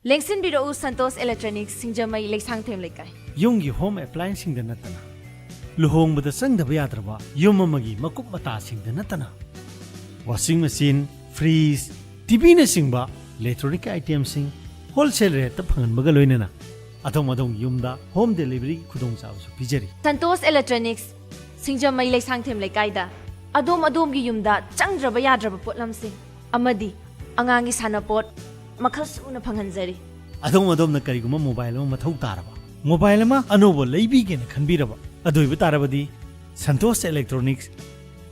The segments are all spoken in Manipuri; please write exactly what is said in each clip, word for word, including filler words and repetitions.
ꯂꯦꯡꯁꯤꯟꯕꯤꯔꯛꯎ ꯁꯟꯇꯣꯁ ꯏꯂꯦꯛꯇ꯭ꯔꯣꯅꯤꯛꯁ, ꯁꯤꯡꯖꯃꯩ, ꯂꯩꯁꯥꯡꯊꯦꯝ ꯂꯩꯀꯥꯏ꯫ ꯌꯨꯝꯒꯤ ꯍꯣꯝ ꯑꯦꯄ꯭ꯂꯥꯏꯟꯁꯁꯤꯡꯗ ꯅꯠꯇꯅ, ꯂꯨꯍꯣꯡꯕꯗ ꯆꯪꯗꯕ ꯌꯥꯗ꯭ꯔꯕ ꯌꯨꯝ ꯑꯃꯒꯤ ꯃꯀꯨꯞ ꯃꯇꯥꯁꯤꯡꯗ ꯅꯠꯇꯅ, ꯋꯥꯁꯤꯡ ꯃꯦꯆꯤꯟ, ꯐ꯭ꯔꯤꯖ, ꯇꯤꯚꯤꯅꯆꯤꯡꯕ ꯏꯂꯦꯛꯇ꯭ꯔꯣꯅꯤꯛ ꯑꯥꯏꯇꯦꯝꯁꯤꯡ ꯍꯣꯜꯁꯦꯜ ꯔꯦꯠꯇ ꯐꯪꯍꯟꯕꯒ ꯂꯣꯏꯅꯅ ꯑꯗꯣꯝ ꯑꯗꯣꯝꯒꯤ ꯌꯨꯝꯗ ꯍꯣꯝ ꯗꯦꯂꯤꯚꯔꯤꯒꯤ ꯈꯨꯗꯣꯡꯆꯥꯕꯁꯨ ꯄꯤꯖꯔꯤ꯫ ꯁꯟꯇꯣꯁ ꯏꯂꯦꯛꯇ꯭ꯔꯣꯅꯤꯛꯁ, ꯁꯤꯡꯖꯃꯩ, ꯂꯩꯁꯥꯡꯊꯦꯝ ꯂꯩꯀꯥꯏꯗ ꯑꯗꯣꯝ ꯑꯗꯣꯝꯒꯤ ꯌꯨꯝꯗ ꯆꯪꯗ꯭ꯔꯕ ꯌꯥꯗ꯭ꯔꯕ ꯄꯣꯠꯂꯝꯁꯤꯡ ꯑꯃꯗꯤ ꯑꯉꯥꯡꯒꯤ ꯁꯥꯟꯅꯄꯣꯠ ꯃꯈꯜ ꯁꯨꯅ ꯐꯪꯍꯟꯖꯔꯤ꯫ ꯑꯗꯣꯝ ꯑꯗꯣꯝꯅ ꯀꯔꯤꯒꯨꯝꯕ ꯃꯣꯕꯥꯏꯜ ꯑꯃ ꯃꯊꯧ ꯇꯥꯔꯕ, ꯃꯣꯕꯥꯏꯜ ꯑꯃ ꯑꯅꯧꯕ ꯂꯩꯕꯤꯒꯦꯅ ꯈꯟꯕꯤꯔꯕ, ꯑꯗꯨ ꯑꯣꯏꯕ ꯇꯥꯔꯕꯗꯤ ꯁꯟꯇꯣꯁ ꯏꯂꯦꯛꯇ꯭ꯔꯣꯅꯤꯛꯁ,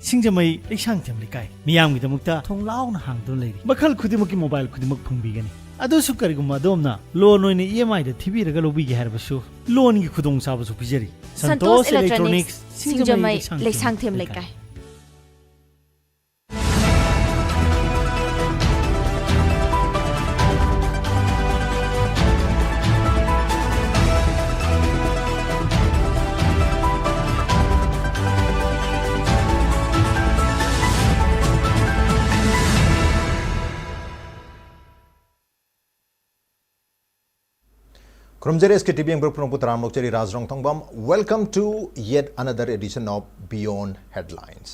ꯁꯤꯡꯖꯃꯩ, ꯂꯩꯁꯥꯡꯊꯦꯝ ꯂꯩꯀꯥꯏ, ꯃꯤꯌꯥꯝꯒꯤꯗꯃꯛꯇ ꯊꯣꯡ ꯂꯥꯎꯅ ꯍꯥꯡꯗꯨꯅ ꯂꯩꯔꯤ꯫ ꯃꯈꯜ ꯈꯨꯗꯤꯡꯃꯛꯀꯤ ꯃꯣꯕꯥꯏꯜ ꯈꯨꯗꯤꯡꯃꯛ ꯐꯪꯕꯤꯒꯅꯤ꯫ ꯑꯗꯨꯁꯨ ꯀꯔꯤꯒꯨꯝꯕ ꯑꯗꯣꯝꯅ ꯂꯣꯟ ꯑꯣꯏꯅ ꯏ ꯑꯦꯝ ꯑꯥꯏꯗ ꯊꯤꯕꯤꯔꯒ ꯂꯧꯕꯤꯒꯦ ꯍꯥꯏꯔꯕꯁꯨ, ꯂꯣꯟꯒꯤ ꯈꯨꯗꯣꯡꯆꯥꯕꯁꯨ ꯄꯤꯖꯔꯤ꯫ ꯁꯟꯇꯣꯁ ꯏꯂꯦꯛꯇ꯭ꯔꯣꯅꯤꯛꯁ, ꯁꯤꯡꯖꯃꯩ, ꯂꯩꯁꯥꯡꯊꯦꯝ ꯂꯩꯀꯥꯏ꯫ ꯈꯨꯔꯨꯝꯖꯔꯤ ꯑꯦꯁ ꯀꯦ ꯇꯤ ꯚꯤ ꯌꯦꯡꯕ ꯄꯨꯝꯅꯃꯛꯄꯨ ꯇꯔꯥꯝꯅ ꯑꯣꯛꯆꯔꯤ꯫ ꯔꯥꯖ ꯔꯣꯡꯊꯣꯡꯕꯝ, welcome to yet another edition of Beyond Headlines.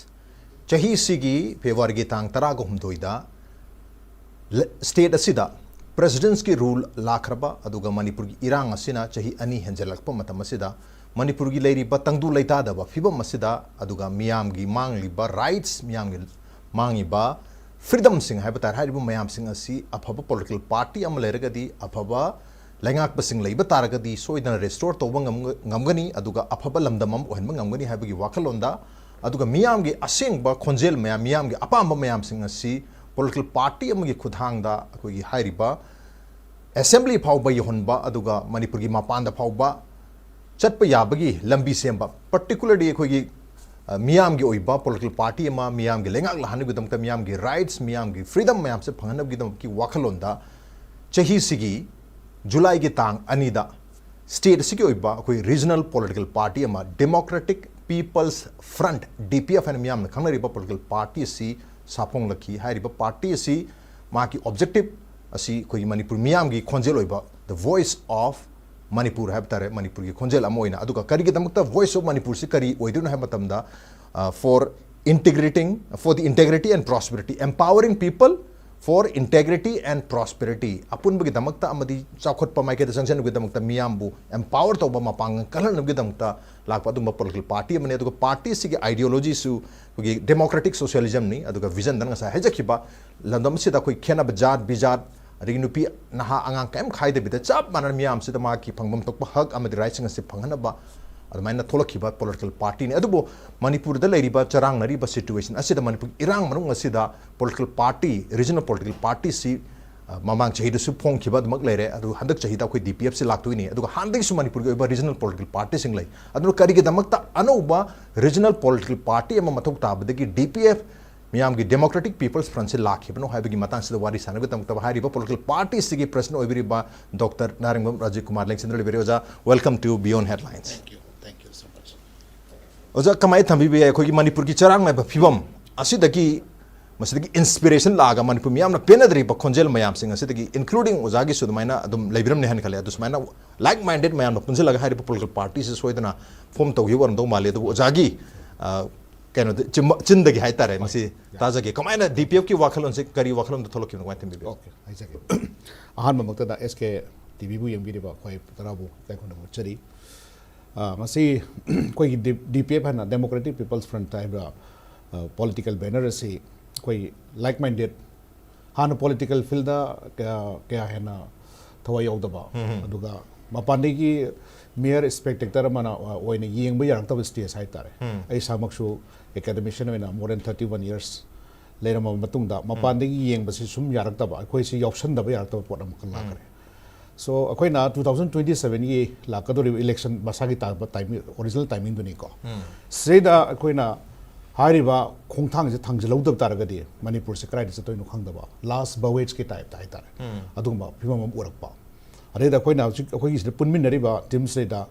ꯆꯍꯤꯁꯤꯒꯤ ꯐꯦꯕ꯭ꯔꯨꯋꯥꯔꯤꯒꯤ ꯇꯥꯡ ꯇꯔꯥꯒ ꯍꯨꯝꯗꯣꯏꯗ ꯂ-, ꯁ꯭ꯇꯦꯠ ꯑꯁꯤꯗ ꯄ꯭ꯔꯦꯁꯤꯗꯦꯟꯁꯀꯤ ꯔꯨꯜ ꯂꯥꯛꯈ꯭ꯔꯕ, ꯑꯗꯨꯒ ꯃꯅꯤꯄꯨꯔꯒꯤ ꯏꯔꯥꯡ ꯑꯁꯤꯅ ꯆꯍꯤ ꯑꯅꯤ ꯍꯦꯟꯖꯜꯂꯛꯄ ꯃꯇꯝ ꯑꯁꯤꯗ, ꯃꯅꯤꯄꯨꯔꯒꯤ ꯂꯩꯔꯤꯕ ꯇꯪꯗꯨ ꯂꯩꯇꯥꯗꯕ ꯐꯤꯕꯝ ꯑꯁꯤꯗ, ꯑꯗꯨꯒ ꯃꯤꯌꯥꯝꯒꯤ ꯃꯥꯡꯂꯤꯕ ꯔꯥꯏꯠꯁ, ꯃꯤꯌꯥꯝꯒꯤ ꯃꯥꯡꯉꯤꯕ ꯐ꯭ꯔꯤꯗꯝꯁꯤꯡ ꯍꯥꯏꯕ ꯇꯥꯔꯦ, ꯍꯥꯏꯔꯤꯕ ꯃꯌꯥꯝꯁꯤꯡ ꯑꯁꯤ ꯑꯐꯕ ꯄꯣꯂꯤꯇꯤꯀꯦꯜ ꯄꯥꯔꯇꯤ ꯑꯃ ꯂꯩꯔꯒꯗꯤ, ꯑꯐꯕ ꯂꯩꯉꯥꯛꯄꯁꯤꯡ ꯂꯩꯕ ꯇꯥꯔꯒꯗꯤ ꯁꯣꯏꯗꯅ ꯔꯦꯁꯇꯣꯔ ꯇꯧꯕ ꯉꯝꯒ-, ꯉꯝꯒꯅꯤ, ꯑꯗꯨꯒ ꯑꯐꯕ ꯂꯝꯗꯝ ꯑꯃ ꯑꯣꯏꯍꯟꯕ ꯉꯝꯒꯅꯤ ꯍꯥꯏꯕꯒꯤ ꯋꯥꯈꯜꯂꯣꯟꯗ, ꯑꯗꯨꯒ ꯃꯤꯌꯥꯝꯒꯤ ꯑꯁꯦꯡꯕ ꯈꯣꯟꯖꯦꯜ ꯃꯌꯥꯝ, ꯃꯤꯌꯥꯝꯒꯤ ꯑꯄꯥꯝꯕ ꯃꯌꯥꯝꯁꯤꯡ ꯑꯁꯤ ꯄꯣꯂꯤꯇꯤꯀꯦꯜ ꯄꯥꯔꯇꯤ ꯑꯃꯒꯤ ꯈꯨꯠꯊꯥꯡꯗ ꯑꯩꯈꯣꯏꯒꯤ ꯍꯥꯏꯔꯤꯕ ꯑꯦꯁꯦꯝꯕ꯭ꯂꯤ ꯐꯥꯎꯕ ꯌꯧꯍꯟꯕ, ꯑꯗꯨꯒ ꯃꯅꯤꯄꯨꯔꯒꯤ ꯃꯄꯥꯟꯗ ꯐꯥꯎꯕ ꯆꯠꯄ ꯌꯥꯕꯒꯤ ꯂꯝꯕꯤ ꯁꯦꯝꯕ, particularly ꯑꯩꯈꯣꯏꯒꯤ, ꯑ, ꯃꯤꯌꯥꯝꯒꯤ ꯑꯣꯏꯕ ꯄꯣꯂꯤꯇꯤꯀꯦꯜ ꯄꯥꯔꯇꯤ ꯑꯃ, ꯃꯤꯌꯥꯝꯒꯤ ꯂꯩꯉꯥꯛ ꯂꯥꯛꯍꯟꯅꯕꯒꯤꯗꯃꯛꯇ, ꯃꯤꯌꯥꯝꯒꯤ ꯔꯥꯏꯠꯁ, ꯃꯤꯌꯥꯝꯒꯤ ꯐ꯭ꯔꯤꯗꯝ ꯃꯌꯥꯝꯁꯦ ꯐꯪꯍꯟꯅꯕꯒꯤꯗꯃꯛꯀꯤ ꯋꯥꯈꯜꯂꯣꯟꯗ ꯆꯍꯤꯁꯤꯒꯤ ꯖꯨꯂꯥꯏꯒꯤ ꯇꯥꯡ ꯑꯅꯤꯗ ꯁ꯭ꯇꯦꯠ ꯑꯁꯤꯒꯤ ꯑꯣꯏꯕ ꯑꯩꯈꯣꯏ ꯔꯤꯖꯅꯦꯜ ꯄꯣꯂꯤꯇꯤꯀꯦꯜ ꯄꯥꯔꯇꯤ ꯑꯃ, Democratic People's Front, ꯗꯤ ꯄꯤ ꯑꯦꯐ ꯍꯥꯏꯅ ꯃꯤꯌꯥꯝꯅ ꯈꯪꯅꯔꯤꯕ ꯄꯣꯂꯤꯇꯤꯀꯦꯜ ꯄꯥꯔꯇꯤ ꯑꯁꯤ ꯁꯥꯐꯣꯡꯂꯛꯈꯤ꯫ ꯍꯥꯏꯔꯤꯕ ꯄꯥꯔꯇꯤ ꯑꯁꯤ ꯃꯍꯥꯛꯀꯤ ꯑꯣꯕꯖꯦꯛꯇꯤꯚ, ꯑꯁꯤ ꯑꯩꯈꯣꯏꯒꯤ ꯃꯅꯤꯄꯨꯔ ꯃꯤꯌꯥꯝꯒꯤ ꯈꯣꯟꯖꯦꯜ ꯑꯣꯏꯕ, the voice of Manipur ꯍꯥꯏꯕ ꯇꯥꯔꯦ, ꯃꯅꯤꯄꯨꯔꯒꯤ ꯈꯣꯟꯖꯦꯜ ꯑꯃ ꯑꯣꯏꯅ꯫ ꯑꯗꯨꯒ ꯀꯔꯤꯒꯤꯗꯃꯛꯇ voice of ꯃꯅꯤꯄꯨꯔꯁꯤ ꯀꯔꯤ ꯑꯣꯏꯗꯣꯏꯅꯣ ꯍꯥꯏꯕ ꯃꯇꯝꯗ, for integrating for the integrity and prosperity, empowering people for integrity and prosperity, ꯑꯄꯨꯟꯕꯒꯤꯗꯃꯛꯇ ꯑꯃꯗꯤ ꯆꯥꯎꯈꯠꯄ ꯃꯥꯏꯀꯩꯗ ꯆꯪꯁꯤꯟꯕꯒꯤꯗꯃꯛꯇ ꯃꯤꯌꯥꯝꯕꯨ empower ꯇꯧꯕ, ꯃꯄꯥꯡꯒꯜ ꯀꯜꯍꯟꯅꯕꯒꯤꯗꯃꯛꯇ ꯂꯥꯛꯄ ꯑꯗꯨꯒꯨꯝꯕ political party ꯑꯃꯅꯤ꯫ ꯑꯗꯨꯒ party ꯁꯤꯒꯤ ideology ꯁꯨ ꯑꯩꯈꯣꯏꯒꯤ democratic socialism ꯅꯤ꯫ ꯑꯗꯨꯒ vision ꯗꯅ ꯉꯁꯥꯏ ꯍꯥꯏꯖꯈꯤꯕ ꯂꯝꯗꯝ ꯑꯁꯤꯗ ꯑꯩꯈꯣꯏ ꯈꯦꯠꯅꯕ ꯖꯥꯠ ꯕꯤꯖꯥꯠ, ꯑꯗꯒꯤ ꯅꯨꯄꯤ ꯅꯍꯥ ꯑꯉꯥꯡ ꯀꯔꯤꯝ ꯈꯥꯏꯗꯕꯤꯗ ꯆꯞ ꯃꯥꯟꯅꯅ ꯃꯤꯌꯥꯝꯁꯤꯗ ꯃꯍꯥꯛꯀꯤ ꯐꯪꯐꯝ ꯊꯣꯛꯄ ꯍꯛ ꯑꯃꯗꯤ rights ꯁꯤꯡ ꯑꯁꯤ ꯐꯪꯍꯟꯅꯕ ꯑꯗꯨꯃꯥꯏꯅ ꯊꯣꯛꯂꯛꯈꯤꯕ political party ꯅꯤ꯫ ꯑꯗꯨꯕꯨ ꯃꯅꯤꯄꯨꯔꯗ ꯂꯩꯔꯤꯕ ꯆꯔꯥꯡꯅꯔꯤꯕ situation ꯑꯁꯤꯗ, ꯃꯅꯤꯄꯨꯔꯒꯤ ꯏꯔꯥꯡ ꯃꯅꯨꯡ ꯑꯁꯤꯗ political party, regional political party ꯁꯤ, ꯑ, ꯃꯃꯥꯡ ꯆꯍꯤꯗꯁꯨ ꯐꯣꯡꯈꯤꯕ ꯑꯗꯨꯃꯛ ꯂꯩꯔꯦ꯫ ꯑꯗꯨ ꯍꯟꯗꯛ ꯆꯍꯤꯗ ꯑꯩꯈꯣꯏ D P F ꯁꯤ ꯂꯥꯛꯇꯣꯏꯅꯤ꯫ ꯑꯗꯨꯒ ꯍꯥꯟꯅꯗꯒꯤꯁꯨ ꯃꯅꯤꯄꯨꯔꯒꯤ ꯑꯣꯏꯕ regional political party ꯁꯤꯡ ꯂꯩ꯫ ꯑꯗꯨꯅ ꯀꯔꯤꯒꯤꯗꯃꯛꯇ ꯑꯅꯧꯕ regional political party ꯑꯃ ꯃꯊꯧ ꯇꯥꯕꯗꯒꯤ D P F, ꯃꯤꯌꯥꯝꯒꯤ Democratic People's Front ꯁꯤ ꯂꯥꯛꯈꯤꯕꯅꯣ ꯍꯥꯏꯕꯒꯤ ꯃꯇꯥꯡꯁꯤꯗ ꯋꯥꯔꯤ ꯁꯥꯟꯅꯕꯒꯤꯗꯃꯛꯇ ꯍꯥꯏꯔꯤꯕ political party ꯁꯤꯒꯤ president ꯑꯣꯏꯕꯤꯔꯤꯕ Doctor ꯅꯥꯔꯤꯡꯕꯝ ꯔꯥꯖꯤꯕ ꯀꯨꯃꯥꯔ ꯂꯦꯡꯁꯤꯟꯗꯨꯅ ꯂꯩꯕꯤꯔꯦ꯫ ꯑꯣꯖꯥ, welcome to Beyond Headlines꯫ Thank you. Thank you so much. ꯑꯣꯖꯥ, ꯀꯃꯥꯏꯅ ꯊꯝꯕꯤꯕ ꯌꯥꯏ ꯑꯩꯈꯣꯏꯒꯤ ꯃꯅꯤꯄꯨꯔꯒꯤ ꯆꯔꯥꯡꯅꯕ ꯐꯤꯕꯝ ꯑꯁꯤꯗꯒꯤ, ꯃꯁꯤꯗꯒꯤ inspiration ꯂꯥꯛꯑꯒ ꯃꯅꯤꯄꯨꯔ ꯃꯤꯌꯥꯝꯅ ꯄꯦꯟꯅꯗ꯭ꯔꯤꯕ ꯈꯣꯟꯖꯦꯜ ꯃꯌꯥꯝꯁꯤꯡ ꯑꯁꯤꯗꯒꯤ, including ꯑꯣꯖꯥꯒꯤꯁꯨ ꯑꯗꯨꯃꯥꯏꯅ ꯑꯗꯨꯝ ꯂꯩꯕꯤꯔꯝꯅꯤ ꯍꯥꯏꯅ ꯈꯜꯂꯦ꯫ ꯑꯗꯨ ꯁꯨꯃꯥꯏꯅ like minded ꯃꯌꯥꯝꯅ ꯄꯨꯟꯁꯤꯜꯂꯒ ꯍꯥꯏꯔꯤꯕ political party ꯁꯤ ꯁꯣꯏꯗꯅ form ꯇꯧꯈꯤꯕ ꯑꯣꯏꯔꯝꯗꯧ ꯃꯥꯜꯂꯤ꯫ ꯑꯗꯨꯕꯨ ꯑꯣꯖꯥꯒꯤ, ꯑ, ꯀꯩꯅꯣꯗ ꯆꯤꯝꯕ-, ꯆꯤꯟꯗꯒꯤ ꯍꯥꯏꯇꯥꯔꯦ, ꯃꯁꯤ ꯇꯥꯖꯒꯦ꯫ ꯀꯃꯥꯏꯅ D P F ꯀꯤ ꯋꯥꯈꯜꯂꯣꯟꯁꯦ, ꯀꯔꯤ ꯋꯥꯈꯜꯂꯣꯟꯗ ꯊꯣꯛꯂꯛꯈꯤꯕꯅꯣ, ꯀꯃꯥꯏꯅ ꯊꯝꯕꯤꯕ? Okay, ꯍꯥꯏꯖꯒꯦ꯫ ꯑꯍꯥꯟꯕꯃꯛꯇꯗ S K T V ꯕꯨ ꯌꯦꯡꯕꯤꯔꯤꯕ ꯑꯩꯈꯣꯏ ꯇꯔꯥꯕꯨ ꯏꯀꯥꯏ ꯈꯨꯝꯅꯕ ꯎꯠꯆꯔꯤ꯫ ꯑ, ꯉꯁꯤ ꯑꯩꯈꯣꯏꯒꯤ D-, D P F ꯍꯥꯏꯅ Democratic People's Front ꯍꯥꯏꯕ, ꯑ, political banner ꯑꯁꯤ ꯑꯩꯈꯣꯏ like minded, ꯍꯥꯟꯅ political field ꯗ ꯀꯌꯥ, ꯀꯌꯥ ꯍꯦꯟꯅ ꯊꯋꯥꯏ ꯌꯥꯎꯗꯕ, ꯑꯗꯨꯒ ꯃꯄꯥꯟꯗꯒꯤ mere spectator ꯑꯃꯅ, ꯑ, ꯑꯣꯏꯅ ꯌꯦꯡꯕ ꯌꯥꯔꯛꯇꯕ stage ꯍꯥꯏꯇꯥꯔꯦ꯫ ꯑꯩ ꯏꯁꯥꯃꯛꯁꯨ academician ꯑꯣꯏꯅ more than thirty one years ꯂꯩꯔꯝꯃꯕ ꯃꯇꯨꯡꯗ ꯃꯄꯥꯟꯗꯒꯤ ꯌꯦꯡꯕꯁꯤ ꯁꯨꯝ ꯌꯥꯔꯛꯇꯕ, ꯑꯩꯈꯣꯏꯁꯤ ꯌꯥꯎꯁꯟꯗꯕ ꯌꯥꯔꯛꯇꯕ ꯄꯣꯠ ꯑꯃꯈꯛ ꯂꯥꯛꯈ꯭ꯔꯦ꯫ So ꯑꯩꯈꯣꯏꯅ two thousand twenty seven ꯒꯤ ꯂꯥꯛꯀꯗꯧꯔꯤꯕ election ꯃꯁꯥꯒꯤ ꯇꯥꯕ timing, original timing ꯗꯨꯅꯤꯀꯣ꯫ ꯁꯤꯗꯩꯗ ꯑꯩꯈꯣꯏꯅ ꯍꯥꯏꯔꯤꯕ ꯈꯣꯡꯊꯥꯡꯁꯦ ꯊꯥꯡꯖꯜꯍꯧꯗꯕ ꯇꯥꯔꯒꯗꯤ ꯃꯅꯤꯄꯨꯔꯁꯦ ꯀꯗꯥꯏꯗ ꯆꯠꯇꯣꯏꯅꯣ ꯈꯪꯗꯕ, last voyage ꯀꯤ type ꯇ ꯍꯥꯏꯇꯥꯔꯦ, ꯑꯗꯨꯒꯨꯝꯕ ꯐꯤꯕꯝ ꯑꯃ ꯎꯔꯛꯄ꯫ ꯑꯗꯩꯗ ꯑꯩꯈꯣꯏꯅ ꯍꯧꯖꯤꯛ ꯑꯩꯈꯣꯏꯒꯤ ꯁꯤꯗ ꯄꯨꯟꯃꯤꯟꯅꯔꯤꯕ team ꯁꯤꯗꯩꯗ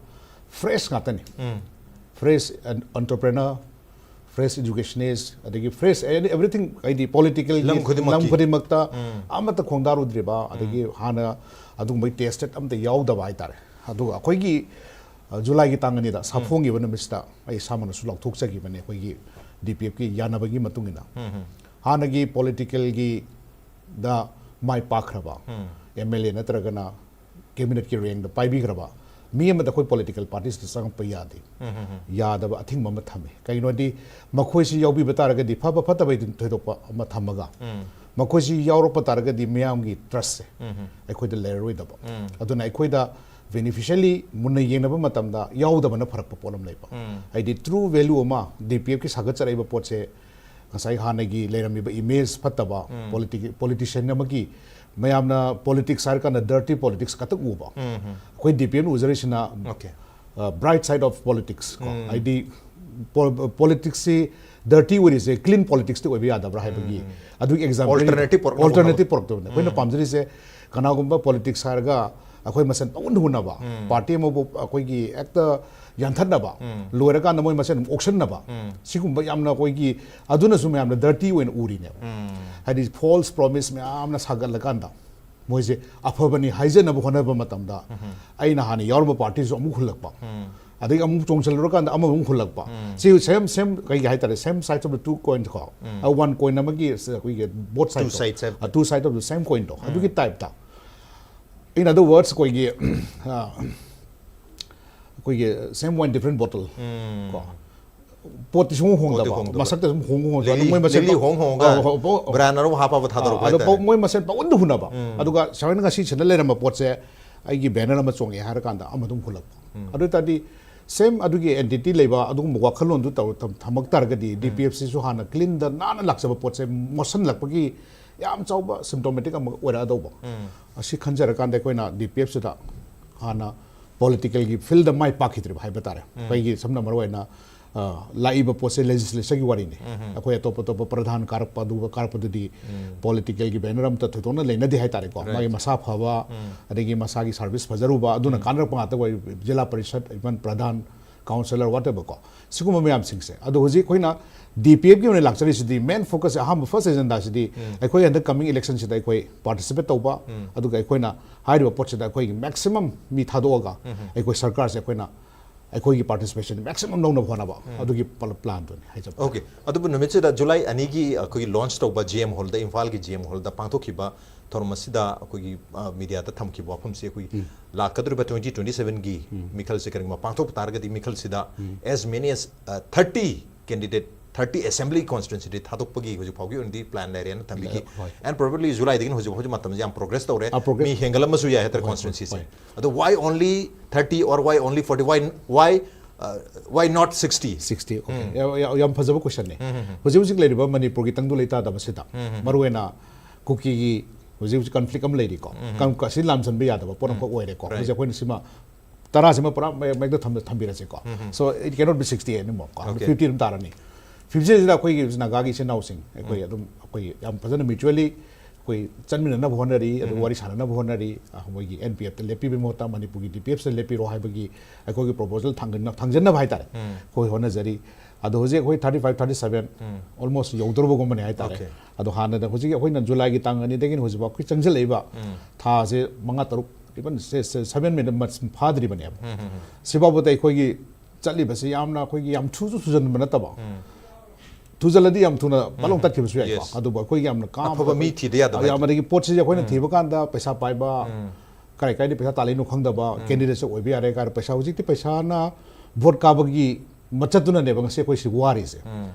fresh ꯉꯥꯛꯇꯅꯤ꯫ Fresh entrepreneur, ꯐ꯭ꯔꯦꯁ ꯏꯗꯨꯀꯦꯁꯅꯤꯁ, ꯑꯗꯒꯤ ꯐ꯭ꯔꯦꯁ ꯑꯦꯅꯤ ꯑꯦꯕ꯭ꯔꯤꯊꯤꯡ, ꯍꯥꯏꯗꯤ ꯄꯣꯂꯤꯇꯤꯀꯦꯜꯒꯤ ꯂꯝ ꯈꯨꯗꯤꯡꯃꯛꯀꯤ꯫ ꯂꯝ ꯈꯨꯗꯤꯡꯃꯛꯇ ꯑꯃꯠꯇ ꯈꯣꯡꯗꯥꯔꯨꯗ꯭ꯔꯤꯕ, ꯑꯗꯒꯤ ꯍꯥꯟꯅ ꯑꯗꯨꯒꯨꯝꯕꯒꯤ ꯇꯦꯁꯇꯦꯠ ꯑꯝꯇ ꯌꯥꯎꯗꯕ ꯍꯥꯏꯇꯥꯔꯦ꯫ ꯑꯗꯨꯒ ꯑꯩꯈꯣꯏꯒꯤ ꯑ, ꯖꯨꯂꯥꯏꯒꯤ ꯇꯥꯡ ꯑꯅꯤꯗ ꯁꯥꯐꯣꯡꯈꯤꯕ ꯅꯨꯃꯤꯠꯁꯤꯗ ꯑꯩ ꯏꯁꯥꯃꯛꯅꯁꯨ ꯂꯥꯎꯊꯣꯛꯆꯈꯤꯕꯅꯤ, ꯑꯩꯈꯣꯏꯒꯤ ꯗꯤ ꯄꯤ ꯑꯦꯐꯀꯤ ꯌꯥꯅꯕꯒꯤ ꯃꯇꯨꯡ ꯏꯟꯅ꯫ ꯍꯥꯟꯅꯒꯤ ꯄꯣꯂꯤꯇꯤꯀꯦꯜꯒꯤ ꯗ ꯃꯥꯏ ꯄꯥꯛꯈ꯭ꯔꯕ ꯑꯦꯝ ꯑꯦꯜ ꯑꯦ ꯅꯠꯇ꯭ꯔꯒꯅ ꯀꯦꯕꯤꯅꯦꯠꯀꯤ ꯔꯦꯡꯗ ꯄꯥꯏꯕꯤꯈ꯭ꯔꯕ ꯃꯤ ꯑꯃꯗ ꯑꯩꯈꯣꯏ ꯄꯣꯂꯤꯇꯤꯀꯦꯜ ꯄꯥꯔꯇꯤꯁꯤꯗ ꯆꯪꯉꯛꯄ ꯌꯥꯗꯦ꯫ ꯌꯥꯗꯕ ꯑꯊꯤꯡꯕ ꯑꯃ ꯊꯝꯃꯤ꯫ ꯀꯩꯒꯤꯅꯣꯗꯤ ꯃꯈꯣꯏꯁꯤ ꯌꯥꯎꯕꯤꯕ ꯇꯥꯔꯒꯗꯤ ꯐꯕ ꯐꯠꯇꯕꯩꯗꯤ ꯊꯣꯏꯗꯣꯛꯄ ꯑꯃ ꯊꯝꯃꯒ, ꯃꯈꯣꯏꯁꯤ ꯌꯥꯎꯔꯛꯄ ꯇꯥꯔꯒꯗꯤ ꯃꯤꯌꯥꯝꯒꯤ ꯇ꯭ꯔꯁꯁꯦ ꯑꯩꯈꯣꯏꯗ ꯂꯩꯔꯔꯣꯏꯗꯕ꯫ ꯑꯗꯨꯅ ꯑꯩꯈꯣꯏꯗ ꯕꯦꯅꯤꯐꯤꯁꯤꯌꯦꯜꯂꯤ ꯃꯨꯟꯅ ꯌꯦꯡꯅꯕ ꯃꯇꯝꯗ ꯌꯥꯎꯗꯕꯅ ꯐꯔꯛꯄ ꯄꯣꯠ ꯑꯃ ꯂꯩꯕ꯫ ꯍꯥꯏꯗꯤ ꯇ꯭ꯔꯨ ꯚꯦꯂꯨ ꯑꯃ ꯗꯤ ꯄꯤ ꯑꯦꯐꯀꯤ ꯁꯥꯒꯠꯆꯔꯛꯏꯕ ꯄꯣꯠꯁꯦ ꯉꯁꯥꯏ ꯍꯥꯟꯅꯒꯤ ꯂꯩꯔꯝꯃꯤꯕ ꯏꯃꯦꯖ ꯐꯠꯇꯕ, ꯄꯣꯂꯤꯇꯤ-, ꯄꯣꯂꯤꯇꯤꯁꯤꯌꯟ ꯑꯃꯒꯤ ꯃꯌꯥꯝꯅ ꯄꯣꯂꯤꯇꯤꯛꯁ ꯍꯥꯏꯔꯀꯥꯟꯗ ꯗꯔꯇꯤ ꯄꯣꯂꯤꯇꯤꯛꯁ ꯈꯛꯇ ꯎꯕ꯫ ꯑꯩꯈꯣꯏ ꯗꯤ ꯄꯤ ꯑꯦꯐꯅ ꯎꯖꯔꯤꯁꯤꯅ Okay. Bright side of politics ꯀꯣ, ꯍꯥꯏꯗꯤ ꯄꯣ-, ꯄꯣꯂꯤꯇꯤꯛꯁꯁꯤ ꯗꯔꯇꯤ ꯑꯣꯏꯔꯤꯁꯦ ꯀ꯭ꯂꯤꯟ ꯄꯣꯂꯤꯇꯤꯛꯁꯇꯤ ꯑꯣꯏꯕ ꯌꯥꯗꯕ꯭ꯔꯥ ꯍꯥꯏꯕꯒꯤ ꯑꯗꯨꯒꯤ ꯑꯦꯛꯖꯥꯝꯄꯜ Alternative ꯄꯨꯔꯛꯅꯕ ꯑꯣꯜꯇꯔꯅꯦꯇꯤꯚ ꯄꯨꯔꯛꯇꯕꯅꯤ꯫ ꯑꯩꯈꯣꯏꯅ ꯄꯥꯝꯖꯔꯤꯁꯦ ꯀꯅꯥꯒꯨꯝꯕ ꯄꯣꯂꯤꯇꯤꯛꯁ ꯍꯥꯏꯔꯒ ꯑꯩꯈꯣꯏ ꯃꯁꯦꯟ ꯄꯪꯍꯨꯟꯗ ꯍꯨꯟꯅꯕ, ꯄꯥꯔꯇꯤ ꯑꯃꯕꯨ ꯑꯩꯈꯣꯏꯒꯤ ꯍꯦꯛꯇ ꯌꯥꯟꯊꯠꯅꯕ, ꯂꯣꯏꯔꯀꯥꯟꯗ ꯃꯣꯏ ꯃꯁꯦꯟ ꯑꯃꯨꯛ ꯑꯣꯛꯁꯟꯅꯕ, ꯁꯤꯒꯨꯝꯕ ꯌꯥꯝꯅ ꯑꯩꯈꯣꯏꯒꯤ ꯑꯗꯨꯅꯁꯨ ꯃꯌꯥꯝꯅ ꯗꯔꯇꯤ ꯑꯣꯏꯅ ꯎꯔꯤꯅꯦꯕ꯫ ꯍꯥꯏꯗꯤ ꯐꯣꯜꯁ ꯄ꯭ꯔꯣꯃꯤꯁ ꯃꯌꯥꯝꯅ ꯁꯥꯒꯠꯂꯀꯥꯟꯗ ꯃꯣꯏꯁꯦ ꯑꯐꯕꯅꯤ ꯍꯥꯏꯖꯅꯕ ꯍꯣꯠꯅꯕ ꯃꯇꯝꯗ ꯑꯩꯅ ꯍꯥꯟꯅ ꯌꯥꯎꯔꯝꯕ ꯄꯥꯔꯇꯤꯁꯨ ꯑꯃꯨꯛ ꯍꯨꯜꯂꯛꯄ, ꯑꯗꯒꯤ ꯑꯃꯨꯛ ꯆꯣꯡꯁꯤꯜꯂꯨꯔꯀꯥꯟꯗ ꯑꯃꯃꯨꯛ ꯍꯨꯜꯂꯛꯄ꯫ ꯁꯤ ꯁꯦꯝ ꯁꯦꯝ ꯀꯩꯒꯤ ꯍꯥꯏꯇꯥꯔꯦ, same sides of the two coin ꯀꯣ, ꯋꯥꯟ ꯀꯣꯏꯟ ꯑꯃꯒꯤ ꯑꯩꯈꯣꯏꯒꯤ ꯕꯣꯠ Two sides ꯍꯥꯏꯕ꯫ ꯇꯨ ꯁꯥꯏꯠ ꯑꯣꯐ ꯗ ꯁꯦꯝ ꯀꯣꯏꯟꯗꯣ ꯑꯗꯨꯒꯤ ꯇꯥꯏꯞꯇ꯫ In other words, ꯑꯩꯈꯣꯏꯒꯤ ꯑ, ꯑꯩꯈꯣꯏꯒꯤ same wine different bottle ꯀꯣ, ꯄꯣꯠꯇꯤ ꯁꯨꯝ ꯍꯣꯡꯗꯕ, ꯍꯣꯡꯗꯕ꯫ ꯃꯁꯛꯇ ꯁꯨꯝ ꯍꯣꯡ ꯍꯣꯡ ꯂꯤꯛꯂꯤ- ꯃꯣꯏ ꯃꯁꯦꯟ ꯂꯤꯛꯂꯤ ꯍꯣꯡ ꯍꯣꯡꯉꯒ ꯑꯧ, ꯑꯧ, ꯑꯧ, ꯑꯧ꯫ ꯕ꯭ꯔꯥꯟ ꯑꯅꯧꯕ ꯍꯥꯞꯄ ꯊꯥꯗꯣꯔꯛꯄ ꯑꯗꯣ ꯍꯥꯏꯇꯥꯔꯦ꯫ ꯄꯣ-, ꯃꯣꯏ ꯃꯁꯦꯟ ꯄꯪꯍꯨꯟꯗ ꯍꯨꯟꯅꯕ꯫ ꯑꯗꯨꯒ ꯁꯨꯃꯥꯏꯅ ꯉꯁꯤ ꯁꯤꯗ ꯂꯩꯔꯝꯕ ꯄꯣꯠꯁꯦ ꯑꯩꯒꯤ ꯕꯦꯅꯔ ꯑꯃ ꯆꯣꯡꯉꯦ ꯍꯥꯏꯔ ꯀꯥꯟꯗ ꯑꯃ ꯑꯗꯨꯝ ꯍꯨꯜꯂꯛꯄ꯫ ꯑꯗꯨ ꯑꯣꯏ ꯇꯥꯔꯗꯤ ꯁꯦꯝ ꯑꯗꯨꯒꯤ ꯑꯦꯟꯇꯤꯇꯤ ꯂꯩꯕ ꯑꯗꯨꯒꯨꯝꯕ ꯋꯥꯈꯜꯂꯣꯟꯗꯨ ꯇꯧ-, ꯊꯝ-, ꯊꯝꯃꯛ ꯇꯥꯔꯒꯗꯤ ꯗꯤ ꯄꯤ ꯑꯦꯐ ꯁꯤꯁꯨ ꯍꯥꯟꯅ ꯀ꯭ꯂꯤꯟꯗ ꯅꯥꯟꯅ ꯂꯥꯛꯆꯕ ꯄꯣꯠꯁꯦ ꯃꯣꯠꯁꯤꯜꯂꯛꯄꯒꯤ ꯌꯥꯝ ꯆꯥꯎꯕ ꯁꯤꯝꯇꯣꯃꯦꯇꯤꯛ ꯑꯃ ꯑꯣꯏꯔꯛꯑꯗꯧꯕ꯫ ꯑꯁꯤ ꯈꯟꯖꯔꯀꯥꯟꯗ ꯑꯩꯈꯣꯏꯅ ꯗꯤ ꯄꯤ ꯑꯦꯐ ꯁꯤꯗ ꯍꯥꯟꯅ ꯄꯣꯂꯤꯇꯤꯀꯦꯜꯒꯤ ꯐꯤꯜꯗ ꯃꯥꯏ ꯄꯥꯛꯈꯤꯗ꯭ꯔꯤꯕ ꯍꯥꯏꯕ ꯇꯥꯔꯦ꯫ ꯑꯩꯈꯣꯏꯒꯤ ꯁꯝꯅ ꯃꯔꯨ ꯑꯣꯏꯅ ꯑ, ꯂꯥꯛꯏꯕ ꯄꯣꯠꯁꯦ ꯂꯦꯖꯤꯁꯂꯦꯆꯔꯒꯤ ꯋꯥꯔꯤꯅꯤ꯫ ꯑꯩꯈꯣꯏ ꯑꯇꯣꯞ ꯑꯇꯣꯞꯄ ꯄ꯭ꯔꯙꯥꯟ ꯀꯥꯔꯛꯄ ꯑꯗꯨꯒ ꯀꯥꯔꯛꯄꯗꯨꯗꯤ ꯄꯣꯂꯤꯇꯤꯀꯦꯜꯒꯤ ꯕꯦꯅꯔ ꯑꯝꯇ ꯊꯣꯏꯗꯣꯛꯅ ꯂꯩꯅꯗꯦ ꯍꯥꯏꯇꯥꯔꯦꯀꯣ꯫ ꯃꯥꯒꯤ ꯃꯁꯥ ꯐꯕ, ꯑꯗꯒꯤ ꯃꯁꯥꯒꯤ ꯁꯥꯔꯚꯤꯁ ꯐꯖꯔꯨꯕ ꯑꯗꯨꯅ ꯀꯥꯟꯅꯔꯛꯄ ꯉꯥꯛꯇ ꯑꯣꯏ꯫ ꯖꯤꯂꯥ ꯄꯔꯤꯁꯠ, even ꯄ꯭ꯔꯙꯥꯟ, ꯀꯥꯎꯟꯁꯤꯂꯔ ꯋꯥꯠꯇꯕꯀꯣ, ꯁꯤꯒꯨꯝꯕ ꯃꯌꯥꯝꯁꯤꯡꯁꯦ꯫ ꯑꯗꯣ ꯍꯧꯖꯤꯛ ꯑꯩꯈꯣꯏꯅ ꯗꯤ ꯄꯤ ꯑꯦꯐꯀꯤ ꯑꯣꯏꯅ ꯂꯥꯛꯆꯔꯤꯁꯤꯗꯤ, ꯃꯦꯟ ꯐꯣꯀꯁꯁꯦ, ꯑꯍꯥꯟꯕ ꯐꯥꯔꯁ ꯑꯦꯖꯦꯟꯗꯥꯁꯤꯗꯤ ꯑꯩꯈꯣꯏ ꯍꯟꯗꯛ ꯀꯃꯤꯡ ꯏꯂꯦꯛꯁꯟꯁꯤꯗ ꯑꯩꯈꯣꯏ ꯄꯥꯔꯇꯤꯁꯤꯄꯦꯠ ꯇꯧꯕ, ꯑꯗꯨꯒ ꯑꯩꯈꯣꯏꯅ ꯍꯥꯏꯔꯤꯕ ꯄꯣꯠꯁꯤꯗ ꯑꯩꯈꯣꯏꯒꯤ ꯃꯦꯛꯁꯤꯃꯝ ꯃꯤ ꯊꯥꯗꯣꯛꯑꯒ ꯑꯩꯈꯣꯏ ꯁꯔꯀꯥꯔꯁꯦ ꯑꯩꯈꯣꯏꯅ ꯑꯩꯈꯣꯏꯒꯤ ꯄꯥꯔꯇꯤꯁꯤꯄꯦꯁꯟ ꯃꯦꯛꯁꯤꯃꯝ ꯂꯧꯅꯕ ꯍꯣꯠꯅꯕ, ꯑꯗꯨꯒꯤ ꯄ꯭ꯂꯥꯟꯗꯨꯅꯤ ꯍꯥꯏꯖꯕ꯫ ꯑꯣꯀꯦ꯫ ꯑꯗꯨꯕꯨ ꯅꯨꯃꯤꯠꯁꯤꯗ, ꯖꯨꯂꯥꯏ ꯑꯅꯤꯒꯤ ꯑꯩꯈꯣꯏꯒꯤ ꯂꯣꯟꯆ ꯇꯧꯕ ꯖꯤ ꯑꯦꯝ ꯍꯣꯜꯗ, ꯏꯝꯐꯥꯜꯒꯤ ꯖꯤ ꯑꯦꯝ ꯍꯣꯜꯗ ꯄꯥꯡꯊꯣꯛꯈꯤꯕ ꯊꯧꯔꯝ ꯑꯁꯤꯗ ꯑꯩꯈꯣꯏꯒꯤ ꯃꯤꯗꯤꯌꯥꯗ ꯊꯝꯈꯤꯕ ꯋꯥꯐꯝꯁꯤ, ꯑꯩꯈꯣꯏꯒꯤ ꯂꯥꯛꯀꯗꯧꯔꯤꯕ ꯇ꯭ꯋꯦꯟꯇꯤ ꯇ꯭ꯋꯦꯟꯇꯤ ꯁꯕꯦꯟꯒꯤ ꯃꯤꯈꯜꯁꯦ ꯀꯔꯤꯒꯨꯝꯕ ꯄꯥꯡꯊꯣꯛꯄ ꯇꯥꯔꯒꯗꯤ, ꯃꯤꯈꯜꯁꯤꯗ as many as thirty candidate, thirty assembly constituency ꯊꯥꯗꯣꯛꯄꯒꯤ ꯍꯧꯖꯤꯛ ꯐꯥꯎꯒꯤ ꯑꯣꯏꯅꯗꯤ ꯄ꯭ꯂꯥꯟ ꯂꯩꯔꯦꯅ ꯊꯝꯕꯤꯈꯤ꯫ ꯍꯣꯏ꯫ And probably ꯖꯨꯂꯥꯏꯗꯒꯤꯅ ꯍꯧꯖꯤꯛ ꯍꯧꯖꯤꯛ ꯃꯇꯝꯁꯦ ꯌꯥꯝ ꯄ꯭ꯔꯣꯒ꯭ꯔꯦꯁ ꯇꯧꯔꯦ꯫ ꯑ, ꯄ꯭ꯔꯣꯒ꯭ꯔꯦꯁ ꯃꯤ ꯍꯦꯟꯒꯠꯂꯝꯕꯁꯨ ꯌꯥꯏ ꯍꯥꯏꯇꯥꯔꯦ, ꯍꯣꯏ, ꯀꯣꯟꯁꯇꯤꯇ꯭ꯋꯦꯟꯁꯤꯁꯦ꯫ ꯍꯣꯏ꯫ ꯑꯗꯣ why only thirty or why only forty? Why, why, uh, why not sixty? Sixty, okay. ꯌꯥꯝ, ꯌꯥꯝ, ꯌꯥꯝ ꯐꯖꯕ ꯀꯣꯏꯁꯟꯅꯦ꯫ ꯍꯧꯖꯤꯛ ꯍꯧꯖꯤꯛ ꯂꯩꯔꯤꯕ ꯃꯅꯤꯄꯨꯔꯒꯤ ꯇꯪꯗꯨ ꯂꯩꯇꯥꯗꯕꯁꯤꯗ, ꯃꯔꯨꯑꯣꯏꯅ ꯀꯨꯀꯤꯒꯤ ꯍꯧꯖꯤꯛ ꯍꯧꯖꯤꯛ ꯀꯟꯐ꯭ꯂꯤꯛ ꯑꯃ ꯂꯩꯔꯤꯀꯣ꯫ ꯀꯟ-, ꯑꯁꯤ ꯂꯥꯝꯁꯤꯟꯕ ꯌꯥꯗꯕ ꯄꯣꯠ ꯑꯃꯈꯛ ꯑꯣꯏꯔꯦꯀꯣ꯫ Right. ꯍꯧꯖꯤꯛ ꯑꯩꯈꯣꯏꯅ ꯁꯤꯃ ꯇꯔꯥꯁꯤꯃ ꯄꯨꯔꯥ ꯃꯌꯦꯛ ꯃꯌꯦꯛꯇ ꯊꯝ-, ꯊꯝꯕꯤꯔꯁꯤꯀꯣ꯫ So it cannot be sixty anymore ꯀꯣ꯫ Okay. ꯐꯤꯐꯇꯤ ꯑꯗꯨꯝ ꯇꯥꯔꯅꯤ꯫ ꯐꯤꯐꯇꯤꯁꯤꯗ ꯑꯩꯈꯣꯏꯒꯤ ꯅꯥꯒꯥꯒꯤ ꯏꯆꯤꯟ ꯏꯅꯥꯎꯁꯤꯡ ꯑꯩꯈꯣꯏ ꯑꯗꯨꯝ ꯑꯩꯈꯣꯏ ꯌꯥꯝ ꯐꯖꯅ mutually ꯑꯩꯈꯣꯏ ꯆꯠꯃꯤꯟꯅꯅꯕ ꯍꯣꯠꯅꯔꯤ, ꯑꯗꯨ ꯋꯥꯔꯤ ꯁꯥꯟꯅꯅꯕ ꯍꯣꯠꯅꯔꯤ꯫ ꯑ, ꯃꯣꯏꯒꯤ ꯑꯦꯟ ꯄꯤ ꯑꯦꯐꯇ ꯂꯦꯞꯄꯤꯕꯒꯤ ꯃꯍꯨꯠꯇ ꯃꯅꯤꯄꯨꯔꯒꯤ ꯗꯤ ꯄꯤ ꯑꯦꯐꯁꯤꯗ ꯂꯦꯞꯄꯤꯔꯣ ꯍꯥꯏꯕꯒꯤ ꯑꯩꯈꯣꯏꯒꯤ ꯄ꯭ꯔꯣꯄꯣꯖꯦꯜ ꯊꯥꯡꯒꯠꯅ-, ꯊꯥꯡꯖꯟꯅꯕ ꯍꯥꯏꯇꯥꯔꯦ꯫ ꯑꯩꯈꯣꯏ ꯍꯣꯠꯅꯖꯔꯤ꯫ ꯑꯗꯣ ꯍꯧꯖꯤꯛ ꯑꯩꯈꯣꯏ thirty five, thirty seven almost ꯌꯧꯗꯧꯔꯕꯒꯨꯝꯕꯅꯦ ꯍꯥꯏꯇꯥꯔꯦ꯫ Okay. ꯑꯗꯣ ꯍꯥꯟꯅꯗ ꯍꯧꯖꯤꯛ ꯑꯩꯈꯣꯏꯅ ꯖꯨꯂꯥꯏꯒꯤ ꯇꯥꯡ ꯑꯅꯤꯗꯒꯤꯅ ꯍꯧꯖꯤꯛꯐꯥꯎ ꯑꯩꯈꯣꯏ ꯆꯪꯁꯤꯜꯂꯛꯏꯕ ꯊꯥꯁꯦ ꯃꯉꯥ, ꯇꯔꯨꯛ, even ꯁꯦ-, ꯁꯦ-, ꯁꯚꯦꯟ ꯃꯤꯅꯠ ꯐꯥꯗ꯭ꯔꯤꯕꯅꯦꯕ꯫ ꯁꯤꯐꯥꯎꯕꯗ ꯑꯩꯈꯣꯏꯒꯤ ꯆꯠꯂꯤꯕꯁꯤ ꯌꯥꯝꯅ ꯑꯩꯈꯣꯏꯒꯤ ꯌꯥꯝ ꯊꯨꯁꯨ ꯊꯨꯖꯟꯕ ꯅꯠꯇꯕ, ꯊꯨꯖꯜꯂꯗꯤ ꯌꯥꯝ ꯊꯨꯅ ꯄꯥꯂꯣꯡ ꯇꯠꯈꯤꯕꯁꯨ ꯌꯥꯏꯀꯣ꯫ Yes. ꯑꯗꯨꯕꯨ ꯑꯩꯈꯣꯏꯒꯤ ꯌꯥꯝꯅ ꯀꯥꯝ-, ꯑꯐꯕ ꯃꯤ ꯊꯤꯗ ꯌꯥꯗꯕ ꯌꯥꯝ, ꯍꯥꯏꯇꯥꯔꯦ꯫ ꯑꯗꯒꯤ ꯄꯣꯠꯁꯤꯁꯦ ꯑꯩꯈꯣꯏꯅ ꯊꯤꯕ ꯀꯥꯟꯗ ꯄꯩꯁꯥ ꯄꯥꯏꯕ, ꯀꯥꯏ ꯀꯥꯏꯗ ꯄꯩꯁꯥ ꯇꯥꯜꯂꯤꯅꯣ ꯈꯪꯗꯕ ꯀꯦꯟꯗꯤꯗꯦꯠꯁꯨ ꯑꯣꯏꯕ ꯌꯥꯔꯦ ꯀꯥꯏꯅ ꯄꯩꯁꯥ, ꯍꯧꯖꯤꯛꯇꯤ ꯄꯩꯁꯥꯅ ꯚꯣꯠ ꯀꯥꯕꯒꯤ ꯃꯆꯠꯇꯨꯅꯅꯦꯕ ꯉꯁꯤ ꯑꯩꯈꯣꯏ ꯁꯤ ꯋꯥꯔꯤꯁꯦ꯫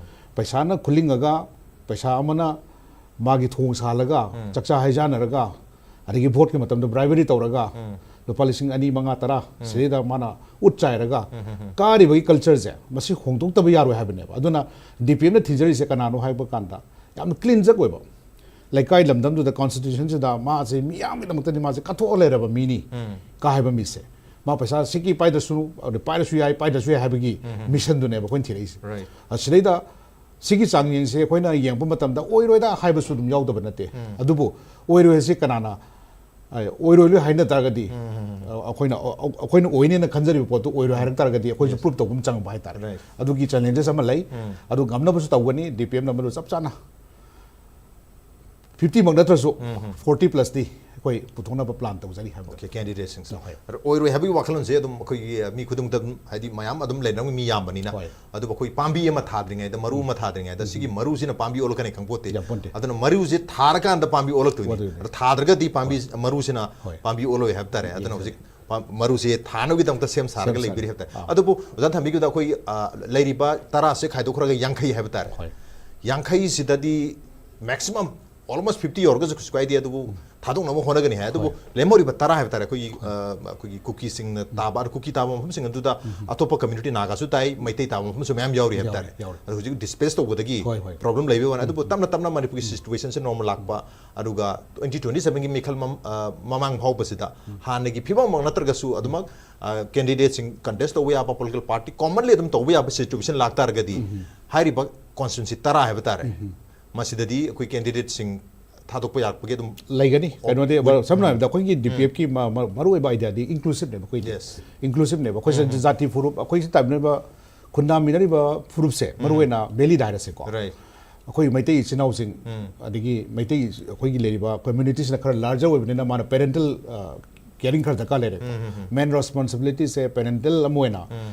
ꯄꯩꯁꯥꯅ ꯈꯨꯜꯂꯤꯡꯉꯒ ꯄꯩꯁꯥ ꯑꯃꯅ ꯃꯥꯒꯤ ꯊꯣꯡ ꯁꯥꯍꯜꯂꯒ, ꯆꯥꯛꯆꯥ ꯍꯩꯖꯥꯟꯅꯔꯒ, ꯑꯗꯒꯤ ꯚꯣꯠꯀꯤ ꯃꯇꯝꯗ ꯕ꯭ꯔꯥꯏꯕꯔꯤ ꯇꯧꯔꯒ, ꯂꯨꯄꯥ ꯂꯤꯁꯤꯡ ꯑꯅꯤ, ꯃꯉꯥ, ꯇꯔꯥ ꯁꯤꯗꯩꯗ ꯃꯥꯅ ꯎꯠ ꯆꯥꯏꯔꯒ ꯀꯥꯔꯤꯕꯒꯤ ꯀꯜꯆꯔꯁꯦ ꯃꯁꯤ ꯍꯣꯡꯗꯣꯛꯇꯕ ꯌꯥꯔꯣꯏ ꯍꯥꯏꯕꯅꯦꯕ꯫ ꯑꯗꯨꯅ ꯗꯤ ꯄꯤ ꯑꯦꯝꯅ ꯊꯤꯡꯖꯔꯤꯁꯦ ꯀꯅꯥꯅꯣ ꯍꯥꯏꯕ ꯀꯥꯟꯗ ꯌꯥꯝꯅ ꯀ꯭ꯂꯤꯟ ꯆꯠ ꯑꯣꯏꯕ, ꯂꯩꯀꯥꯏ ꯂꯝꯗꯝꯗꯨꯗ ꯀꯣꯟꯁꯇꯤꯇ꯭ꯌꯨꯁꯟꯁꯤꯗ ꯃꯥꯁꯦ ꯃꯤꯌꯥꯝꯒꯤꯗꯃꯛꯇꯗꯤ ꯃꯥꯁꯦ ꯀꯠꯊꯣꯛꯑ ꯂꯩꯔꯕ ꯃꯤꯅꯤ ꯀꯥ ꯍꯥꯏꯕ ꯃꯤꯁꯦ꯫ ꯃꯥ ꯄꯩꯁꯥ ꯁꯤꯒꯤ ꯄꯥꯏꯗ꯭ꯔꯁꯨ, ꯄꯥꯏꯔꯁꯨ ꯌꯥꯏ, ꯄꯥꯏꯗ꯭ꯔꯁꯨ ꯌꯥꯏ ꯍꯥꯏꯕꯒꯤ ꯃꯤꯁꯟꯗꯨꯅꯦꯕ ꯑꯩꯈꯣꯏꯅ ꯊꯤꯔꯛꯏꯁꯦ꯫ Right. ꯑꯁꯤꯗꯩꯗ ꯁꯤꯒꯤ ꯆꯥꯡꯌꯦꯡꯁꯦ ꯑꯩꯈꯣꯏꯅ ꯌꯦꯡꯕ ꯃꯇꯝꯗ ꯑꯣꯏꯔꯣꯏꯗ ꯍꯥꯏꯕꯁꯨ ꯑꯗꯨꯝ ꯌꯥꯎꯗꯕ ꯅꯠꯇꯦ꯫ ꯑꯗꯨꯕꯨ ꯑꯣꯏꯔꯣꯏ ꯍꯥꯏꯁꯤ ꯀꯅꯥꯅ, ꯑ, ꯑꯣꯏꯔꯣꯏ ꯂꯣꯏ ꯍꯥꯏꯅ ꯇꯥꯔꯒꯗꯤ ꯑꯩꯈꯣꯏꯅ ꯑꯩꯈꯣꯏꯅ ꯑꯣꯏꯅꯦꯅ ꯈꯟꯖꯔꯤꯕ ꯄꯣꯠꯇꯨ ꯑꯣꯏꯔꯣꯏ ꯍꯥꯏꯔꯛ ꯇꯥꯔꯒꯗꯤ ꯑꯩꯈꯣꯏꯁꯨ Yes. ꯄ꯭ꯔꯨꯞ ꯇꯧꯕ ꯑꯃ ꯆꯪꯕ ꯍꯥꯏꯇꯥꯔꯦ꯫ Right. ꯑꯗꯨꯒꯤ ꯆꯦꯂꯦꯟꯖꯦꯁ ꯑꯃ ꯂꯩ꯫ ꯑꯗꯨ ꯉꯝꯅꯕꯁꯨ ꯇꯧꯒꯅꯤ꯫ ꯗꯤ ꯄꯤ ꯑꯦꯝꯅ ꯃꯗꯨ ꯆꯞ ꯆꯥꯅ ꯐꯤꯐꯇꯤꯃꯛ ꯅꯠꯇ꯭ꯔꯁꯨ ꯐꯣꯔꯇꯤ ꯄ꯭ꯂꯁꯇꯤ ꯑꯩꯈꯣꯏ ꯄꯨꯊꯣꯛꯅꯕ ꯄ꯭ꯂꯥꯟ ꯇꯧꯖꯔꯤ ꯍꯥꯏꯕ꯫ ꯑꯣꯀꯦ, ꯀꯦꯟꯗꯤꯗꯦꯠꯁꯤꯡꯁꯦ ꯍꯣꯏ. ꯑꯣꯏꯔꯣꯏ ꯍꯥꯏꯕꯒꯤ ꯋꯥꯈꯜꯂꯣꯟꯁꯦ ꯑꯗꯨꯝ ꯑꯩꯈꯣꯏꯒꯤ ꯃꯤ ꯈꯨꯗꯤꯡꯃꯛꯇ ꯑꯗꯨꯝ, ꯍꯥꯏꯗꯤ ꯃꯌꯥꯝ ꯑꯗꯨꯝ ꯂꯩꯅꯔꯝꯃꯤ, ꯃꯤ ꯌꯥꯝꯕꯅꯤꯅ꯫ ꯍꯣꯏ. ꯑꯗꯨꯕꯨ ꯑꯩꯈꯣꯏ ꯄꯥꯝꯕꯤ ꯑꯃ ꯊꯥꯗ꯭ꯔꯤꯉꯩꯗ, ꯃꯔꯨ ꯑꯃ ꯊꯥꯗ꯭ꯔꯤꯉꯩꯗ, ꯁꯤꯒꯤ ꯃꯔꯨꯁꯤꯅ ꯄꯥꯝꯕꯤ ꯑꯣꯜꯂꯛꯀꯅꯤ ꯈꯪꯄꯣꯠꯇꯦ꯫ ꯌꯥꯝꯄꯣꯟꯇꯦ. ꯑꯗꯨꯅ ꯃꯔꯨꯁꯦ ꯊꯥꯔꯀꯥꯟꯗ ꯄꯥꯝꯕꯤ ꯑꯣꯜꯂꯛꯇꯣꯏꯅꯤ꯫ ꯑꯣꯜꯂꯛꯇꯣꯏꯅꯤ. ꯑꯗ ꯊꯥꯗ꯭ꯔꯒꯗꯤ ꯄꯥꯝꯕꯤ ꯃꯔꯨꯁꯤꯅ ꯍꯣꯏ. ꯄꯥꯝꯕꯤ ꯑꯣꯜꯂꯣꯏ ꯍꯥꯏꯕ ꯇꯥꯔꯦ꯫ ꯑꯗꯨꯅ Exactly. ꯍꯧꯖꯤꯛ ꯄꯥꯝ-, ꯃꯔꯨꯁꯦ ꯊꯥꯅꯕꯒꯤꯗꯃꯛꯇ ꯁꯦꯝ ꯁꯥꯔꯒ ꯁꯦꯝ ꯂꯩꯕꯤꯔꯤ ꯁꯥꯔꯒ. ꯍꯥꯏꯕ ꯇꯥꯔꯦ꯫ ꯑꯥ. ꯑꯗꯨꯕꯨ ꯑꯣꯖꯥ ꯊꯝꯕꯤꯈꯤꯕꯗ ꯑꯩꯈꯣꯏ, ꯑ, ꯂꯩꯔꯤꯕ ꯇꯔꯥꯁꯦ ꯈꯥꯏꯗꯣꯛꯈ꯭ꯔꯒ ꯌꯥꯡꯈꯩ ꯍꯥꯏꯕ ꯇꯥꯔꯦ꯫ ꯍꯣꯏ. ꯌꯥꯡꯈꯩꯁꯤꯗꯗꯤ ꯃꯦꯛꯁꯤꯃꯝ ꯑꯣꯜꯃꯣꯁ ꯐꯤꯐꯇꯤ ꯌꯧꯔꯒꯁꯨ ꯀꯩꯁꯨ ꯀꯥꯏꯗꯦ, ꯑꯗꯨꯕꯨ ꯊꯥꯗꯣꯛꯅꯕ ꯍꯣꯠꯅꯒꯅꯤ ꯍꯥꯏ꯫ ꯑꯗꯨꯕꯨ ꯍꯣꯏ. ꯂꯦꯝꯍꯧꯔꯤꯕ ꯇꯔꯥ ꯍꯥꯏꯕ ꯇꯥꯔꯦ, ꯑꯩꯈꯣꯏꯒꯤ, ꯑ, ꯑꯩꯈꯣꯏꯒꯤ ꯀꯨꯀꯤꯁꯤꯡꯅ ꯇꯥꯕ, ꯑꯗꯨ ꯀꯨꯀꯤ ꯇꯥꯕ ꯃꯐꯝꯁꯤꯡ ꯑꯗꯨꯗ ꯑꯇꯣꯞꯄ ꯀꯝꯃ꯭ꯌꯨꯅꯤꯇꯤ, ꯅꯥꯒꯥꯁꯨ ꯇꯥꯏ, ꯃꯩꯇꯩ ꯇꯥꯕ ꯃꯐꯝꯁꯨ ꯃꯌꯥꯝ ꯌꯥꯎꯔꯤ ꯍꯥꯏꯕ ꯌꯥꯎꯔꯤ, ꯇꯥꯔꯦ꯫ ꯌꯥꯎꯔꯤ. ꯑꯗꯨ ꯍꯧꯖꯤꯛ ꯗꯤꯁꯄ꯭ꯂꯦꯁ ꯇꯧꯕꯗꯒꯤ ꯍꯣꯏ, ꯍꯣꯏ. ꯄ꯭ꯔꯣꯕ꯭ꯂꯦꯝ ꯂꯩꯕꯒꯤ ꯋꯥꯅꯤ꯫ ꯑꯗꯨꯕꯨ ꯇꯞꯅ ꯇꯞꯅ ꯃꯅꯤꯄꯨꯔꯒꯤ ꯁꯤꯆꯨꯋꯦꯁꯟꯁꯦ ꯅꯣꯔꯃꯦꯜ ꯂꯥꯛꯄ, ꯑꯗꯨꯒ ꯇ꯭ꯋꯦꯟꯇꯤ ꯇ꯭ꯋꯦꯟꯇꯤ ꯁꯚꯦꯟꯒꯤ ꯃꯤꯈꯜ ꯃꯝ-, ꯑ, ꯃꯃꯥꯡ ꯐꯥꯎꯕꯁꯤꯗ ꯍꯥꯟꯅꯒꯤ ꯐꯤꯕꯝꯃꯛ ꯅꯠꯇ꯭ꯔꯒꯁꯨ ꯑꯗꯨꯃꯛ, ꯑ, ꯀꯦꯟꯗꯤꯗꯦꯠꯁꯤꯡ ꯀꯟꯇꯦꯁ ꯇꯧꯕ ꯌꯥꯕ, ꯄꯣꯂꯤꯇꯤꯀꯦꯜ ꯄꯥꯔꯇꯤ ꯀꯣꯃꯟꯂꯤ ꯑꯗꯨꯝ ꯇꯧꯕ ꯌꯥꯕ ꯁꯤꯆꯨꯋꯦꯁꯟ ꯂꯥꯛꯇꯥꯔꯒꯗꯤ ꯍꯥꯏꯔꯤꯕ ꯀꯣꯟꯁꯇꯤꯇ꯭ꯋꯦꯟꯁꯤ ꯇꯔꯥ ꯍꯥꯏꯕ ꯇꯥꯔꯦ, ꯃꯁꯤꯗꯗꯤ ꯑꯩꯈꯣꯏ ꯀꯦꯟꯗꯤꯗꯦꯠꯁꯤꯡ ꯊꯥꯗꯣꯛꯄ ꯌꯥꯔꯛꯄꯒꯤ ꯑꯗꯨꯝ ꯂꯩꯒꯅꯤ꯫ ꯑꯣ, ꯀꯩꯅꯣꯗꯤ ꯎꯝ. ꯁꯝꯅ ꯍꯥꯏꯔꯕꯗ ꯑꯩꯈꯣꯏꯒꯤ ꯗꯤ ꯄꯤ ꯑꯦꯐꯀꯤ ꯃꯔꯨꯑꯣꯏꯕ ꯑꯥꯏꯗꯤꯌꯥꯗꯤ ꯏꯟꯀ꯭ꯂꯨꯁꯤꯞꯅꯦꯕ ꯑꯩꯈꯣꯏꯗꯤ꯫ Yes. ꯏꯟꯀ꯭ꯂꯨꯁꯤꯞꯅꯦꯕ ꯑꯩꯈꯣꯏꯁꯦ꯫ ꯖꯥꯇꯤ ꯐꯨꯔꯨꯞ ꯑꯩꯈꯣꯏꯁꯦ ꯇꯥꯃꯤꯟꯅꯔꯤꯕ, ꯈꯨꯟꯗꯥꯃꯤꯟꯅꯔꯤꯕ ꯐꯨꯔꯨꯞꯁꯦ ꯃꯔꯨꯑꯣꯏꯅ ꯚꯦꯂꯤꯗ ꯍꯥꯏꯔꯁꯦꯀꯣ꯫ Right. ꯑꯩꯈꯣꯏ ꯃꯩꯇꯩ ꯏꯆꯤꯟ ꯏꯅꯥꯎꯁꯤꯡ, ꯑꯗꯒꯤ ꯃꯩꯇꯩ ꯑꯩꯈꯣꯏꯒꯤ ꯂꯩꯔꯤꯕ ꯀꯝꯃ꯭ꯌꯨꯅꯤꯇꯤꯁꯤꯅ ꯈꯔ ꯂꯥꯔꯖꯔ ꯑꯣꯏꯕꯅꯤꯅ ꯃꯥꯅ ꯄꯦꯔꯦꯟꯇꯦꯜ ꯀꯦꯌꯔꯤꯡ ꯈꯔ ꯗꯔꯀꯥꯔ ꯂꯩꯔꯦꯀꯣ꯫ ꯃꯦꯟ ꯔꯦꯁꯄꯣꯟꯁꯤꯕꯤꯂꯤꯇꯤꯁꯦ ꯄꯦꯔꯦꯟꯇꯦꯜ ꯑꯃ ꯑꯣꯏꯅ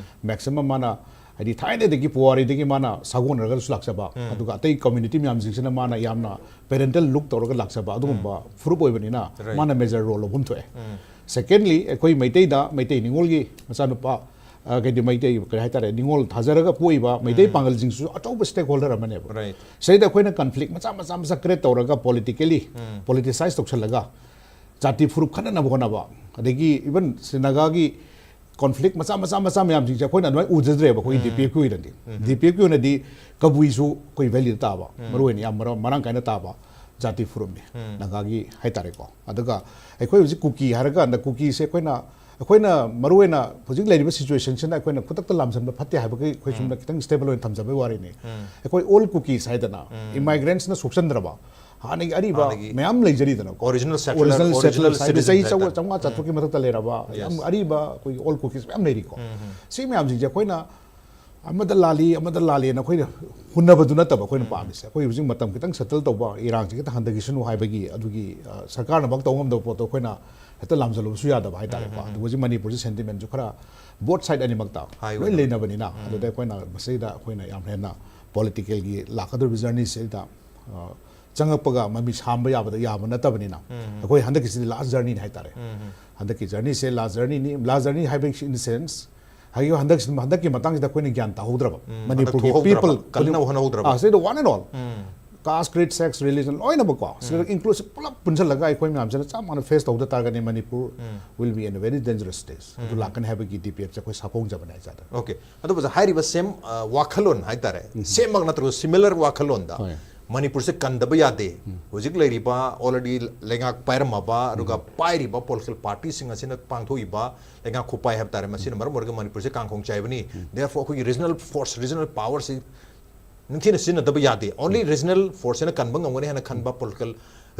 ꯃꯦꯛꯁꯤꯃꯝ ꯃꯥꯅ, ꯍꯥꯏꯗꯤ ꯊꯥꯏꯅꯗꯒꯤ ꯄꯨꯋꯥꯔꯤꯗꯒꯤ ꯃꯥꯅ ꯁꯥꯒꯣꯟꯅꯔꯒꯁꯨ ꯂꯥꯛꯆꯕ, ꯑꯗꯨꯒ ꯑꯇꯩ ꯀꯝꯃ꯭ꯌꯨꯅꯤꯇꯤ ꯃꯌꯥꯝꯁꯤꯡꯁꯤꯅ ꯃꯥꯅ ꯌꯥꯝꯅ ꯄꯦꯔꯦꯟꯇꯦꯜ ꯂꯨꯛ ꯇꯧꯔꯒ ꯂꯥꯛꯆꯕ ꯑꯗꯨꯒꯨꯝꯕ ꯐꯨꯔꯨꯞ ꯑꯣꯏꯕꯅꯤꯅ Right. ꯃꯥꯅ ꯃꯦꯖꯔ ꯔꯣꯜ ꯂꯧꯐꯝ ꯊꯣꯛꯑꯦ꯫ ꯁꯦꯀꯦꯟꯂꯤ, ꯑꯩꯈꯣꯏ ꯃꯩꯇꯩꯗ, ꯃꯩꯇꯩ ꯅꯤꯉꯣꯜꯒꯤ ꯃꯆꯥꯅꯨꯄꯥ, ꯑ, ꯀꯩꯗꯤ ꯃꯩꯇꯩ ꯀꯔꯤ ꯍꯥꯏꯇꯥꯔꯦ, ꯅꯤꯉꯣꯜ ꯊꯥꯖꯔꯒ ꯄꯣꯛꯏꯕ ꯃꯩꯇꯩ ꯄꯥꯡꯒꯜꯁꯤꯡꯁꯤꯁꯨ ꯑꯆꯧꯕ ꯁ꯭ꯇꯦꯛ ꯍꯣꯜꯗꯔ ꯑꯃꯅꯦꯕ꯫ Right. ꯁꯤꯗꯩꯗ ꯑꯩꯈꯣꯏꯅ ꯀꯟꯐ꯭ꯂꯤꯛ ꯃꯆꯥ ꯃꯆꯥ ꯃꯆꯥ ꯀ꯭ꯔꯤꯌꯦꯠ ꯇꯧꯔꯒ, ꯄꯣꯂꯤꯇꯤꯀꯦꯂꯤ ꯄꯣꯂꯤꯇꯤꯁꯥꯏꯁ ꯇꯧꯁꯜꯂꯒ, ꯖꯥꯇꯤ ꯐꯨꯔꯨꯞ ꯈꯠꯅꯅꯕ ꯍꯣꯠꯅꯕ, ꯑꯗꯒꯤ ꯏꯚꯟ ꯁꯤ ꯅꯥꯒꯥꯒꯤ ꯀꯣꯟꯐ꯭ꯂꯤꯛ ꯃꯆꯥ ꯃꯆꯥ ꯃꯆꯥ ꯃꯌꯥꯝꯁꯤꯡꯁꯦ ꯑꯩꯈꯣꯏꯅ ꯑꯗꯨꯃꯥꯏꯅ ꯎꯖꯗ꯭ꯔꯦꯕ ꯑꯩꯈꯣꯏꯒꯤ ꯗꯤ ꯄꯤ ꯑꯦꯐꯀꯤ ꯑꯣꯏꯅꯗꯤ꯫ ꯗꯤ ꯄꯤ ꯑꯦꯐꯀꯤ ꯑꯣꯏꯅꯗꯤ ꯀꯕꯨꯏꯁꯨ ꯑꯩꯈꯣꯏ ꯚꯦꯂꯤꯗ ꯇꯥꯕ, ꯃꯔꯨꯑꯣꯏꯅ ꯌꯥꯝ ꯃꯔꯥꯡ, ꯃꯔꯥꯡ ꯀꯥꯏꯅ ꯇꯥꯕ ꯖꯥꯇꯤ ꯐꯨꯔꯨꯞꯅꯤ, ꯅꯥꯒꯥꯒꯤ ꯍꯥꯏꯇꯥꯔꯦꯀꯣ꯫ ꯑꯗꯨꯒ ꯑꯩꯈꯣꯏ ꯍꯧꯖꯤꯛ ꯀꯨꯀꯤ ꯍꯥꯏꯔꯀꯥꯟꯗ, ꯀꯨꯀꯤꯁꯦ ꯑꯩꯈꯣꯏꯅ, ꯑꯩꯈꯣꯏꯅ ꯃꯔꯨꯑꯣꯏꯅ ꯍꯧꯖꯤꯛ ꯂꯩꯔꯤꯕ ꯁꯤꯆꯨꯋꯦꯁꯟꯁꯤꯅ ꯑꯩꯈꯣꯏꯅ ꯈꯨꯗꯛꯇ ꯂꯥꯝꯁꯤꯟꯕ ꯐꯠꯇꯦ ꯍꯥꯏꯕꯒꯤ ꯑꯩꯈꯣꯏ ꯁꯨꯝꯅ ꯈꯤꯇꯪ ꯁ꯭ꯇꯦꯕꯜ ꯑꯣꯏꯅ ꯊꯝꯖꯕꯒꯤ ꯋꯥꯔꯤꯅꯤ꯫ ꯑꯩꯈꯣꯏ ꯑꯣꯜ ꯀꯨꯀꯤꯁ ꯍꯥꯏꯗꯅ, ꯏꯃꯥꯏꯒ꯭ꯔꯦꯟꯠꯁꯅ ꯁꯣꯛꯆꯟꯗ꯭ꯔꯕ, ꯍꯥꯟꯅꯒꯤ ꯑꯔꯤꯕ ꯍꯥꯟꯅꯒꯤ ꯃꯌꯥꯝ ꯂꯩꯖꯔꯤꯗꯅꯀꯣ. Original settler, Original original Settlers ꯍꯥꯏꯗꯤ ꯆꯍꯤ citizens ꯍꯥꯏꯇꯥꯔꯦ. ꯆꯥꯝꯃꯉꯥ ꯆꯥꯇ꯭ꯔꯨꯛꯀꯤ ꯃꯊꯛꯇ ꯂꯩꯔꯕ ꯌꯥꯝ Yes. ꯑꯔꯤꯕ ꯑꯩꯈꯣꯏꯒꯤ Old Kukis ꯃꯌꯥꯝ ꯂꯩꯔꯤꯀꯣ. ꯎꯝ, ꯎꯝ. ꯁꯤ ꯃꯌꯥꯝꯁꯤꯡꯁꯦ ꯑꯩꯈꯣꯏꯅ ꯑꯃꯗ ꯂꯥꯜꯂꯤ ꯑꯃꯗ ꯂꯥꯜꯂꯤꯅ ꯑꯩꯈꯣꯏꯅ ꯍꯨꯟꯅꯕꯗꯨ ꯅꯠꯇꯕ ꯑꯩꯈꯣꯏꯅ ꯄꯥꯝꯃꯤꯁꯦ. ꯑꯩꯈꯣꯏ ꯍꯧꯖꯤꯛ ꯃꯇꯝ ꯈꯤꯇꯪ ꯁꯦꯇꯜ ꯇꯧꯕ, ꯏꯔꯥꯡꯁꯦ ꯈꯤꯇꯪ ꯍꯟꯊꯈꯤꯁꯅꯨ ꯍꯥꯏꯕꯒꯤ ꯑꯗꯨꯒꯤ ꯑ, ꯁꯔꯀꯥꯔꯅꯃꯛ ꯇꯧꯕ ꯉꯝꯗꯕ ꯄꯣꯠꯇꯣ ꯑꯩꯈꯣꯏꯅ ꯍꯦꯛꯇ ꯂꯥꯝꯖꯜꯂꯨꯕꯁꯨ ꯌꯥꯗꯕ ꯍꯥꯏꯇꯥꯔꯦꯀꯣ. ꯑꯗꯨꯒ ꯍꯧꯖꯤꯛ ꯃꯅꯤꯄꯨꯔꯁꯤ ꯁꯦꯟꯇꯤꯃꯦꯟꯁꯨ ꯈꯔ both side ꯑꯅꯤꯃꯛꯇ ꯍꯥꯏ ꯂꯣꯏ ꯑꯣꯏꯅ. ꯂꯩꯅꯕꯅꯤꯅ, ꯑꯗꯨꯗ ꯑꯩꯈꯣꯏꯅ ꯃꯁꯤꯗ ꯑꯩꯈꯣꯏꯅ ꯌꯥꯝ ꯍꯦꯟꯅ ꯄꯣꯂꯤꯇꯤꯀꯦꯜꯒꯤ ꯂꯥꯛꯀꯗꯧꯔꯤꯕ ꯖꯔꯅꯤꯁꯤꯗ ꯑ, ꯆꯪꯉꯛꯄꯒ ꯃꯃꯤ ꯁꯥꯝꯕ ꯌꯥꯕꯗ ꯌꯥꯕ ꯅꯠꯇꯕꯅꯤꯅ, ꯑꯩꯈꯣꯏ ꯍꯟꯗꯛꯀꯤꯁꯤꯗꯤ ꯂꯥꯁ ꯖꯔꯅꯤꯅꯤ ꯍꯥꯏꯇꯥꯔꯦ. ꯍꯟꯗꯛꯀꯤ ꯖꯔꯅꯤꯁꯦ ꯂꯥꯁ ꯖꯔꯅꯤꯅꯤ. ꯂꯥꯁ ꯖꯔꯅꯤ ꯍꯥꯏꯕ in the sense, ꯍꯥꯏꯗꯤ ꯍꯟꯗꯛ ꯍꯟꯗꯛꯀꯤ ꯃꯇꯥꯡꯁꯤꯗ ꯑꯩꯈꯣꯏꯅ ꯒ꯭ꯌꯥꯟ ꯇꯥꯍꯧꯗ꯭ꯔꯕ, ꯎꯝ, ꯃꯅꯤꯄꯨꯔꯒꯤ ꯍꯟꯗꯛ ꯊꯣꯛꯍꯧꯗ꯭ꯔꯕ, ꯄꯤꯄꯜ ꯀꯟꯅ ꯍꯣꯠꯅꯍꯧꯗ꯭ꯔꯕ. ꯁꯤꯗ one and all, um. caste, creed, sex, religion ꯂꯣꯏꯅꯃꯛꯀꯣ, ꯁꯤꯗ inclusive ꯄꯨꯂꯞ ꯄꯨꯟꯁꯤꯜꯂꯒ ꯑꯩꯈꯣꯏ ꯃꯌꯥꯝꯁꯤꯅ ꯆꯞ ꯃꯥꯟꯅ ꯐꯦꯁ ꯇꯧꯗ ꯇꯥꯔꯒꯗꯤ Manipur will be in a very dangerous stage. ꯑꯗꯨ ꯂꯥꯛꯀꯅꯤ ꯍꯥꯏꯕꯒꯤ ꯗꯤ ꯄꯤ ꯑꯦꯐꯁꯦ ꯑꯩꯈꯣꯏ ꯁꯥꯐꯣꯡꯖꯕꯅꯦ ꯍꯥꯏꯇꯥꯔꯦ. ꯑꯣꯀꯦ. ꯑꯗꯨꯕꯨ ꯍꯥꯏꯔꯤꯕ ꯁꯦꯝ ꯑ, ꯋꯥꯈꯜꯂꯣꯟ ꯍꯥꯏꯇꯥꯔꯦ, ꯁꯦꯝꯃꯛ ꯅꯠꯇ꯭ꯔꯒꯁꯨ ꯁꯤꯃꯤꯂꯔ ꯋꯥꯈꯜꯂꯣꯟꯗ ꯍꯣꯏ. ꯃꯅꯤꯄꯨꯔꯁꯦ ꯀꯟꯗꯕ ꯌꯥꯗꯦ. ꯍꯧꯖꯤꯛ ꯂꯩꯔꯤꯕ already ꯂꯩꯉꯥꯛ ꯄꯥꯏꯔꯝꯃꯕ ꯑꯗꯨꯒ ꯄꯥꯏꯔꯤꯕ ꯄꯣꯂꯤꯇꯤꯀꯦꯜ ꯄꯥꯔꯇꯤꯁꯤꯡ ꯑꯁꯤꯅ ꯄꯥꯡꯊꯣꯛꯏꯕ ꯂꯩꯉꯥꯛ ꯈꯨꯄꯥꯏ ꯍꯥꯏꯕ ꯇꯥꯔꯦ, ꯃꯁꯤꯅ ꯃꯔꯝ ꯑꯣꯏꯔꯒ ꯃꯅꯤꯄꯨꯔꯁꯦ ꯀꯥꯡꯈꯣꯡ ꯆꯥꯏꯕꯅꯤ. Therefore ꯑꯩꯈꯣꯏꯒꯤ regional force, regional powerꯁꯤ ꯅꯤꯡꯊꯤꯅ ꯁꯤꯖꯤꯟꯅꯗꯕ ꯌꯥꯗꯦ. Only regional forceꯁꯤꯅ ꯀꯟꯕ ꯉꯝꯒꯅꯤ ꯍꯥꯏꯅ ꯈꯟꯕ ꯄꯣꯂꯤꯇꯤꯀꯦꯜ,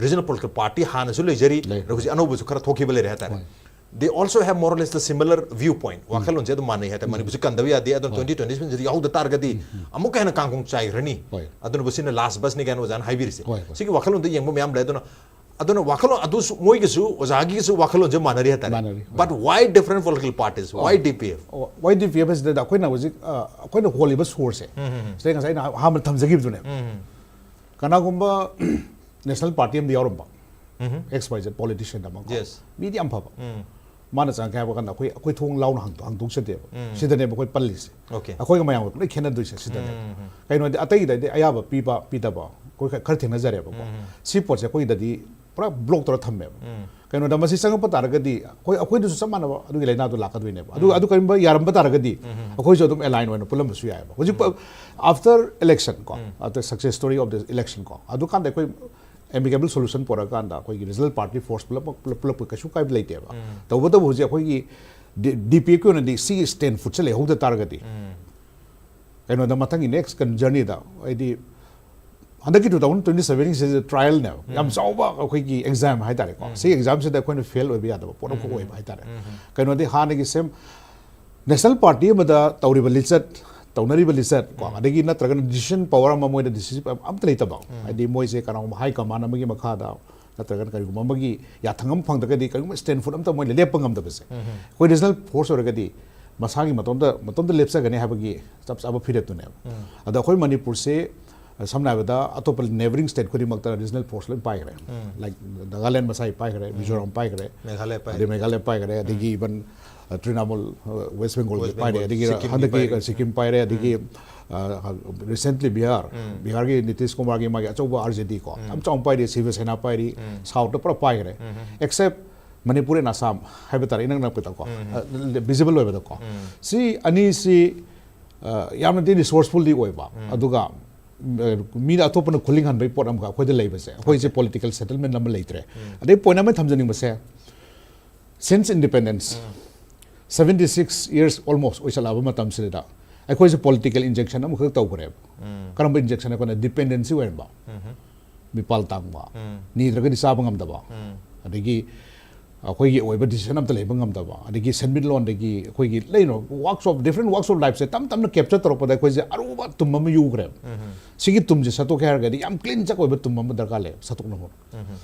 regional political party ꯍꯥꯟꯅꯁꯨ ꯂꯩꯖꯔꯤ. ꯂꯩ. ꯑꯗꯣ ꯍꯧꯖꯤꯛ ꯑꯅꯧꯕꯁꯨ ꯈꯔ ꯊꯣꯛꯈꯤꯕ ꯂꯩꯔꯦ ꯍꯥꯏꯇꯥꯔꯦ. ꯍꯣꯏ. They also have more or less the similar viewpoint. ꯋꯥꯈꯜꯂꯣꯟꯁꯦ ꯑꯗꯨꯝ ꯃꯥꯟꯅꯩ ꯍꯥꯏꯇꯥꯔꯦ. ꯃꯅꯤꯄꯨꯔꯁꯤ ꯀꯟꯗꯕ ꯌꯥꯗꯦ, ꯑꯗꯨꯅ twenty twenty sevenꯁꯤꯗ ꯌꯥꯎꯗ ꯇꯥꯔꯒꯗꯤ ꯑꯃꯨꯛꯀ ꯍꯦꯟꯅ ꯀꯥꯡꯈꯣꯡ ꯆꯥꯏꯈ꯭ꯔꯅꯤ. ꯍꯣꯏ. ꯑꯗꯨꯅꯕꯨ ꯁꯤꯅ ꯂꯥꯁ ꯕꯁꯅꯤ ꯀꯥꯏꯅ ꯑꯣꯖꯥꯅ ꯍꯥꯏꯕꯤꯔꯤꯁꯦ. ꯍꯣꯏ, ꯍꯣꯏ. ꯁꯤꯒꯤ ꯋꯥꯈꯜꯂꯣꯟꯗ ꯌꯦꯡꯕ ꯃꯌꯥꯝ ꯂꯩ. ꯑꯗꯨꯅ, ꯑꯗꯨꯅ ꯋꯥꯈꯜꯂꯣꯟ ꯑꯗꯨꯁꯨ ꯃꯣꯏꯒꯤꯁꯨ ꯑꯣꯖꯥꯒꯤꯁꯨ ꯋꯥꯈꯜꯂꯣꯟꯁꯦ ꯃꯥꯟꯅꯔꯤ ꯍꯥꯏꯇꯥꯔꯦ. ꯃꯥꯟꯅꯔꯤ, ꯍꯣꯏ. But why different political parties? Why D P F? Why D P F ꯍꯥꯏꯁꯤꯗ ꯑꯩꯈꯣꯏꯅ ꯍꯧꯖꯤꯛ ꯑ, ꯑꯩꯈꯣꯏꯅ ꯍꯣꯜꯂꯤꯕ ꯁꯣꯔꯁꯦ, ꯁꯤꯗ ꯉꯁꯥꯏ ꯑꯩꯅ ꯑꯍꯥꯟꯕ ꯊꯝꯖꯈꯤꯕꯗꯨꯅꯦ. ꯀꯅꯥꯒꯨꯝꯕ ꯅꯦꯁꯅꯦꯜ ꯄꯥꯔꯇꯤ ꯑꯃꯗ ꯌꯥꯎꯔꯝꯕ, X Y Z politician ꯑꯃ ꯀꯣ, Yes. ꯃꯤꯗꯤ ꯌꯥꯝ ꯐꯕ, ꯎꯝ. ꯃꯥꯅ ꯆꯪꯉꯛꯀꯦ ꯍꯥꯏꯕ ꯀꯥꯟꯗ ꯑꯩꯈꯣꯏ ꯑꯩꯈꯣꯏ ꯊꯣꯡ ꯂꯥꯎꯅ ꯍꯥꯡꯗꯣꯛ ꯍꯥꯡꯗꯣꯛꯆꯗꯦꯕ. ꯁꯤꯗꯅꯦꯕ ꯑꯩꯈꯣꯏ ꯄꯜꯂꯤꯁꯦ. Okay. ꯑꯩꯈꯣꯏꯒ ꯃꯌꯥꯝꯒ ꯂꯣꯏ ꯈꯦꯠꯅꯗꯣꯏꯁꯦ ꯁꯤꯗꯅꯦꯕ. ꯀꯩꯅꯣꯗꯤ ꯑꯇꯩꯒꯤꯗꯗꯤ ꯑꯌꯥꯕ ꯄꯤꯕ ꯄꯤꯗꯕ ꯑꯩꯈꯣꯏ ꯈꯔ ꯊꯦꯡꯅꯖꯔꯦꯕꯀꯣ. ꯁꯤ ꯄꯣꯠꯁꯦ ꯑꯩꯈꯣꯏꯒꯤꯗꯗꯤ ꯄꯨꯔꯥ ꯕ꯭ꯂꯣꯛ ꯇꯧꯔ ꯊꯝꯃꯦꯕ. ꯀꯩꯅꯣꯗ ꯃꯁꯤ ꯆꯪꯉꯛꯄ ꯇꯥꯔꯒꯗꯤ ꯑꯩꯈꯣꯏ ꯑꯩꯈꯣꯏꯗꯁꯨ ꯆꯞ ꯃꯥꯟꯅꯕ ꯑꯗꯨꯒꯤ ꯂꯥꯏꯅꯥꯗꯣ ꯂꯥꯛꯀꯗꯣꯏꯅꯦꯕ. ꯑꯗꯨ ꯑꯗꯨ ꯀꯔꯤꯒꯨꯝꯕ ꯌꯥꯔꯝꯕ ꯇꯥꯔꯒꯗꯤ ꯑꯩꯈꯣꯏꯁꯨ ꯑꯗꯨꯝ ꯑꯦꯂꯥꯏꯟ ꯑꯣꯏꯅ ꯄꯨꯜꯂꯝꯕꯁꯨ ꯌꯥꯏꯑꯕ. ꯍꯧꯖꯤꯛ after election ꯀꯣ, after success story of the election ꯀꯣ, ꯑꯗꯨꯀꯥꯟꯗ ꯑꯩꯈꯣꯏ amicable solution ꯄꯨꯔꯛꯑꯀꯥꯟꯗ ꯑꯩꯈꯣꯏꯒꯤ regional party force ꯄꯨꯂꯞ ꯄꯨꯂꯞ ꯄꯨꯂꯞ ꯀꯩꯁꯨ ꯀꯥꯏꯕ ꯂꯩꯇꯦꯕ. ꯇꯧꯕꯇꯕꯨ ꯍꯧꯖꯤꯛ ꯑꯩꯈꯣꯏꯒꯤ ꯗꯤ ꯄꯤ ꯑꯦꯐꯀꯤ ꯑꯣꯏꯅꯗꯤ ꯁꯤꯒꯤ ꯁ꯭ꯇꯦꯟ ꯐꯨꯠꯁꯦ ꯂꯩꯍꯧꯗ ꯇꯥꯔꯒꯗꯤ ꯀꯩꯅꯣꯗ ꯃꯊꯪꯒꯤ ꯅꯦꯛꯁ ꯖꯔꯅꯤꯗ ꯍꯥꯏꯗꯤ ꯍꯟꯗꯛꯀꯤ two thousand twenty seven ꯒꯤꯁꯤꯗ ꯇ꯭ꯔꯥꯏꯌꯦꯜꯅꯦꯕ, ꯌꯥꯝ ꯆꯥꯎꯕ ꯑꯩꯈꯣꯏꯒꯤ ꯑꯦꯛꯖꯥꯝ ꯍꯥꯏꯇꯥꯔꯦꯀꯣ꯫ ꯁꯤ ꯑꯦꯛꯖꯥꯝꯁꯤꯗ ꯑꯩꯈꯣꯏꯅ ꯐꯦꯜ ꯑꯣꯏꯕ ꯌꯥꯗꯕ ꯄꯣꯠ ꯑꯃꯈꯛ ꯑꯣꯏꯕ ꯍꯥꯏꯇꯥꯔꯦ꯫ ꯀꯩꯅꯣꯗꯤ ꯍꯥꯟꯅꯒꯤ ꯁꯦꯝ ꯅꯦꯁꯅꯦꯜ ꯄꯥꯔꯇꯤ ꯑꯃꯗ ꯇꯧꯔꯤꯕ ꯂꯤꯆꯠ, ꯇꯧꯅꯔꯤꯕ ꯂꯤꯆꯠ ꯀꯣ, ꯑꯗꯒꯤ ꯅꯠꯇ꯭ꯔꯒꯅ ꯗꯤꯁꯤꯖꯟ ꯄꯋꯥꯔ ꯑꯃ ꯃꯣꯏꯗ ꯗꯤꯁꯤꯖꯟ ꯑꯝꯇ ꯂꯩꯇꯕ, ꯍꯥꯏꯗꯤ ꯃꯣꯏꯁꯦ ꯀꯅꯥꯒꯨꯝꯕ ꯍꯥꯏ ꯀꯃꯥꯟ ꯑꯃꯒꯤ ꯃꯈꯥꯗ ꯅꯠꯇ꯭ꯔꯒꯅ ꯀꯔꯤꯒꯨꯝꯕ ꯑꯃꯒꯤ ꯌꯥꯊꯪ ꯑꯃ ꯐꯪꯗ꯭ꯔꯒꯗꯤ, ꯀꯔꯤꯒꯨꯝꯕ ꯁ꯭ꯇꯦꯟ ꯐꯨꯗ ꯑꯝꯇ ꯃꯣꯏꯅ ꯂꯦꯞꯄ ꯉꯝꯗꯕꯁꯦ, ꯑꯩꯈꯣꯏ ꯔꯤꯖꯅꯦꯜ ꯐꯣꯔꯁ ꯑꯣꯏꯔꯒꯗꯤ ꯃꯁꯥꯒꯤ ꯃꯇꯣꯝꯇ ꯃꯇꯣꯝꯇ ꯂꯦꯞꯆꯒꯅꯤ ꯍꯥꯏꯕꯒꯤ ꯆꯞ ꯆꯥꯕ ꯐꯤꯔꯦꯞꯇꯨꯅꯦꯕ꯫ ꯑꯗꯣ ꯑꯩꯈꯣꯏ ꯃꯅꯤꯄꯨꯔꯁꯦ, ꯁꯝꯅ ꯍꯥꯏꯔꯕꯗ, ꯑꯇꯣꯞꯄ ꯅꯦꯕꯔꯤꯡ ꯁ꯭ꯇꯦꯠ ꯈꯨꯗꯤꯡꯃꯛꯇ ꯔꯤꯖꯅꯦꯜ ꯐꯣꯔꯁ ꯂꯣꯏ ꯄꯥꯏꯈ꯭ꯔꯦ꯫ ꯂꯥꯏꯛ, ꯅꯥꯒꯥꯂꯦꯟ ꯃꯁꯥꯒꯤ ꯄꯥꯏꯈ꯭ꯔꯦ, ꯃꯤꯖꯣꯔꯥꯝ ꯄꯥꯏꯈ꯭ꯔꯦ, ꯃꯦꯘꯥꯂꯌ ꯄꯥꯏ ꯑꯗꯩ ꯃꯦꯘꯥꯂꯌ ꯄꯥꯏꯈ꯭ꯔꯦ, ꯑꯗꯒꯤ ꯏꯚꯟ ꯇ꯭ꯔꯤꯅꯥꯃꯨꯜ, ꯋꯦꯁ ꯕꯦꯡꯒꯣꯜꯒꯤ ꯋꯦꯁ ꯄꯥꯏꯔꯦ, ꯕꯦꯡꯒꯣꯜ, ꯑꯗꯒꯤ ꯁꯤꯛꯀꯤꯝꯒꯤ ꯍꯟꯗꯛꯀꯤ ꯄꯥꯏꯔꯦ꯫ ꯁꯤꯛꯀꯤꯝ ꯄꯥꯏꯔꯦ, ꯑꯗꯒꯤ ꯔꯤꯁꯦꯟꯠꯂꯤ ꯕꯤꯍꯥꯔ, ꯕꯤꯍꯥꯔꯒꯤ ꯅꯤꯇꯤꯁ ꯀꯨꯃꯥꯔꯒꯤ ꯃꯥꯒꯤ ꯑꯆꯧꯕ ꯑꯥꯔ ꯖꯦ ꯗꯤ ꯀꯣ, ꯌꯥꯝ ꯆꯥꯎꯅ ꯄꯥꯏꯔꯤ, ꯁꯤꯕ ꯁꯦꯅꯥ ꯄꯥꯏꯔꯤ, ꯁꯥꯎꯠꯇ ꯄꯨꯔꯥ ꯄꯥꯏꯈ꯭ꯔꯦ꯫ ꯑꯦꯛꯁꯦꯞ ꯃꯅꯤꯄꯨꯔ ꯑꯦꯟ ꯑꯁꯥꯝ ꯍꯥꯏꯕ ꯇꯥꯔꯦ, ꯏꯅꯛ ꯅꯛꯄꯗꯀꯣ, ꯚꯤꯖꯤꯕꯜ ꯑꯣꯏꯕꯗꯀꯣ꯫ ꯁꯤ ꯑꯅꯤꯁꯤ, ꯑ, ꯌꯥꯝꯅꯗꯤ ꯔꯤꯁꯣꯔꯁꯐꯨꯜꯗꯤ ꯑꯣꯏꯕ, ꯑꯗꯨꯒ, ꯑ, ꯃꯤꯅ ꯑꯇꯣꯞꯄꯅ ꯈꯨꯂꯤꯡꯍꯟꯕꯒꯤ ꯄꯣꯠ ꯑꯃꯈꯛ ꯑꯩꯈꯣꯏꯗ ꯂꯩꯕꯁꯦ, ꯑꯩꯈꯣꯏꯁꯦ ꯄꯣꯂꯤꯇꯤꯀꯦꯜ ꯁꯦꯇꯜꯃꯦꯟ ꯑꯃ ꯂꯩꯇ꯭ꯔꯦ꯫ ꯑꯗꯩ ꯄꯣꯏꯟ ꯑꯃ ꯊꯝꯖꯅꯤꯡꯕꯁꯦ, since independence, seventy six years almost ꯑꯣꯏꯁꯜꯂꯛꯑꯕ ꯃꯇꯝꯁꯤꯗ ꯑꯩꯈꯣꯏꯁꯦ ꯄꯣꯂꯤꯇꯤꯀꯦꯜ ꯏꯟꯖꯦꯛꯁꯟ ꯑꯃꯈꯛ ꯇꯧꯈ꯭ꯔꯦꯕ꯫ ꯀꯔꯝꯕ ꯏꯟꯖꯦꯛꯁꯟ? ꯑꯩꯈꯣꯏꯅ ꯗꯤꯄꯦꯟꯗꯦꯟꯁꯤ ꯑꯣꯏꯍꯟꯕ, ꯃꯤꯄꯥꯜ ꯇꯥꯡꯕ, ꯅꯤꯗ꯭ꯔꯒꯗꯤ ꯆꯥꯕ ꯉꯝꯗꯕ, ꯑꯗꯒꯤ ꯑꯩꯈꯣꯏꯒꯤ ꯑꯣꯏꯕ ꯗꯤꯁꯤꯖꯟ ꯑꯝꯇ ꯂꯩꯕ ꯉꯝꯗꯕ, ꯑꯗꯒꯤ ꯁꯦꯟꯃꯤꯠꯂꯣꯟꯗꯒꯤ ꯑꯩꯈꯣꯏꯒꯤ ꯂꯩꯅꯣ walks of, different walks of lifeꯁꯦ ꯇꯞ ꯇꯞꯅ ꯀꯦꯞꯆꯔ ꯇꯧꯔꯛꯄꯗ ꯑꯩꯈꯣꯏꯁꯦ ꯑꯔꯨꯕ ꯇꯨꯝ ꯑꯃ ꯌꯨꯈ꯭ꯔꯦꯕ꯫ ꯁꯤꯒꯤ ꯇꯨꯝꯁꯦ ꯁꯠꯇꯣꯛꯀꯦ ꯍꯥꯏꯔꯒꯗꯤ ꯌꯥꯝ ꯀ꯭ꯂꯤꯟ ꯆꯠ ꯑꯣꯏꯕ ꯇꯨꯝ ꯑꯃ ꯗꯔꯀꯥꯔ ꯂꯩꯌꯦꯕ, ꯁꯠꯇꯣꯛꯅꯕ꯫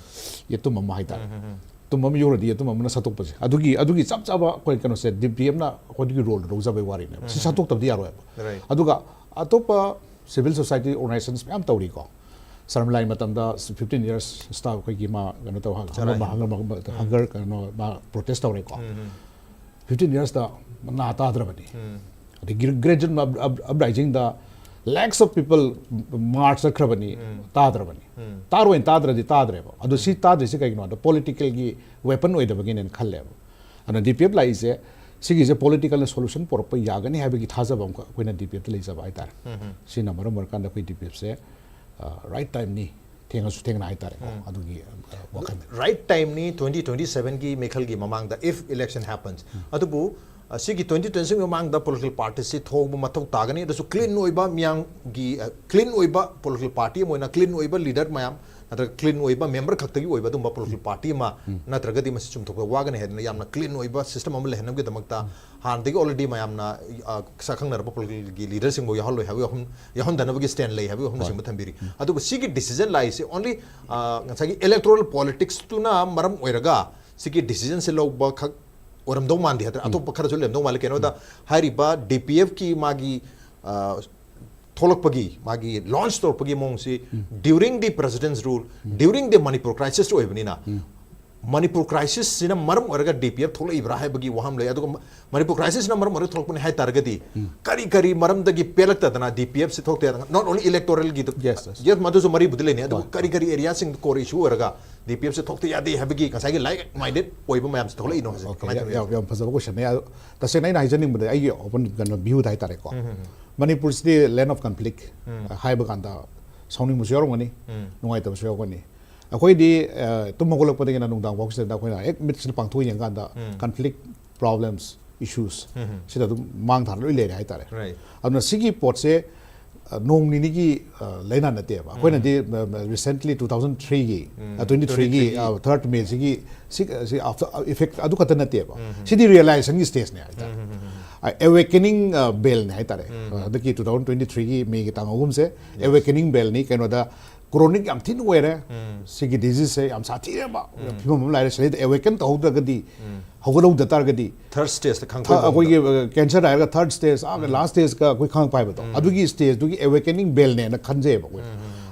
ꯌꯦꯇꯨꯝ ꯑꯃ ꯍꯥꯏꯇꯥꯔꯦ꯫ ꯇꯨꯝ ꯑꯃ ꯌꯨꯔꯗꯤ ꯌꯦꯇꯨꯝ ꯑꯃꯅ ꯁꯠꯇꯣꯛꯄꯁꯦ꯫ ꯑꯗꯨꯒꯤ, ꯑꯗꯨꯒꯤ ꯆꯞ ꯆꯥꯕ ꯑꯩꯈꯣꯏ ꯀꯩꯅꯣꯁꯦ, ꯗꯤ ꯄꯤ ꯑꯦꯝꯅ ꯑꯩꯈꯣꯏꯗꯒꯤ ꯔꯣꯜ ꯂꯧꯖꯕꯩ ꯋꯥꯔꯤꯅꯦꯕ꯫ ꯁꯤ ꯁꯠꯇꯣꯛꯇꯕꯗꯤ ꯌꯥꯔꯣꯏꯕ꯫ Right. ꯑꯗꯨꯒ ꯑꯇꯣꯞꯄ ꯁꯤꯚꯤꯜ ꯁꯣꯁꯥꯏꯇꯤ ꯑꯣꯔꯒꯅꯥꯏꯖꯦꯁꯟꯁ ꯃꯌꯥꯝ ꯇꯧꯔꯤꯀꯣ꯫ ꯁꯔꯃꯤꯂꯥꯒꯤ ꯃꯇꯝꯗ fifteen years ꯁ꯭ꯇꯥꯐ ꯑꯩꯈꯣꯏꯒꯤ ꯃꯥ ꯀꯩꯅꯣ ꯇꯧ, ꯆꯔꯥꯏ. ꯍꯪꯒꯔ ꯀꯩꯅꯣ ꯃꯥ ꯄ꯭ꯔꯣꯇꯦꯁ ꯇꯧꯔꯦꯀꯣ꯫ ꯐꯤꯐꯇꯤꯟ ꯌꯔꯁꯇ ꯅꯥ ꯇꯥꯗ꯭ꯔꯕꯅꯤ꯫ ꯑꯗꯒꯤ ꯒ꯭ꯔꯦꯖꯨꯋꯦꯠ ꯑꯞꯔꯥꯏꯖꯤꯡꯗ lakhs of people march ꯆꯠꯈ꯭ꯔꯕꯅꯤ, ꯇꯥꯗ꯭ꯔꯕꯅꯤ꯫ ꯇꯥꯔꯣꯏꯅ ꯇꯥꯗ꯭ꯔꯗꯤ ꯇꯥꯗ꯭ꯔꯦꯕ꯫ ꯑꯗꯣ ꯁꯤ ꯇꯥꯗ꯭ꯔꯤꯁꯦ ꯀꯩꯒꯤꯅꯣ ꯍꯥꯏꯗ ꯄꯣꯂꯤꯇꯤꯀꯦꯜꯒꯤ ꯋꯦꯄꯟ ꯑꯣꯏꯗꯕꯒꯤꯅꯦꯅ ꯈꯜꯂꯦꯕ꯫ ꯑꯗꯨꯅ ꯗꯤ ꯄꯤ ꯑꯦꯐ ꯂꯥꯛꯏꯁꯦ ꯁꯤꯒꯤꯁꯦ ꯄꯣꯂꯤꯇꯤꯀꯦꯜꯅ ꯁꯣꯂꯨꯁꯟ ꯄꯨꯔꯛꯄ ꯌꯥꯒꯅꯤ ꯍꯥꯏꯕꯒꯤ ꯊꯥꯖꯕ ꯑꯃꯈꯛ ꯑꯩꯈꯣꯏꯅ ꯗꯤ ꯄꯤ ꯑꯦꯐꯇ ꯂꯩꯖꯕ ꯍꯥꯏꯇꯥꯔꯦ꯫ ꯁꯤꯅ ꯃꯔꯝ ꯑꯣꯏꯔꯀꯥꯟꯗ ꯑꯩꯈꯣꯏ ꯗꯤ ꯄꯤ ꯑꯦꯐꯁꯦ ꯔꯥꯏꯠ ꯇꯥꯏꯝꯅꯤ, ꯊꯦꯡꯉꯁꯨ ꯊꯦꯡꯅ ꯍꯥꯏꯇꯥꯔꯦꯀꯣ꯫ ꯑꯗꯨꯒꯤ, ꯑ, ꯋꯥꯈꯜ꯫ ꯔꯥꯏꯠ ꯇꯥꯏꯝꯅꯤ, twenty twenty sevenꯒꯤ ꯃꯤꯈꯜꯒꯤ ꯃꯃꯥꯡꯗ, if election happens꯫ ꯑꯗꯨꯕꯨ ꯑꯁꯤꯒꯤ ꯇ꯭ꯋꯦꯟꯇꯤ ꯇ꯭ꯋꯦꯟꯇꯤ ꯁꯤꯛꯁ ꯃꯃꯥꯡꯗ ꯄꯣꯂꯤꯇꯤꯀꯦꯜ ꯄꯥꯔꯇꯤꯁꯤ ꯊꯣꯛꯄ ꯃꯊꯧ ꯇꯥꯒꯅꯤ꯫ ꯑꯗꯨꯁꯨ ꯀ꯭ꯂꯤꯟ ꯑꯣꯏꯕ ꯃꯤꯌꯥꯝꯒꯤ, ꯀ꯭ꯂꯤꯟ ꯑꯣꯏꯕ ꯄꯣꯂꯤꯇꯤꯀꯦꯜ ꯄꯥꯔꯇꯤ ꯑꯃ ꯑꯣꯏꯅ, ꯀ꯭ꯂꯤꯟ ꯑꯣꯏꯕ ꯂꯤꯗꯔ ꯃꯌꯥꯝ ꯅꯠꯇ꯭ꯔꯒ ꯀ꯭ꯂꯤꯟ ꯑꯣꯏꯕ ꯃꯦꯝꯕꯔ ꯈꯛꯇꯒꯤ ꯑꯣꯏꯕ ꯑꯗꯨꯝꯕ ꯄꯣꯂꯤꯇꯤꯀꯦꯜ ꯄꯥꯔꯇꯤ ꯑꯃ ꯅꯠꯇ꯭ꯔꯒꯗꯤ ꯃꯁꯤ ꯆꯨꯝꯊꯣꯛꯄ ꯋꯥꯒꯅꯤ ꯍꯥꯏꯗꯅ ꯌꯥꯝꯅ ꯀ꯭ꯂꯤꯟ ꯑꯣꯏꯕ ꯁꯤꯁꯇꯦꯝ ꯑꯃ ꯂꯩꯍꯟꯅꯕꯒꯤꯗꯃꯛꯇ ꯍꯥꯟꯅꯗꯒꯤ ꯑꯣꯜꯔꯦꯗꯤ ꯃꯌꯥꯝꯅ, ꯑ, ꯁꯛꯈꯪꯅꯔꯕ ꯄꯣꯂꯤꯇꯤꯀꯦꯜꯒꯤ ꯂꯤꯗꯔꯁꯤꯡꯕꯨ ꯌꯥꯎꯍꯜꯂꯣꯏ ꯍꯥꯏꯕ, ꯌꯥꯎꯍꯟ-, ꯌꯥꯎꯍꯟꯗꯅꯕꯒꯤ ꯁ꯭ꯇꯦꯟ ꯂꯩ ꯍꯥꯏꯕꯒꯤ ꯋꯥꯐꯝꯅꯆꯤꯡꯕ ꯊꯝꯕꯤꯔꯤ꯫ ꯑꯗꯨꯒ ꯁꯤꯒꯤ ꯗꯤꯁꯤꯖꯟ ꯂꯥꯛꯏꯁꯦ ꯑꯣꯟꯂꯤ, ꯑ, ꯉꯁꯥꯏꯒꯤ ꯏꯂꯦꯛꯇꯣꯔꯦꯜ ꯄꯣꯂꯤꯇꯤꯛꯁꯇꯨꯅ ꯃꯔꯝ ꯑꯣꯏꯔꯒ ꯁꯤꯒꯤ ꯗꯤꯁꯤꯖꯟꯁꯦ ꯂꯧꯕ ꯈꯛ ꯑꯣꯏꯔꯝꯗꯧ ꯃꯥꯟꯗꯦ ꯍꯥꯏꯇꯥꯔꯦ꯫ ꯑꯇꯣꯞꯄ ꯈꯔꯁꯨ ꯂꯩꯔꯝꯗꯧ ꯃꯥꯜꯂꯦ꯫ ꯀꯩꯅꯣꯗ ꯍꯥꯏꯔꯤꯕ ꯗꯤ ꯄꯤ ꯑꯦꯐꯀꯤ ꯃꯥꯒꯤ, ꯑ, ꯊꯣꯛꯂꯛꯄꯒꯤ, ꯃꯥꯒꯤ ꯂꯣꯟꯆ ꯇꯧꯔꯛꯄꯒꯤ ꯃꯑꯣꯡꯁꯤ during the president's rule, during the Manipur crisis ꯑꯣꯏꯕꯅꯤꯅ, ꯃꯅꯤꯄꯨꯔ ꯀ꯭ꯔꯥꯏꯁꯤꯁꯁꯤꯅ ꯃꯔꯝ ꯑꯣꯏꯔꯒ ꯗꯤ ꯄꯤ ꯑꯦꯐ ꯊꯣꯛꯂꯛꯏꯕ꯭ꯔꯥ ꯍꯥꯏꯕꯒꯤ ꯋꯥꯍꯪ ꯂꯩ꯫ ꯑꯗꯨꯒ ꯃ-, ꯃꯅꯤꯄꯨꯔ ꯀ꯭ꯔꯥꯏꯁꯤꯁꯅ ꯃꯔꯝ ꯑꯣꯏꯔꯒ ꯊꯣꯛꯂꯛꯄꯅꯤ ꯍꯥꯏ ꯇꯥꯔꯒꯗꯤ, ꯀꯔꯤ ꯀꯔꯤ ꯃꯔꯝꯗꯒꯤ ꯄꯦꯜꯂꯛꯇꯗꯅ ꯗꯤ ꯄꯤ ꯑꯦꯐꯁꯤ ꯊꯣꯛꯇꯦ? Not only electoralꯒꯤ, Yes, yes. Yes, ꯃꯗꯨꯁꯨ ꯃꯔꯤꯕꯨꯗꯤ ꯂꯩꯅꯩ꯫ ꯑꯗꯨꯕꯨ ꯍꯣꯏ, ꯀꯔꯤ ꯀꯔꯤ ꯑꯦꯔꯤꯌꯥꯁꯤꯡ core issue ꯑꯣꯏꯔꯒ ꯗꯤ ꯄꯤ ꯑꯦꯐꯁꯤ ꯊꯣꯛꯇ ꯌꯥꯗꯦ ꯍꯥꯏꯕꯒꯤ ꯉꯁꯥꯏꯒꯤ like minded ꯑꯣꯏꯕ ꯃꯌꯥꯝꯁꯤ ꯊꯣꯛꯂꯛꯏꯅꯣ ꯍꯧꯖꯤꯛ? Okay, ꯀꯃꯥꯏꯅ ꯌꯥꯝ, ꯇꯧꯔꯤꯅꯣ? ꯌꯥꯝ, ꯌꯥꯝ ꯐꯖꯕ ꯀꯣꯏꯁꯟꯅꯦ꯫ ꯑꯗꯣ ꯇꯁꯦꯡꯅ ꯑꯩꯅ ꯍꯥꯏꯖꯅꯤꯡꯕꯗ ꯑꯩꯒꯤ ꯑꯣꯄꯟ ꯀꯩꯅꯣ ꯚ꯭ꯌꯨꯗ ꯍꯥꯏꯇꯥꯔꯦꯀꯣ, ꯃꯅꯤꯄꯨꯔꯁꯤꯗꯤ land of conflict ꯍꯥꯏꯕ ꯀꯥꯟꯗ ꯁꯥꯎꯅꯤꯡꯕꯁꯨ ꯌꯥꯎꯔꯝꯒꯅꯤ, ꯅꯨꯡꯉꯥꯏꯇꯕꯁꯨ ꯌꯥꯎꯔꯝꯒꯅꯤ꯫ ꯑꯩꯈꯣꯏꯗꯤ, ꯑ, ꯇꯨꯝ ꯍꯧꯒꯠꯂꯛꯄꯗꯒꯤꯅ ꯅꯨꯡꯗꯥꯡ ꯐꯥꯎꯁꯤꯗ ꯑꯩꯈꯣꯏꯅ ꯍꯦꯛ ꯃꯤꯠꯁꯤꯗ ꯄꯥꯡꯊꯣꯛ ꯌꯦꯡꯀꯥꯟꯗ conflict, problems, issues ꯁꯤꯗ ꯑꯗꯨꯝ ꯃꯥꯡ ꯊꯥꯔ ꯂꯣꯏ ꯂꯩꯔꯦ ꯍꯥꯏꯇꯥꯔꯦ꯫ Right. ꯑꯗꯨꯅ ꯁꯤꯒꯤ ꯄꯣꯠꯁꯦ, ꯑ, ꯅꯣꯡ ꯅꯤꯅꯤꯒꯤ, ꯑ, ꯂꯥꯏꯅꯥ ꯅꯠꯇꯦꯕ꯫ ꯑꯩꯈꯣꯏꯅꯗꯤ, ꯑ, recently two thousand threeꯒꯤ, ꯑ, twenty threeꯒꯤ, twenty threeꯒꯤ, ꯑ, third Mayꯁꯤꯒꯤ ꯁꯤ, ꯁꯤ after effect ꯑꯗꯨ ꯈꯛꯇ ꯅꯠꯇꯦꯕ꯫ ꯁꯤꯗꯤ realizationꯒꯤ stageꯅꯦ ꯍꯥꯏꯇꯥꯔꯦ꯫ ꯑ, awakening, ꯑ, bellꯅꯦ ꯍꯥꯏꯇꯥꯔꯦ꯫ ꯑ, ꯍꯟꯗꯛꯀꯤ two thousand twenty threeꯒꯤ Mayꯒꯤ ꯇꯥꯡ ꯑꯍꯨꯝꯁꯦ awakening bellꯅꯤ꯫ ꯀꯩꯅꯣꯗ chronic ꯌꯥꯝ ꯊꯤꯅ ꯑꯣꯏꯔꯦ꯫ ꯁꯤꯒꯤ diseaseꯁꯦ ꯌꯥꯝ ꯁꯥꯊꯤꯔꯦꯕ꯫ ꯐꯤꯕꯝ ꯑꯃ ꯂꯥꯛꯑꯦ꯫ ꯁꯤꯗꯩꯗ awaken ꯇꯧꯍꯧꯗ꯭ꯔꯒꯗꯤ, ꯍꯧꯒꯠꯍꯧꯗ ꯇꯥꯔꯒꯗꯤ, Third stageꯇ ꯈꯪ ꯊ-, ꯑꯩꯈꯣꯏꯒꯤ, ꯑ, cancer ꯍꯥꯏꯔꯒ third stage, ꯑꯥ, last stageꯀ ꯑꯩꯈꯣꯏ ꯈꯪꯉꯛꯄ ꯍꯥꯏꯕꯗꯣ, ꯑꯗꯨꯒꯤ stageꯇꯨꯒꯤ awakening bellꯅꯦꯅ ꯈꯟꯖꯩꯌꯦꯕ ꯑꯩꯈꯣꯏ꯫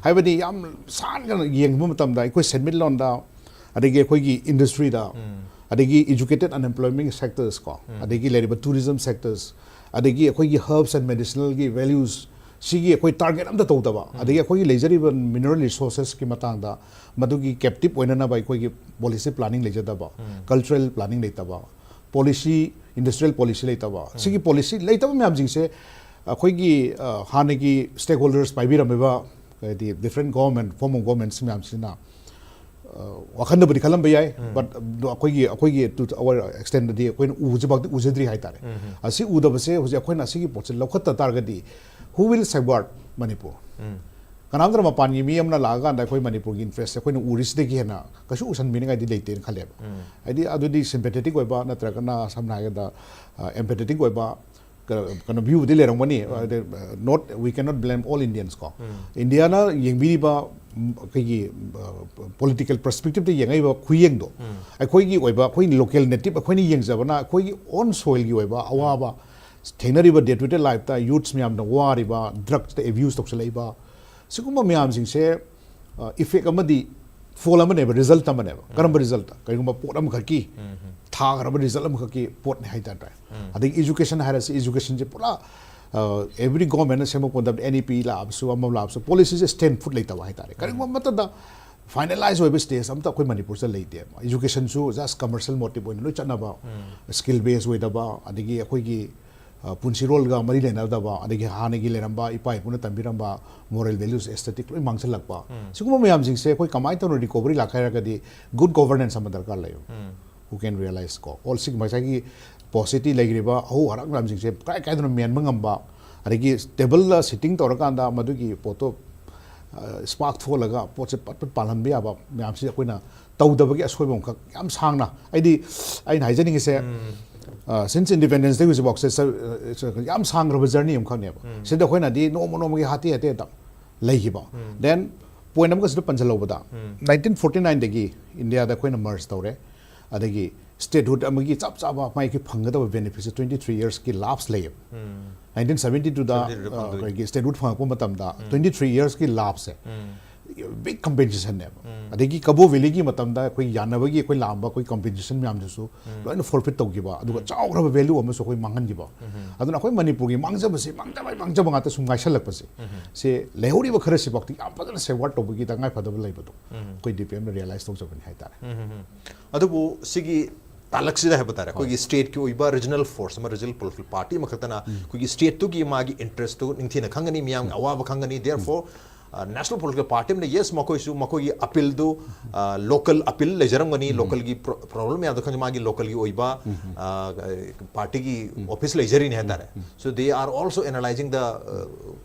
ꯍꯥꯏꯕꯗꯤ ꯌꯥꯝ ꯁꯥꯟꯅ ꯌꯦꯡꯕ ꯃꯇꯝꯗ ꯑꯩꯈꯣꯏ ꯁꯦꯟꯃꯤꯠꯂꯣꯟꯗ, ꯑꯗꯒꯤ ꯑꯩꯈꯣꯏꯒꯤ industryꯗ, ꯑꯗꯒꯤ educated unemployment sectors ꯀꯣ, ꯑꯗꯒꯤ ꯂꯩꯔꯤꯕ tourism sectors, ꯑꯗꯒꯤ ꯑꯩꯈꯣꯏꯒꯤ herbs and medicinalꯒꯤ values, ꯁꯤꯒꯤ ꯑꯩꯈꯣꯏ target ꯑꯝꯇ ꯇꯧꯗꯕ, ꯑꯗꯒꯤ ꯑꯩꯈꯣꯏꯒꯤ ꯂꯩꯖꯔꯤꯕ mineral resourcesꯀꯤ ꯃꯇꯥꯡꯗ ꯃꯗꯨꯒꯤ captive ꯑꯣꯏꯅꯅꯕ ꯑꯩꯈꯣꯏꯒꯤ policy planning ꯂꯩꯖꯗꯕ, cultural planning ꯂꯩꯇꯕ, policy, industrial policy ꯂꯩꯇꯕ, ꯁꯤꯒꯤ policy ꯂꯩꯇꯕ ꯃꯌꯥꯝꯁꯤꯡꯁꯦ ꯑꯩꯈꯣꯏꯒꯤ, ꯑ, ꯍꯥꯟꯅꯒꯤ stakeholders ꯄꯥꯏꯕꯤꯔꯝꯃꯤꯕ, ꯍꯥꯏꯗꯤ different government, form of governments ꯃꯌꯥꯝꯁꯤꯅ ꯋꯥꯈꯟꯗꯕꯨꯗꯤ ꯈꯜꯂꯝꯕ ꯌꯥꯏ, but ꯑꯗꯣ ꯑꯩꯈꯣꯏꯒꯤ ꯑꯩꯈꯣꯏꯒꯤ to our extentꯗꯗꯤ ꯑꯩꯈꯣꯏꯅ ꯎꯖꯕꯛꯇꯤ ꯎꯖꯗ꯭ꯔꯤ ꯍꯥꯏꯇꯥꯔꯦ꯫ ꯑꯁꯤ ꯎꯗꯕꯁꯦ ꯍꯧꯖꯤꯛ ꯑꯩꯈꯣꯏꯅ ꯑꯁꯤꯒꯤ ꯄꯣꯠꯁꯦ ꯂꯧꯈꯠꯇ ꯇꯥꯔꯒꯗꯤ who will safeguard Manipur? ꯀꯅꯥꯝꯇꯅ ꯃꯄꯥꯟꯒꯤ ꯃꯤ ꯑꯃꯅ ꯂꯥꯛꯑꯀꯥꯟꯗ ꯑꯩꯈꯣꯏ ꯃꯅꯤꯄꯨꯔꯒꯤ interest ꯑꯩꯈꯣꯏꯅ ꯎꯔꯤꯁꯤꯗꯒꯤ ꯍꯦꯟꯅ ꯀꯩꯁꯨ ꯎꯁꯟꯕꯤꯅꯤꯡꯉꯥꯏꯗꯤ ꯂꯩꯇꯦꯅ ꯈꯜꯂꯦꯕ꯫ ꯍꯥꯏꯗꯤ ꯑꯗꯨꯗꯤ sympathetic ꯑꯣꯏꯕ ꯅꯠꯇ꯭ꯔꯒꯅ ꯁꯝꯅ ꯍꯥꯏꯔꯕꯗ empathetic ꯑꯣꯏꯕ ꯀꯩꯅꯣ ꯚ꯭ꯌꯨꯕꯨꯗꯤ ꯂꯩꯔꯝꯒꯅꯤ꯫ Not, we cannot blame all Indians ꯀꯣ꯫ ꯏꯟꯗꯤꯌꯥꯅ ꯌꯦꯡꯕꯤꯔꯤꯕ ꯑꯩꯈꯣꯏꯒꯤ political perspectiveꯇ ꯌꯦꯡꯉꯛꯏꯕ ꯈꯨꯌꯦꯡꯗꯣ, ꯑꯩꯈꯣꯏꯒꯤ ꯑꯣꯏꯕ, ꯑꯩꯈꯣꯏ local native, ꯑꯩꯈꯣꯏꯅ ꯌꯦꯡꯖꯕꯅ ꯑꯩꯈꯣꯏꯒꯤ own soilꯒꯤ ꯑꯣꯏꯕ ꯑꯋꯥꯕ ꯊꯦꯡꯅꯔꯤꯕ day to day lifeꯇ youths ꯃꯌꯥꯝꯅ ꯋꯥꯔꯤꯕ, drugsꯇ abuse ꯇꯧꯁꯜꯂꯛꯏꯕ, ꯁꯤꯒꯨꯝꯕ ꯃꯌꯥꯝꯁꯤꯡꯁꯦ effect ꯑꯃꯗꯤ fall ꯑꯃꯅꯦꯕ, result ꯑꯃꯅꯦꯕ꯫ ꯀꯔꯝꯕ result? ꯀꯔꯤꯒꯨꯝꯕ ꯄꯣꯠ ꯑꯃꯈꯛꯀꯤ, ꯊꯥꯈ꯭ꯔꯕ result ꯑꯃꯈꯛꯀꯤ ꯄꯣꯠꯅꯤ ꯍꯥꯏꯇꯥꯔꯦ꯫ ꯑꯗꯒꯤ education ꯍꯥꯏꯔꯁꯤ, educationꯁꯦ ꯄꯨꯔꯥ every governmentꯅ ꯁꯦꯝꯃꯛꯄ ꯃꯇꯝꯗ NEP ꯂꯥꯛꯑꯕꯁꯨ, ꯑꯃ ꯂꯥꯛꯑꯕꯁꯨ, policyꯁꯦ stand foot ꯂꯩꯇꯕ ꯍꯥꯏꯇꯥꯔꯦ꯫ ꯀꯔꯤꯒꯨꯝꯕ ꯑꯃꯠꯇꯗ finalize ꯑꯣꯏꯕ stage ꯑꯝꯇ ꯑꯩꯈꯣꯏ ꯃꯅꯤꯄꯨꯔꯁꯤꯗ ꯂꯩꯇꯦꯕ꯫ Educationꯁꯨ just commercial motive ꯑꯣꯏꯅ ꯂꯣꯏ ꯆꯠꯅꯕ, skill base ꯑꯣꯏꯗꯕ, ꯑꯗꯒꯤ ꯑꯩꯈꯣꯏꯒꯤ ꯄꯨꯟꯁꯤꯔꯣꯜꯒ ꯃꯔꯤ ꯂꯩꯅꯗꯕ, ꯑꯗꯒꯤ ꯍꯥꯟꯅꯒꯤ ꯂꯩꯔꯝꯕ ꯏꯄꯥ ꯏꯄꯨꯅ ꯇꯝꯕꯤꯔꯝꯕ moral values, aesthetic ꯂꯣꯏ ꯃꯥꯡꯁꯤꯜꯂꯛꯄ꯫ ꯁꯤꯒꯨꯝꯕ ꯃꯌꯥꯝꯁꯤꯡꯁꯦ ꯑꯩꯈꯣꯏ ꯀꯃꯥꯏꯅ ꯇꯧꯅ recovery ꯂꯥꯛꯀꯦ ꯍꯥꯏꯔꯒꯗꯤ good governance ꯑꯃ ꯗꯔꯀꯥꯔ ꯂꯩꯌꯦꯕ꯫ Who can realize ꯀꯣ, all ꯁꯤꯒꯤ ꯉꯁꯥꯏꯒꯤ paucity ꯂꯩꯈ꯭ꯔꯤꯕ ꯑꯍꯧ ꯍꯔꯥꯛ ꯃꯌꯥꯝꯁꯤꯡꯁꯦ ꯀꯥꯏ ꯀꯥꯏꯗꯅꯣ ꯃꯦꯟꯕ ꯉꯝꯕ, ꯑꯗꯒꯤ tableꯗ sitting ꯇꯧꯔꯀꯥꯟꯗ ꯃꯗꯨꯒꯤ ꯄꯣꯠꯇꯣ spark ꯊꯣꯛꯍꯜꯂꯒ ꯄꯣꯠꯁꯦ ꯄꯠ ꯄꯠ ꯄꯥꯜꯍꯟꯕ ꯌꯥꯕ ꯃꯌꯥꯝꯁꯤ ꯑꯩꯈꯣꯏꯅ ꯇꯧꯗꯕꯒꯤ ꯑꯁꯣꯏꯕ ꯑꯃꯈꯛ ꯌꯥꯝ ꯁꯥꯡꯅ, ꯑꯩꯗꯤ ꯑꯩꯅ ꯍꯥꯏꯖꯅꯤꯡꯉꯤꯁꯦ, since independence day ꯍꯧꯖꯤꯛꯐꯥꯎꯁꯦ ꯌꯥꯝ ꯁꯥꯡꯈ꯭ꯔꯕ journey ꯑꯃꯈꯛꯅꯦꯕ꯫ ꯁꯤꯗ ꯑꯩꯈꯣꯏꯅꯗꯤ ꯅꯣꯡꯃ ꯅꯣꯡꯃꯒꯤ ꯍꯥꯇꯦ ꯍꯥꯇꯦ ꯑꯗ ꯂꯩꯈꯤꯕ꯫ Then point ꯑꯃꯒ ꯁꯤꯗ ꯄꯟꯁꯤꯜꯍꯧꯕꯗ, nineteen forty nineꯗꯒꯤ ꯏꯟꯗꯤꯌꯥꯗ ꯑꯩꯈꯣꯏꯅ merge ꯇꯧꯔꯦ꯫ ꯑꯗꯒꯤ statehood ꯑꯃꯒꯤ ꯆꯞ ꯆꯥꯕ ꯃꯥꯒꯤ ꯐꯪꯒꯗꯕ benefitꯁꯦ twenty three yearsꯀꯤ lapse ꯂꯩꯌꯦꯕ꯫ Nineteen seventy twoꯗ ꯑꯩꯈꯣꯏꯒꯤ statehood ꯐꯪꯉꯛꯄ ꯃꯇꯝꯗ twenty three yearsꯀꯤ lapseꯁꯦ big compensationꯅꯦꯕ꯫ ꯑꯗꯒꯤ ꯀꯕꯣ ꯚꯦꯂꯤꯒꯤ ꯃꯇꯝꯗ ꯑꯩꯈꯣꯏ ꯌꯥꯅꯕꯒꯤ ꯑꯩꯈꯣꯏ ꯂꯥꯛꯑꯝꯕ ꯑꯩꯈꯣꯏ compensation ꯃꯌꯥꯝꯗꯨꯁꯨ ꯂꯣꯏꯅ forfeit ꯇꯧꯈꯤꯕ, ꯑꯗꯨꯒ ꯆꯥꯎꯈ꯭ꯔꯕ value ꯑꯃꯁꯨ ꯑꯩꯈꯣꯏ ꯃꯥꯡꯍꯟꯈꯤꯕ꯫ ꯑꯗꯨꯅ ꯑꯩꯈꯣꯏ ꯃꯅꯤꯄꯨꯔꯒꯤ ꯃꯥꯡꯖꯕꯁꯦ ꯃꯥꯡꯖꯕ ꯃꯥꯡꯖꯕ ꯉꯥꯛꯇ ꯁꯨꯝ ꯉꯥꯏꯁꯜꯂꯛꯄꯁꯦ, ꯁꯦ ꯂꯩꯍꯧꯔꯤꯕ ꯈꯔꯁꯤꯐꯥꯎꯗꯤ ꯌꯥꯝ ꯐꯖꯅ safeguard ꯇꯧꯕꯒꯤ ꯇꯉꯥꯏ ꯐꯗꯕ ꯂꯩꯕꯗꯣ ꯑꯩꯈꯣꯏ DPMꯅ realize ꯇꯧꯖꯕꯅꯤ ꯍꯥꯏꯇꯥꯔꯦ꯫ ꯑꯗꯨꯕꯨ ꯁꯤꯒꯤ ꯇꯥꯂꯛꯁꯤꯗ ꯍꯥꯏꯕ ꯇꯥꯔꯦ, ꯑꯩꯈꯣꯏꯒꯤ stateꯀꯤ ꯑꯣꯏꯕ regional force ꯑꯃ, regional political party ꯑꯃꯈꯛꯇꯅ ꯑꯩꯈꯣꯏꯒꯤ stateꯇꯨꯒꯤ ꯃꯥꯒꯤ interestꯇꯨ ꯅꯤꯡꯊꯤꯅ ꯈꯪꯒꯅꯤ, ꯃꯤꯌꯥꯝꯒꯤ ꯑꯋꯥꯕ ꯈꯪꯒꯅꯤ, therefore ꯅꯦꯁꯅꯦꯜ ꯄꯣꯂꯤꯇꯤꯀꯦꯜ ꯄꯥꯔꯇꯤ ꯑꯃꯅ ꯌꯦꯁ ꯃꯈꯣꯏꯁꯨ ꯃꯈꯣꯏꯒꯤ ꯑꯄꯤꯜꯗꯨ ꯂꯣꯀꯦꯜ ꯑꯄꯤꯜ ꯂꯩꯖꯔꯝꯒꯅꯤ, ꯂꯣꯀꯦꯜꯒꯤ ꯄ꯭ꯔꯣꯕ꯭ꯂꯦꯝ ꯃꯌꯥꯝꯗꯣ ꯈꯪꯗꯦ, ꯃꯥꯒꯤ ꯂꯣꯀꯦꯜꯒꯤ ꯑꯣꯏꯕ ꯄꯥꯔꯇꯤꯒꯤ ꯑꯣꯐꯤꯁ ꯂꯩꯖꯔꯤꯅꯤ ꯍꯥꯏꯇꯥꯔꯦ꯫ So they are also analyzing the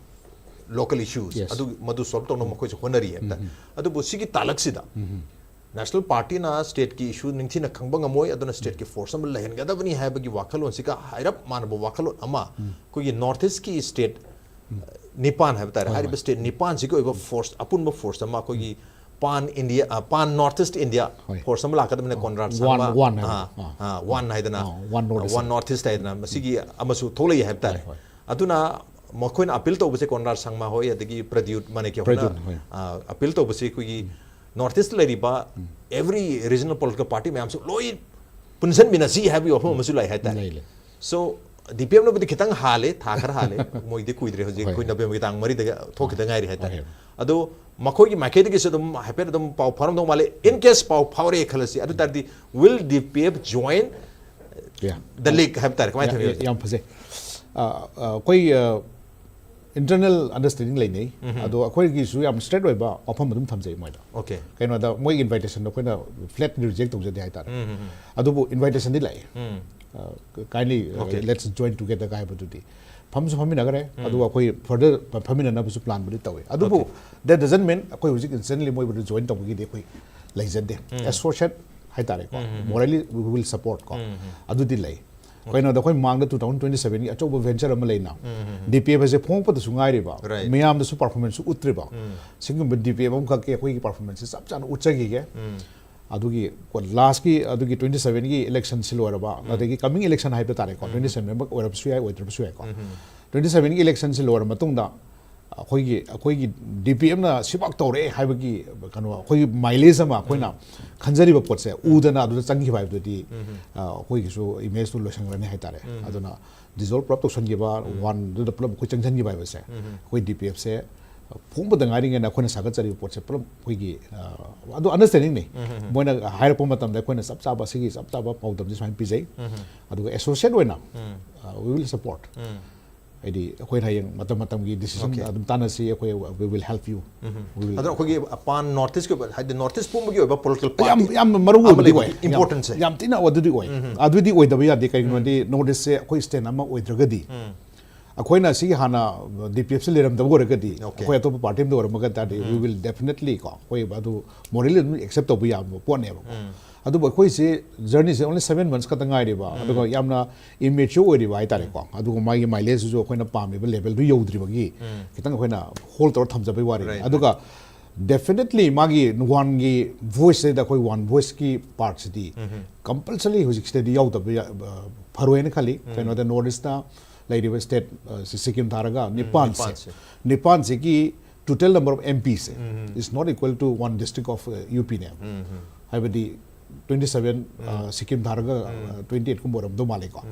local issues, Yes. ꯑꯗꯨ ꯃꯗꯨ ꯁꯣꯜꯕ ꯇꯧꯅꯕ ꯃꯈꯣꯏꯁꯨ ꯍꯣꯠꯅꯔꯤ ꯍꯥꯏꯕ ꯇꯥꯔꯦ꯫ ꯑꯗꯨꯕꯨ ꯁꯤꯒꯤ ꯇꯥꯂꯛꯁꯤꯗ ꯅꯦꯁꯅꯦꯜ ꯄꯥꯔꯇꯤꯅ ꯁ꯭ꯇꯦꯠꯀꯤ ꯏꯁꯨ ꯅꯤꯡꯊꯤꯅ ꯈꯪꯕ ꯉꯝꯃꯣꯏ, ꯑꯗꯨꯅ ꯁ꯭ꯇꯦꯠꯀꯤ ꯐꯣꯔꯁ ꯑꯃ ꯂꯩꯍꯟꯒꯗꯕꯅꯤ ꯍꯥꯏꯕꯒꯤ ꯋꯥꯈꯜꯂꯣꯟꯁꯤꯒ ꯍꯥꯏꯔꯞ ꯃꯥꯟꯅꯕ ꯋꯥꯈꯜꯂꯣꯟ ꯑꯃ ꯑꯩꯈꯣꯏꯒꯤ ꯅꯣꯔꯠ ꯏꯁꯀꯤ ꯁ꯭ꯇꯦꯠ ꯅꯤꯄꯥꯟ ꯍꯥꯏꯕ ꯇꯥꯔꯦ, ꯍꯣꯏ, ꯍꯥꯏꯔꯤꯕ ꯍꯣꯏ꯫ ꯁ꯭ꯇꯦꯠ ꯅꯤꯄꯥꯟꯁꯤꯒꯤ ꯑꯣꯏꯕ ꯐꯣꯔꯁ, ꯑꯄꯨꯟꯕ ꯐꯣꯔꯁ ꯑꯃ ꯑꯩꯈꯣꯏꯒꯤ pan India, pan north east India ꯍꯣꯏ꯫ ꯐꯣꯔꯁ ꯑꯃ ꯂꯥꯛꯀꯗꯕꯅꯤꯅ, ꯀꯣꯟꯔꯥꯗ ꯋꯥꯟ, ꯁꯥꯡꯃ, ꯋꯥꯟ ꯍꯥꯏꯕꯗꯣ꯫ ꯋꯥꯟ ꯍꯥꯏꯗꯅ, ꯑꯥ, one north east one north east ꯍꯥꯏꯗꯅ, ꯃꯁꯤꯒꯤ ꯑꯃꯁꯨ ꯊꯣꯛꯂꯛꯏ ꯍꯥꯏꯕ ꯇꯥꯔꯦ꯫ ꯍꯣꯏ, ꯍꯣꯏ꯫ ꯑꯗꯨꯅ ꯃꯈꯣꯏꯅ ꯑꯄꯤꯜ ꯇꯧꯕꯁꯦ, ꯀꯣꯟꯔꯥꯗ ꯁꯥꯡꯃ ꯍꯣꯏ ꯑꯗꯒꯤ ꯄ꯭ꯔꯗ꯭ꯌꯨꯠ ꯃꯥꯅꯤꯀ꯭ꯌ ꯍꯣꯏꯅ ꯄ꯭ꯔꯗ꯭ꯌꯨꯠ ꯍꯣꯏ꯫ ꯑꯄꯤꯜ ꯇꯧꯕꯁꯦ ꯑꯩꯈꯣꯏꯒꯤ ꯅꯣꯔꯠ ꯏꯁꯇ ꯂꯩꯔꯤꯕ every regional political party ꯃꯌꯥꯝꯁꯨ ꯂꯣꯏ ꯄꯨꯟꯁꯤꯟꯃꯤꯟꯅꯁꯤ ꯍꯥꯏꯕꯒꯤ ꯋꯥꯐꯝ ꯑꯃꯁꯨ ꯂꯩ ꯍꯥꯏꯇꯥꯔꯦ꯫ ꯂꯩ, ꯂꯩ꯫ So ꯗꯤ ꯄꯤ ꯑꯦꯝꯅꯕꯨꯗꯤ ꯈꯤꯇꯪ ꯍꯥꯜꯂꯦ, ꯊꯥ ꯈꯔ ꯍꯥꯜꯂꯦ, ꯃꯣꯏꯗꯤ ꯀꯨꯏꯗ꯭ꯔꯦ, ꯍꯧꯖꯤꯛ ꯍꯣꯏ, ꯑꯩꯈꯣꯏ ꯍꯣꯏ꯫ ꯅꯕꯦꯝꯕꯔꯒꯤ ꯇꯥꯡ ꯃꯔꯤꯗꯒ ꯊꯣꯛꯈꯤꯗ ꯉꯥꯏꯔꯤ ꯍꯥꯏꯇꯥꯔꯦ꯫ ꯍꯣꯏ꯫ ꯑꯗꯣ ꯃꯈꯣꯏꯒꯤ ꯃꯥꯏꯀꯩꯗꯒꯤꯁꯨ ꯑꯗꯨꯝ ꯍꯥꯏꯐꯦꯠ ꯑꯗꯨꯝ ꯄꯥꯎ ꯐꯥꯎꯔꯝꯗꯧ ꯃꯥꯜꯂꯦ꯫ In case ꯄꯥꯎ ꯐꯥꯎꯔꯛꯑꯦ ꯈꯜꯂꯁꯤ, ꯑꯗꯨ ꯇꯥꯔꯗꯤ will D P F join Yeah. the league ꯍꯥꯏꯕ ꯇꯥꯔꯦ, ꯀꯃꯥꯏꯅ ꯌꯥ-, ꯊꯝꯃꯤ ꯌꯥ-, ꯌꯥꯝ ꯐꯖꯩ꯫ ꯑ, ꯑ, ꯑꯩꯈꯣꯏ, ꯑ, internal understanding ꯂꯩꯅꯩ꯫ ꯑꯗꯣ ꯑꯩꯈꯣꯏꯒꯤꯁꯨ ꯌꯥꯝ straight ꯑꯣꯏꯕ ꯋꯥꯐꯝ ꯑꯗꯨꯝ ꯊꯝꯖꯩ ꯃꯣꯏꯗ꯫ Okay. ꯀꯩꯅꯣꯗ ꯃꯣꯏꯒꯤ invitation ꯗꯣ ꯑꯩꯈꯣꯏꯅ flat reject ꯇꯧꯖꯗꯦ ꯍꯥꯏꯇꯥꯔꯦ꯫ ꯑꯗꯨꯕꯨ invitation ꯗꯤ ꯂꯥꯛꯑꯦ꯫ ꯑ, kindly, ꯑ, Okay. let's join together ꯍꯥꯏꯕꯗꯨꯗꯤ ꯐꯝꯁꯨ ꯐꯝꯃꯤꯟꯅꯈ꯭ꯔꯦ꯫ ꯑꯗꯨꯒ ꯑꯩꯈꯣꯏ further ꯐꯝꯃꯤꯟꯅꯅꯕꯁꯨ plan ꯕꯨꯗꯤ ꯇꯧꯋꯦ꯫ ꯑꯗꯨꯕꯨ Okay. that doesn't mean ꯑꯩꯈꯣꯏ ꯍꯧꯖꯤꯛ instantly ꯃꯣꯏꯕꯨꯗꯤ join ꯇꯧꯕꯒꯤꯗꯤ ꯑꯩꯈꯣꯏ ꯂꯩꯖꯗꯦ꯫ Associate ꯍꯥꯏꯇꯥꯔꯦꯀꯣ, morally we will support ꯀꯣ, ꯑꯗꯨꯗꯤ ꯂꯩ꯫ ꯀꯩꯅꯣꯗ ꯑꯩꯈꯣꯏ ꯃꯃꯥꯡꯗ two thousand twenty seven ꯒꯤ ꯑꯆꯧꯕ venture ꯑꯃ ꯂꯩꯅ, D P F ꯍꯥꯏꯁꯦ ꯐꯣꯡꯉꯛꯄꯗꯁꯨ ꯉꯥꯏꯔꯤꯕ, Right. ꯃꯤꯌꯥꯝꯗꯁꯨ performance ꯁꯨ ꯎꯠꯇ꯭ꯔꯤꯕ, ꯁꯤꯒꯨꯝꯕ D P F ꯑꯃꯈꯛꯀꯤ ꯑꯩꯈꯣꯏꯒꯤ performance ꯁꯦ ꯆꯞ ꯆꯥꯅ ꯎꯠꯆꯈꯤꯒꯦ꯫ ꯑꯗꯨꯒꯤ last ꯀꯤ, ꯑꯗꯨꯒꯤ twenty seven ꯒꯤ election ꯁꯤ ꯂꯣꯏꯔꯕ, ꯑꯗꯒꯤ coming election ꯍꯥꯏꯕ ꯇꯥꯔꯦꯀꯣ, twenty seven ꯃꯛ ꯑꯣꯏꯔꯕꯁꯨ ꯌꯥꯏ, ꯑꯣꯏꯗ꯭ꯔꯕꯁꯨ ꯌꯥꯏꯀꯣ, twenty seven ꯒꯤ election ꯁꯤ ꯂꯣꯏꯔ ꯃꯇꯨꯡꯗ ꯑꯩꯈꯣꯏꯒꯤ, ꯑꯩꯈꯣꯏꯒꯤ D P F ꯅ ꯁꯤꯃꯛ ꯇꯧꯔꯛꯑꯦ ꯍꯥꯏꯕꯒꯤ ꯀꯩꯅꯣ, ꯑꯩꯈꯣꯏꯒꯤ mileage ꯑꯃ ꯑꯩꯈꯣꯏꯅ ꯈꯟꯖꯔꯤꯕ ꯄꯣꯠꯁꯦ ꯎꯗꯅ ꯑꯗꯨꯗ ꯆꯪꯈꯤꯕ ꯍꯥꯏꯕꯗꯨꯗꯤ, ꯑ, ꯑꯩꯈꯣꯏꯒꯤꯁꯨ image ꯇꯨ ꯂꯣꯏꯁꯟꯈ꯭ꯔꯅꯤ ꯍꯥꯏꯇꯥꯔꯦ꯫ ꯑꯗꯨꯅ dissolve ꯄꯨꯂꯞ ꯇꯧꯁꯟꯈꯤꯕ, one ꯗꯨꯗ ꯄꯨꯂꯞ ꯑꯩꯈꯣꯏ ꯆꯪꯁꯟꯈꯤꯕ ꯍꯥꯏꯕꯁꯦ, ꯑꯩꯈꯣꯏ D P F ꯁꯦ ꯐꯣꯡꯕꯗ ꯉꯥꯏꯔꯤꯉꯩꯗ ꯑꯩꯈꯣꯏꯅ ꯁꯥꯒꯠꯆꯔꯤꯕ ꯄꯣꯠꯁꯦ ꯄꯨꯂꯞ ꯑꯩꯈꯣꯏꯒꯤ, ꯑ, ꯑꯗꯨ understanding ꯅꯤ꯫ ꯃꯣꯏꯅ ꯍꯥꯏꯔꯛꯄ ꯃꯇꯝꯗ ꯑꯩꯈꯣꯏꯅ ꯆꯞ ꯆꯥꯕ, ꯁꯤꯒꯤ ꯆꯞ ꯆꯥꯕ ꯄꯥꯎꯗꯝꯁꯦ ꯁꯨꯃꯥꯏꯅ ꯄꯤꯖꯩ꯫ ꯑꯗꯨꯒ associate ꯑꯣꯏꯅ, ꯑ, we will support꯫ ꯍꯥꯏꯗꯤ ꯑꯩꯈꯣꯏꯅ ꯍꯌꯦꯡ ꯃꯇꯝ ꯃꯇꯝꯒꯤ decision Okay. ꯑꯗꯨꯝ ꯇꯥꯟꯅꯁꯤ, ꯑꯩꯈꯣꯏ we will help you. We will- ꯑꯗꯨꯅ ꯑꯩꯈꯣꯏꯒꯤ pan North East ꯀꯤ ꯑꯣꯏꯕ, ꯍꯥꯏꯗꯤ North East ꯄꯨꯝꯕꯒꯤ ꯑꯣꯏꯕ political ꯌꯥꯝ party ꯌꯥꯝ ꯃꯔꯨ ꯑꯃ ꯑꯣꯏꯕꯗꯤ ꯑꯣꯏ, ꯂꯩꯕꯒꯤ importance ꯁꯦ꯫ ꯌꯥꯝ ꯊꯤꯅ ꯑꯗꯨꯗꯤ ꯑꯣꯏ꯫ ꯑꯗꯨꯗꯤ ꯑꯣꯏꯗꯕ ꯌꯥꯗꯦ꯫ ꯀꯩꯒꯤꯅꯣꯗꯤ North East ꯁꯦ ꯑꯩꯈꯣꯏ state ꯑꯃ ꯑꯣꯏꯗ꯭ꯔꯒꯗꯤ, ꯑꯩꯈꯣꯏꯅ ꯁꯤꯒꯤ ꯍꯥꯟꯅ D P F ꯁꯤ ꯂꯩꯔꯝꯗꯕ ꯑꯣꯏꯔꯒꯗꯤ, Okay. ꯑꯩꯈꯣꯏ ꯑꯇꯣꯞꯄ party ꯑꯃꯗ ꯑꯣꯏꯔꯝꯃꯒ ꯇꯥꯔꯗꯤ, we will definitely ꯀꯣ, ꯑꯩꯈꯣꯏ ꯑꯗꯨ morally ꯑꯗꯨꯝ accept ꯇꯧꯕ ꯌꯥꯕ ꯄꯣꯠꯅꯦꯕꯀꯣ꯫ ꯑꯗꯨꯕꯨ ꯑꯩꯈꯣꯏꯁꯦ journey ꯁꯦ only seven months ꯈꯛꯇ ꯉꯥꯏꯔꯤꯕ, ꯑꯗꯨꯒ ꯌꯥꯝꯅ immature ꯑꯣꯏꯔꯤꯕ ꯍꯥꯏꯇꯥꯔꯦꯀꯣ꯫ ꯑꯗꯨꯒ ꯃꯥꯒꯤ mileage ꯁꯤꯁꯨ ꯑꯩꯈꯣꯏꯅ ꯄꯥꯝꯃꯤꯕ level ꯗꯨ ꯌꯧꯗ꯭ꯔꯤꯕꯒꯤ ꯈꯤꯇꯪ ꯑꯩꯈꯣꯏꯅ hold ꯇꯧꯔ ꯊꯝꯖꯕꯩ ꯋꯥꯔꯤꯅꯤ꯫ Right, ꯑꯗꯨꯒ definitely ꯃꯥꯒꯤ one ꯒꯤ voice ꯁꯤꯗ ꯑꯩꯈꯣꯏ one voice ꯀꯤ part ꯁꯤꯗꯤ compulsory ꯍꯧꯖꯤꯛꯁꯤꯗꯗꯤ ꯌꯥꯎꯗꯕ ꯌꯥ-, ꯑ, ꯐꯔꯣꯏꯅ ꯈꯜꯂꯤ꯫ ꯀꯩꯅꯣꯗ North East ꯇ ꯂꯩꯔꯤꯕ state, ꯑ, ꯁꯤ ꯁꯤꯛꯀꯤꯝ ꯊꯥꯔꯒ ꯅꯤꯄꯥꯟꯁꯦ, ꯅꯤꯄꯥꯟꯁꯦ꯫ ꯅꯤꯄꯥꯟꯁꯤꯒꯤ total number of M P say is not equal to one district of, uh, U P ꯅꯦꯕ꯫ ꯍꯥꯏꯕꯗꯤ twenty seven, uh, ꯁꯤꯛꯀꯤꯝ ꯊꯥꯔꯒ, uh, twenty eight ꯀꯨꯝꯕ ꯑꯣꯏꯔꯝꯗꯧ ꯃꯥꯜꯂꯦꯀꯣ꯫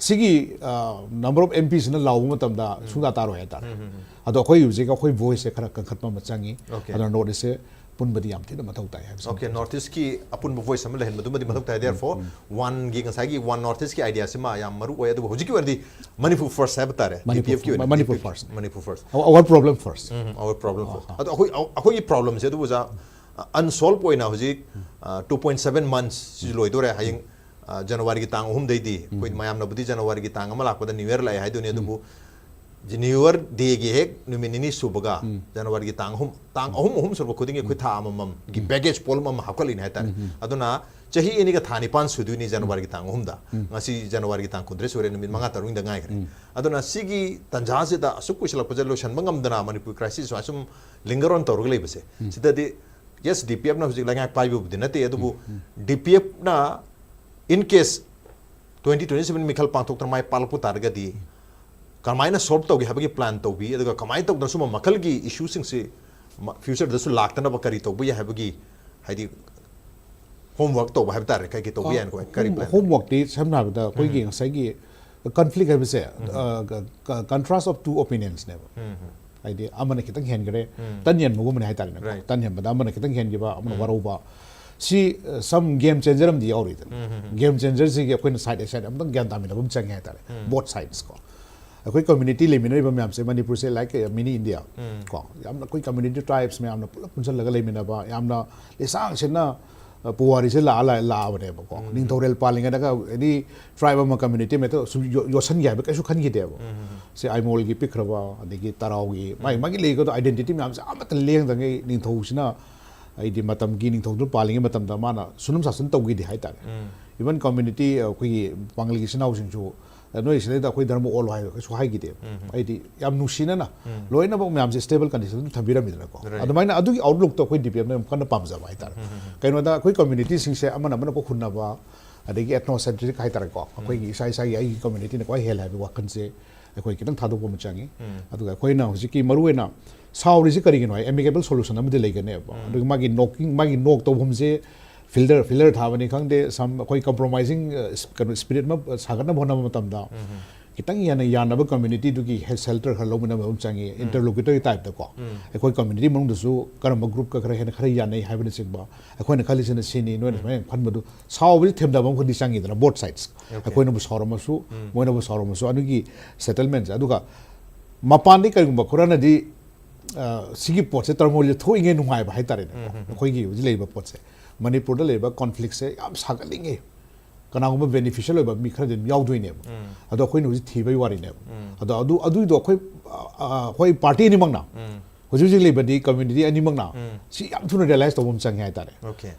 ꯁꯤꯒꯤ, uh, number of M P ꯁꯤꯅ ꯂꯥꯎꯕ ꯃꯇꯝꯗ ꯁꯨꯡꯇꯥ ꯇꯥꯔꯣꯏ ꯍꯥꯏꯇꯥꯔꯦ꯫ ꯑꯗꯣ ꯑꯩꯈꯣꯏ ꯍꯧꯖꯤꯛ ꯑꯩꯈꯣꯏ voice ꯁꯦ ꯈꯔ ꯀꯟꯈꯠꯄ ꯑꯃ ꯆꯪꯉꯤ꯫ Okay. ꯑꯗꯨꯅ North East ꯁꯦ ꯄꯨꯟꯕꯗꯤ ꯌꯥꯝ ꯊꯤꯅ ꯃꯊꯧ ꯇꯥꯏ ꯍꯥꯏꯕꯁꯤ꯫ Okay, North East ꯀꯤ ꯑꯄꯨꯟꯕ voice ꯑꯃ ꯂꯩꯍꯟꯕꯗꯨꯃꯗꯤ ꯃꯊꯧ ꯇꯥꯏ꯫ Therefore, one ꯒꯤ ꯉꯁꯥꯏꯒꯤ one North East ꯀꯤ idea ꯁꯤꯃ ꯌꯥꯝ ꯃꯔꯨ ꯑꯣꯏ꯫ ꯑꯗꯨꯕꯨ ꯍꯧꯖꯤꯛꯀꯤ ꯑꯣꯏꯅꯗꯤ Manipur first ꯍꯥꯏꯕ ꯇꯥꯔꯦ꯫ Manipur D P F ꯀꯤ ꯑꯣꯏꯅ Manipur D P F, first. Manipur first. Our, our problem first. Um, our problem first. ꯑꯗꯣ ꯑꯩꯈꯣꯏ, ꯑꯩꯈꯣꯏꯒꯤ problem ꯁꯦ ꯑꯗꯨꯕꯨ ꯑꯣꯖꯥ, unsolved ꯑꯣꯏꯅ ꯍꯧꯖꯤꯛ, ꯑ, two point seven months ꯁꯤ ꯂꯣꯏꯗꯣꯔꯦ꯫ ꯍꯌꯦꯡ, ꯑ, January ꯒꯤ ꯇꯥꯡ ꯑꯍꯨꯝꯗꯩꯗꯤ ꯑꯩꯈꯣꯏ ꯃꯌꯥꯝꯅꯕꯨꯗꯤ January ꯒꯤ ꯇꯥꯡ ꯑꯃ ꯂꯥꯛꯄꯗ New Year ꯂꯥꯛꯑꯦ ꯍꯥꯏꯗꯣꯏꯅꯤ꯫ ꯑꯗꯨꯕꯨ New Year day ꯒꯤ ꯍꯦꯛ ꯅꯨꯃꯤꯠ ꯅꯤꯅꯤ ꯁꯨꯕꯒ January ꯒꯤ ꯇꯥꯡ ꯑꯍꯨꯝ, ꯇꯥꯡ ꯑꯍꯨꯝ, ꯑꯍꯨꯝ ꯁꯨꯔꯛꯄ ꯈꯨꯗꯤꯡꯒꯤ ꯑꯩꯈꯣꯏ ꯊꯥ ꯑꯃꯃꯝꯒꯤ baggage ꯄꯣꯠꯂꯨꯝ ꯑꯃ ꯍꯥꯞꯀꯠꯂꯤꯅꯦ ꯍꯥꯏꯇꯥꯔꯦ꯫ ꯑꯗꯨꯅ ꯆꯍꯤ ꯑꯅꯤꯒ ꯊꯥ ꯅꯤꯄꯥꯟ ꯁꯨꯗꯣꯏꯅꯤ January ꯒꯤ ꯇꯥꯡ ꯑꯍꯨꯝꯗ꯫ ꯉꯁꯤ January ꯒꯤ ꯇꯥꯡ ꯀꯨꯟꯇꯔꯦꯠ ꯁꯨꯔꯦ, ꯅꯨꯃꯤꯠ ꯃꯉꯥ ꯇꯔꯨꯛꯅꯤꯗ ꯉꯥꯏꯈ꯭ꯔꯦ꯫ ꯑꯗꯨꯅ ꯁꯤꯒꯤ ꯇꯥꯟꯖꯥꯁꯤꯗ ꯑꯁꯨꯛ ꯀꯨꯏꯁꯜꯂꯛꯄꯁꯦ ꯂꯣꯏꯁꯟꯕ ꯉꯝꯗꯅ ꯃꯅꯤꯄꯨꯔ crisis ꯁꯨꯃꯥꯏ ꯁꯨꯝ linger on ꯇꯧꯔꯒ ꯂꯩꯕꯁꯦ, ꯁꯤꯗꯗꯤ yes, D P F ꯅ ꯍꯧꯖꯤꯛ ꯂꯩꯉꯥꯛ ꯄꯥꯏꯕꯕꯨꯗꯤ ꯅꯠꯇꯦ, ꯑꯗꯨꯕꯨ D P F ꯅ in case twenty twenty seven ꯃꯤꯈꯜ ꯄꯥꯡꯊꯣꯛꯇꯅ ꯃꯥꯏ ꯄꯥꯛꯂꯛꯄ ꯇꯥꯔꯒꯗꯤ ꯀꯃꯥꯏꯅ solve ꯇꯧꯒꯦ ꯍꯥꯏꯕꯒꯤ plan ꯇꯧꯕꯤ, ꯑꯗꯨꯒ ꯀꯃꯥꯏꯅ ꯇꯧꯗꯅ ꯁꯨꯝꯕ ꯃꯈꯜꯒꯤ issue ꯁꯤꯡꯁꯤ ꯃ-, future ꯗꯁꯨ ꯂꯥꯛꯇꯅꯕ ꯀꯔꯤ ꯇꯧꯕ ꯌꯥꯏ ꯍꯥꯏꯕꯒꯤ, ꯍꯥꯏꯗꯤ, homework ꯇꯧꯕ ꯍꯥꯏꯕ ꯇꯥꯔꯦ, ꯀꯔꯤ ꯀꯔꯤ ꯇꯧꯕ ꯌꯥꯏꯅ ꯀꯣ? ꯀꯔꯤ plan? Homework ꯇꯤ ꯁꯝꯅ ꯍꯥꯏꯔꯕꯗ ꯑꯩꯈꯣꯏꯒꯤ ꯉꯁꯥꯏꯒꯤ conflict ꯍꯥꯏꯕꯁꯦ, ꯑ, ꯀ-, ꯀ-, contrast of two opinions ꯅꯦꯕ꯫ ꯍꯥꯏꯗꯤ ꯑꯃꯅ ꯈꯤꯇꯪ ꯍꯦꯟꯈ꯭ꯔꯦ, ꯇꯟ ꯌꯦꯟꯕꯒꯨꯝꯕꯅꯦ ꯍꯥꯏꯇꯥꯔꯦꯅꯦꯀꯣ꯫ Right. ꯇꯟ ꯌꯦꯟꯕꯗ ꯑꯃꯅ ꯈꯤꯇꯪ ꯍꯦꯟꯈꯤꯕ, ꯑꯃꯅ ꯋꯥꯔꯧꯕ꯫ ꯁꯤ, ꯑ, some game changer ꯑꯃꯗꯤ ꯌꯥꯎꯔꯤꯗꯅ꯫ Game changer ꯁꯤꯒꯤ ꯑꯩꯈꯣꯏꯅ side by side ꯑꯝꯇꯪ ꯒ꯭ꯌꯥꯟ ꯇꯥꯃꯤꯟꯅꯕ ꯑꯃ ꯆꯪꯉꯦ ꯍꯥꯏꯇꯥꯔꯦ꯫ Both sides ꯀꯣ꯫ ꯑꯩꯈꯣꯏ ꯀꯝꯃ꯭ꯌꯨꯅꯤꯇꯤ ꯂꯩꯃꯤꯟꯅꯔꯤꯕ ꯃꯌꯥꯝꯁꯦ, ꯃꯅꯤꯄꯨꯔꯁꯦ like a mini India ꯀꯣ, ꯌꯥꯝꯅ ꯑꯩꯈꯣꯏ ꯀꯝꯃ꯭ꯌꯨꯅꯤꯇꯤ ꯇ꯭ꯔꯥꯏꯕꯁ ꯃꯌꯥꯝꯅ ꯄꯨꯂꯞ ꯄꯨꯟꯁꯤꯜꯂꯒ ꯂꯩꯃꯤꯟꯅꯕ, ꯌꯥꯝꯅ ꯂꯩꯁꯥꯡ ꯁꯤꯠꯅ, ꯑ, ꯄꯨꯋꯥꯔꯤꯁꯦ ꯂꯥꯛꯑ ꯂꯥꯛ- ꯂꯥꯛꯑꯕꯅꯦꯕꯀꯣ꯫ ꯅꯤꯡꯊꯧꯔꯦꯜ ꯄꯥꯜꯂꯤꯉꯩꯗꯒ ꯑꯦꯅꯤ ꯇ꯭ꯔꯥꯏꯕ ꯑꯃ, ꯀꯝꯃ꯭ꯌꯨꯅꯤꯇꯤ ꯑꯃ ꯍꯦꯛꯇ ꯁꯨꯝ ꯌꯣ- ꯌꯣꯠꯁꯟꯒꯦ ꯍꯥꯏꯕ ꯀꯩꯁꯨ ꯈꯟꯈꯤꯗꯦꯕ꯫ ꯁꯦ ꯑꯥꯏꯃꯣꯜꯒꯤ ꯄꯤꯛꯈ꯭ꯔꯕ, ꯑꯗꯒꯤ ꯇꯔꯥꯎꯒꯤ, ꯃꯥꯒꯤ ꯃꯥꯒꯤ ꯂꯩꯒꯗꯕ ꯑꯥꯏꯗꯦꯟꯇꯤꯇꯤ ꯃꯌꯥꯝꯁꯦ ꯑꯃꯠꯇ ꯂꯦꯡꯗꯉꯩ ꯅꯤꯡꯊꯧꯁꯤꯅ, ꯍꯥꯏꯗꯤ ꯃꯇꯝꯒꯤ ꯅꯤꯡꯊꯧꯗꯨꯅ ꯄꯥꯜꯂꯤꯉꯩ ꯃꯇꯝꯗ ꯃꯥꯅ ꯁꯨꯅꯨꯝ ꯁꯥꯁꯟ ꯇꯧꯈꯤꯗꯦ ꯍꯥꯏꯇꯥꯔꯦ꯫ ꯏꯚꯟ ꯀꯝꯃ꯭ꯌꯨꯅꯤꯇꯤ, ꯑꯩꯈꯣꯏꯒꯤ ꯄꯥꯡꯒꯜꯒꯤ ꯏꯆꯤꯟ ꯏꯅꯥꯎꯁꯤꯡꯁꯨ, "ꯅꯣꯏ ꯁꯤꯗꯩꯗ ꯑꯩꯈꯣꯏ ꯙꯔꯃ ꯑꯣꯜꯂꯣ" ꯍꯥꯏꯕ ꯀꯩꯁꯨ ꯍꯥꯏꯈꯤꯗꯦꯕ꯫ ꯍꯥꯏꯗꯤ ꯌꯥꯝ ꯅꯨꯡꯁꯤꯅꯅ ꯂꯣꯏꯅꯃꯛ ꯃꯌꯥꯝꯁꯦ ꯁ꯭ꯇꯦꯕꯜ ꯀꯟꯗꯤꯁꯟ ꯑꯗꯨꯝ ꯊꯝꯕꯤꯔꯝꯃꯤꯗꯅꯀꯣ꯫ ꯑꯗꯨꯃꯥꯏꯅ ꯑꯗꯨꯒꯤ ꯑꯥꯎꯠꯂꯨꯛꯇꯣ ꯑꯩꯈꯣꯏ ꯗꯤ ꯄꯤ ꯑꯦꯝꯅ ꯌꯥꯝ ꯀꯟꯅ ꯄꯥꯝꯖꯕ ꯍꯥꯏꯇꯥꯔꯦ꯫ ꯀꯩꯅꯣꯗ ꯑꯩꯈꯣꯏ ꯀꯝꯃ꯭ꯌꯨꯅꯤꯇꯤꯁꯤꯡꯁꯦ ꯑꯃꯅ ꯑꯃꯅ ꯀꯣꯛ ꯍꯨꯟꯅꯕ, ꯑꯗꯒꯤ ꯑꯦꯊꯅꯣꯁꯦꯟꯇ꯭ꯔꯤꯛ ꯍꯥꯏꯇꯥꯔꯦꯀꯣ, ꯑꯩꯈꯣꯏꯒꯤ ꯏꯁꯥ ꯏꯁꯥꯒꯤ, "ꯑꯩꯒꯤ ꯀꯝꯃ꯭ꯌꯨꯅꯤꯇꯤꯅ ꯈ꯭ꯋꯥꯏ ꯍꯦꯜꯂꯦ" ꯍꯥꯏꯕ ꯋꯥꯈꯜꯁꯦ ꯑꯩꯈꯣꯏ ꯈꯤꯇꯪ ꯊꯥꯗꯣꯛꯄ ꯑꯃ ꯆꯪꯉꯤ꯫ ꯑꯗꯨꯒ ꯑꯩꯈꯣꯏꯅ ꯍꯧꯖꯤꯛꯀꯤ ꯃꯔꯨꯑꯣꯏꯅ ꯁꯥꯎꯔꯤꯁꯤ ꯀꯔꯤꯒꯤꯅꯣ ꯍꯥꯏ, ꯑꯦꯃꯤꯀꯦꯕꯜ ꯁꯣꯂꯨꯁꯟ ꯑꯃꯗꯤ ꯂꯩꯒꯅꯦꯕ꯫ ꯑꯗꯨꯒ ꯃꯥꯒꯤ ꯅꯣꯛꯀꯤꯡ, ꯃꯥꯒꯤ ꯅꯣꯛ ꯇꯧꯐꯝꯁꯦ, ꯐꯤꯜꯗꯔ, ꯐꯤꯜꯗꯔ ꯊꯥꯕꯅꯤ ꯈꯪꯗꯦ, ꯁꯝ ꯑꯩꯈꯣꯏ ꯀꯝꯄ꯭ꯔꯣꯃꯥꯏꯖꯤꯡ, ꯑ, ꯀꯩꯅꯣ, ꯁ꯭ꯄꯤꯔꯤꯠ ꯑꯃ ꯁꯥꯒꯠꯅꯕ ꯍꯣꯠꯅꯕ ꯃꯇꯝꯗ ꯈꯤꯇꯪ ꯍꯦꯟꯅ ꯌꯥꯅꯕ ꯀꯝꯃ꯭ꯌꯨꯅꯤꯇꯤꯗꯨꯒꯤ ꯍꯦꯜ ꯁꯦꯜꯇꯔ ꯈꯔ ꯂꯧꯃꯤꯟꯅꯕ ꯑꯃ ꯆꯪꯉꯤ, ꯏꯟꯇꯔꯂꯣꯀ꯭ꯌꯨꯇꯔꯒꯤ ꯇꯥꯏꯞꯇꯀꯣ꯫ ꯑꯩꯈꯣꯏ ꯀꯝꯃ꯭ꯌꯨꯅꯤꯇꯤ ꯃꯅꯨꯡꯗꯁꯨ ꯀꯔꯝꯕ ꯒ꯭ꯔꯨꯞꯀ ꯈꯔ ꯍꯦꯟꯅ ꯈꯔ ꯌꯥꯅꯩ ꯍꯥꯏꯕꯅꯆꯤꯡꯕ, ꯑꯩꯈꯣꯏꯅ ꯈꯜꯂꯤꯁꯤꯅ ꯁꯤꯅꯤ, ꯅꯣꯏꯅ ꯁꯨꯃꯥꯏꯅ ꯈꯟꯕꯗꯨ, ꯁꯥꯎꯕꯁꯤ ꯊꯦꯝꯗꯕ ꯑꯃꯈꯛꯇꯤ ꯆꯪꯉꯤꯗꯅ, ꯕꯣꯠ ꯁꯥꯏꯠꯁ꯫ ꯑꯩꯈꯣꯏꯅꯕꯨ ꯁꯥꯎꯔꯝꯃꯁꯨ, ꯃꯣꯏꯅꯕꯨ ꯁꯥꯎꯔꯝꯃꯁꯨ, ꯑꯗꯨꯒꯤ ꯁꯦꯇꯜꯃꯦꯟꯁꯦ꯫ ꯑꯗꯨꯒ ꯃꯄꯥꯟꯗꯒꯤ ꯀꯔꯤꯒꯨꯝꯕ ꯈꯔꯅꯗꯤ, ꯑ, ꯁꯤꯒꯤ ꯄꯣꯠꯁꯦ, ꯇꯔꯃꯣꯏꯜꯁꯦ ꯊꯣꯛꯏꯉꯩ ꯅꯨꯡꯉꯥꯏꯕ ꯍꯥꯏꯇꯥꯔꯦꯅꯦ, ꯑꯩꯈꯣꯏꯒꯤ ꯍꯧꯖꯤꯛ ꯂꯩꯔꯤꯕ ꯄꯣꯠꯁꯦ, ꯃꯅꯤꯄꯨꯔꯗ ꯂꯩꯔꯤꯕ ꯀꯣꯟꯐ꯭ꯂꯤꯛꯁꯦ ꯌꯥꯝ ꯁꯥꯒꯠꯂꯤꯉꯩ ꯀꯅꯥꯒꯨꯝꯕ ꯕꯦꯅꯤꯐꯤꯁꯤꯌꯦꯜ ꯑꯣꯏꯕ ꯃꯤ ꯈꯔꯗꯤ ꯑꯗꯨꯝ ꯌꯥꯎꯗꯣꯏꯅꯦꯕ꯫ ꯑꯗꯣ ꯑꯩꯈꯣꯏꯅ ꯍꯧꯖꯤꯛ ꯊꯤꯕꯒꯤ ꯋꯥꯔꯤꯅꯦꯕ꯫ ꯑꯗꯣ ꯑꯗꯨ, ꯑꯗꯨꯏꯗꯣ ꯑꯩꯈꯣꯏ, ꯑ, ꯑ, ꯑꯩꯈꯣꯏ ꯄꯥꯔꯇꯤ ꯑꯅꯤꯃꯛꯅ, ꯍꯧꯖꯤꯛ ꯍꯧꯖꯤꯛ ꯂꯩꯕꯗꯤ ꯀꯝꯃ꯭ꯌꯨꯅꯤꯇꯤ ꯑꯅꯤꯃꯛꯅ ꯁꯤ ꯌꯥꯝ ꯊꯨꯅ ꯔꯤꯌꯦꯂꯥꯏꯁ ꯇꯧꯕ ꯑꯃ ꯆꯪꯉꯦ ꯍꯥꯏꯇꯥꯔꯦ꯫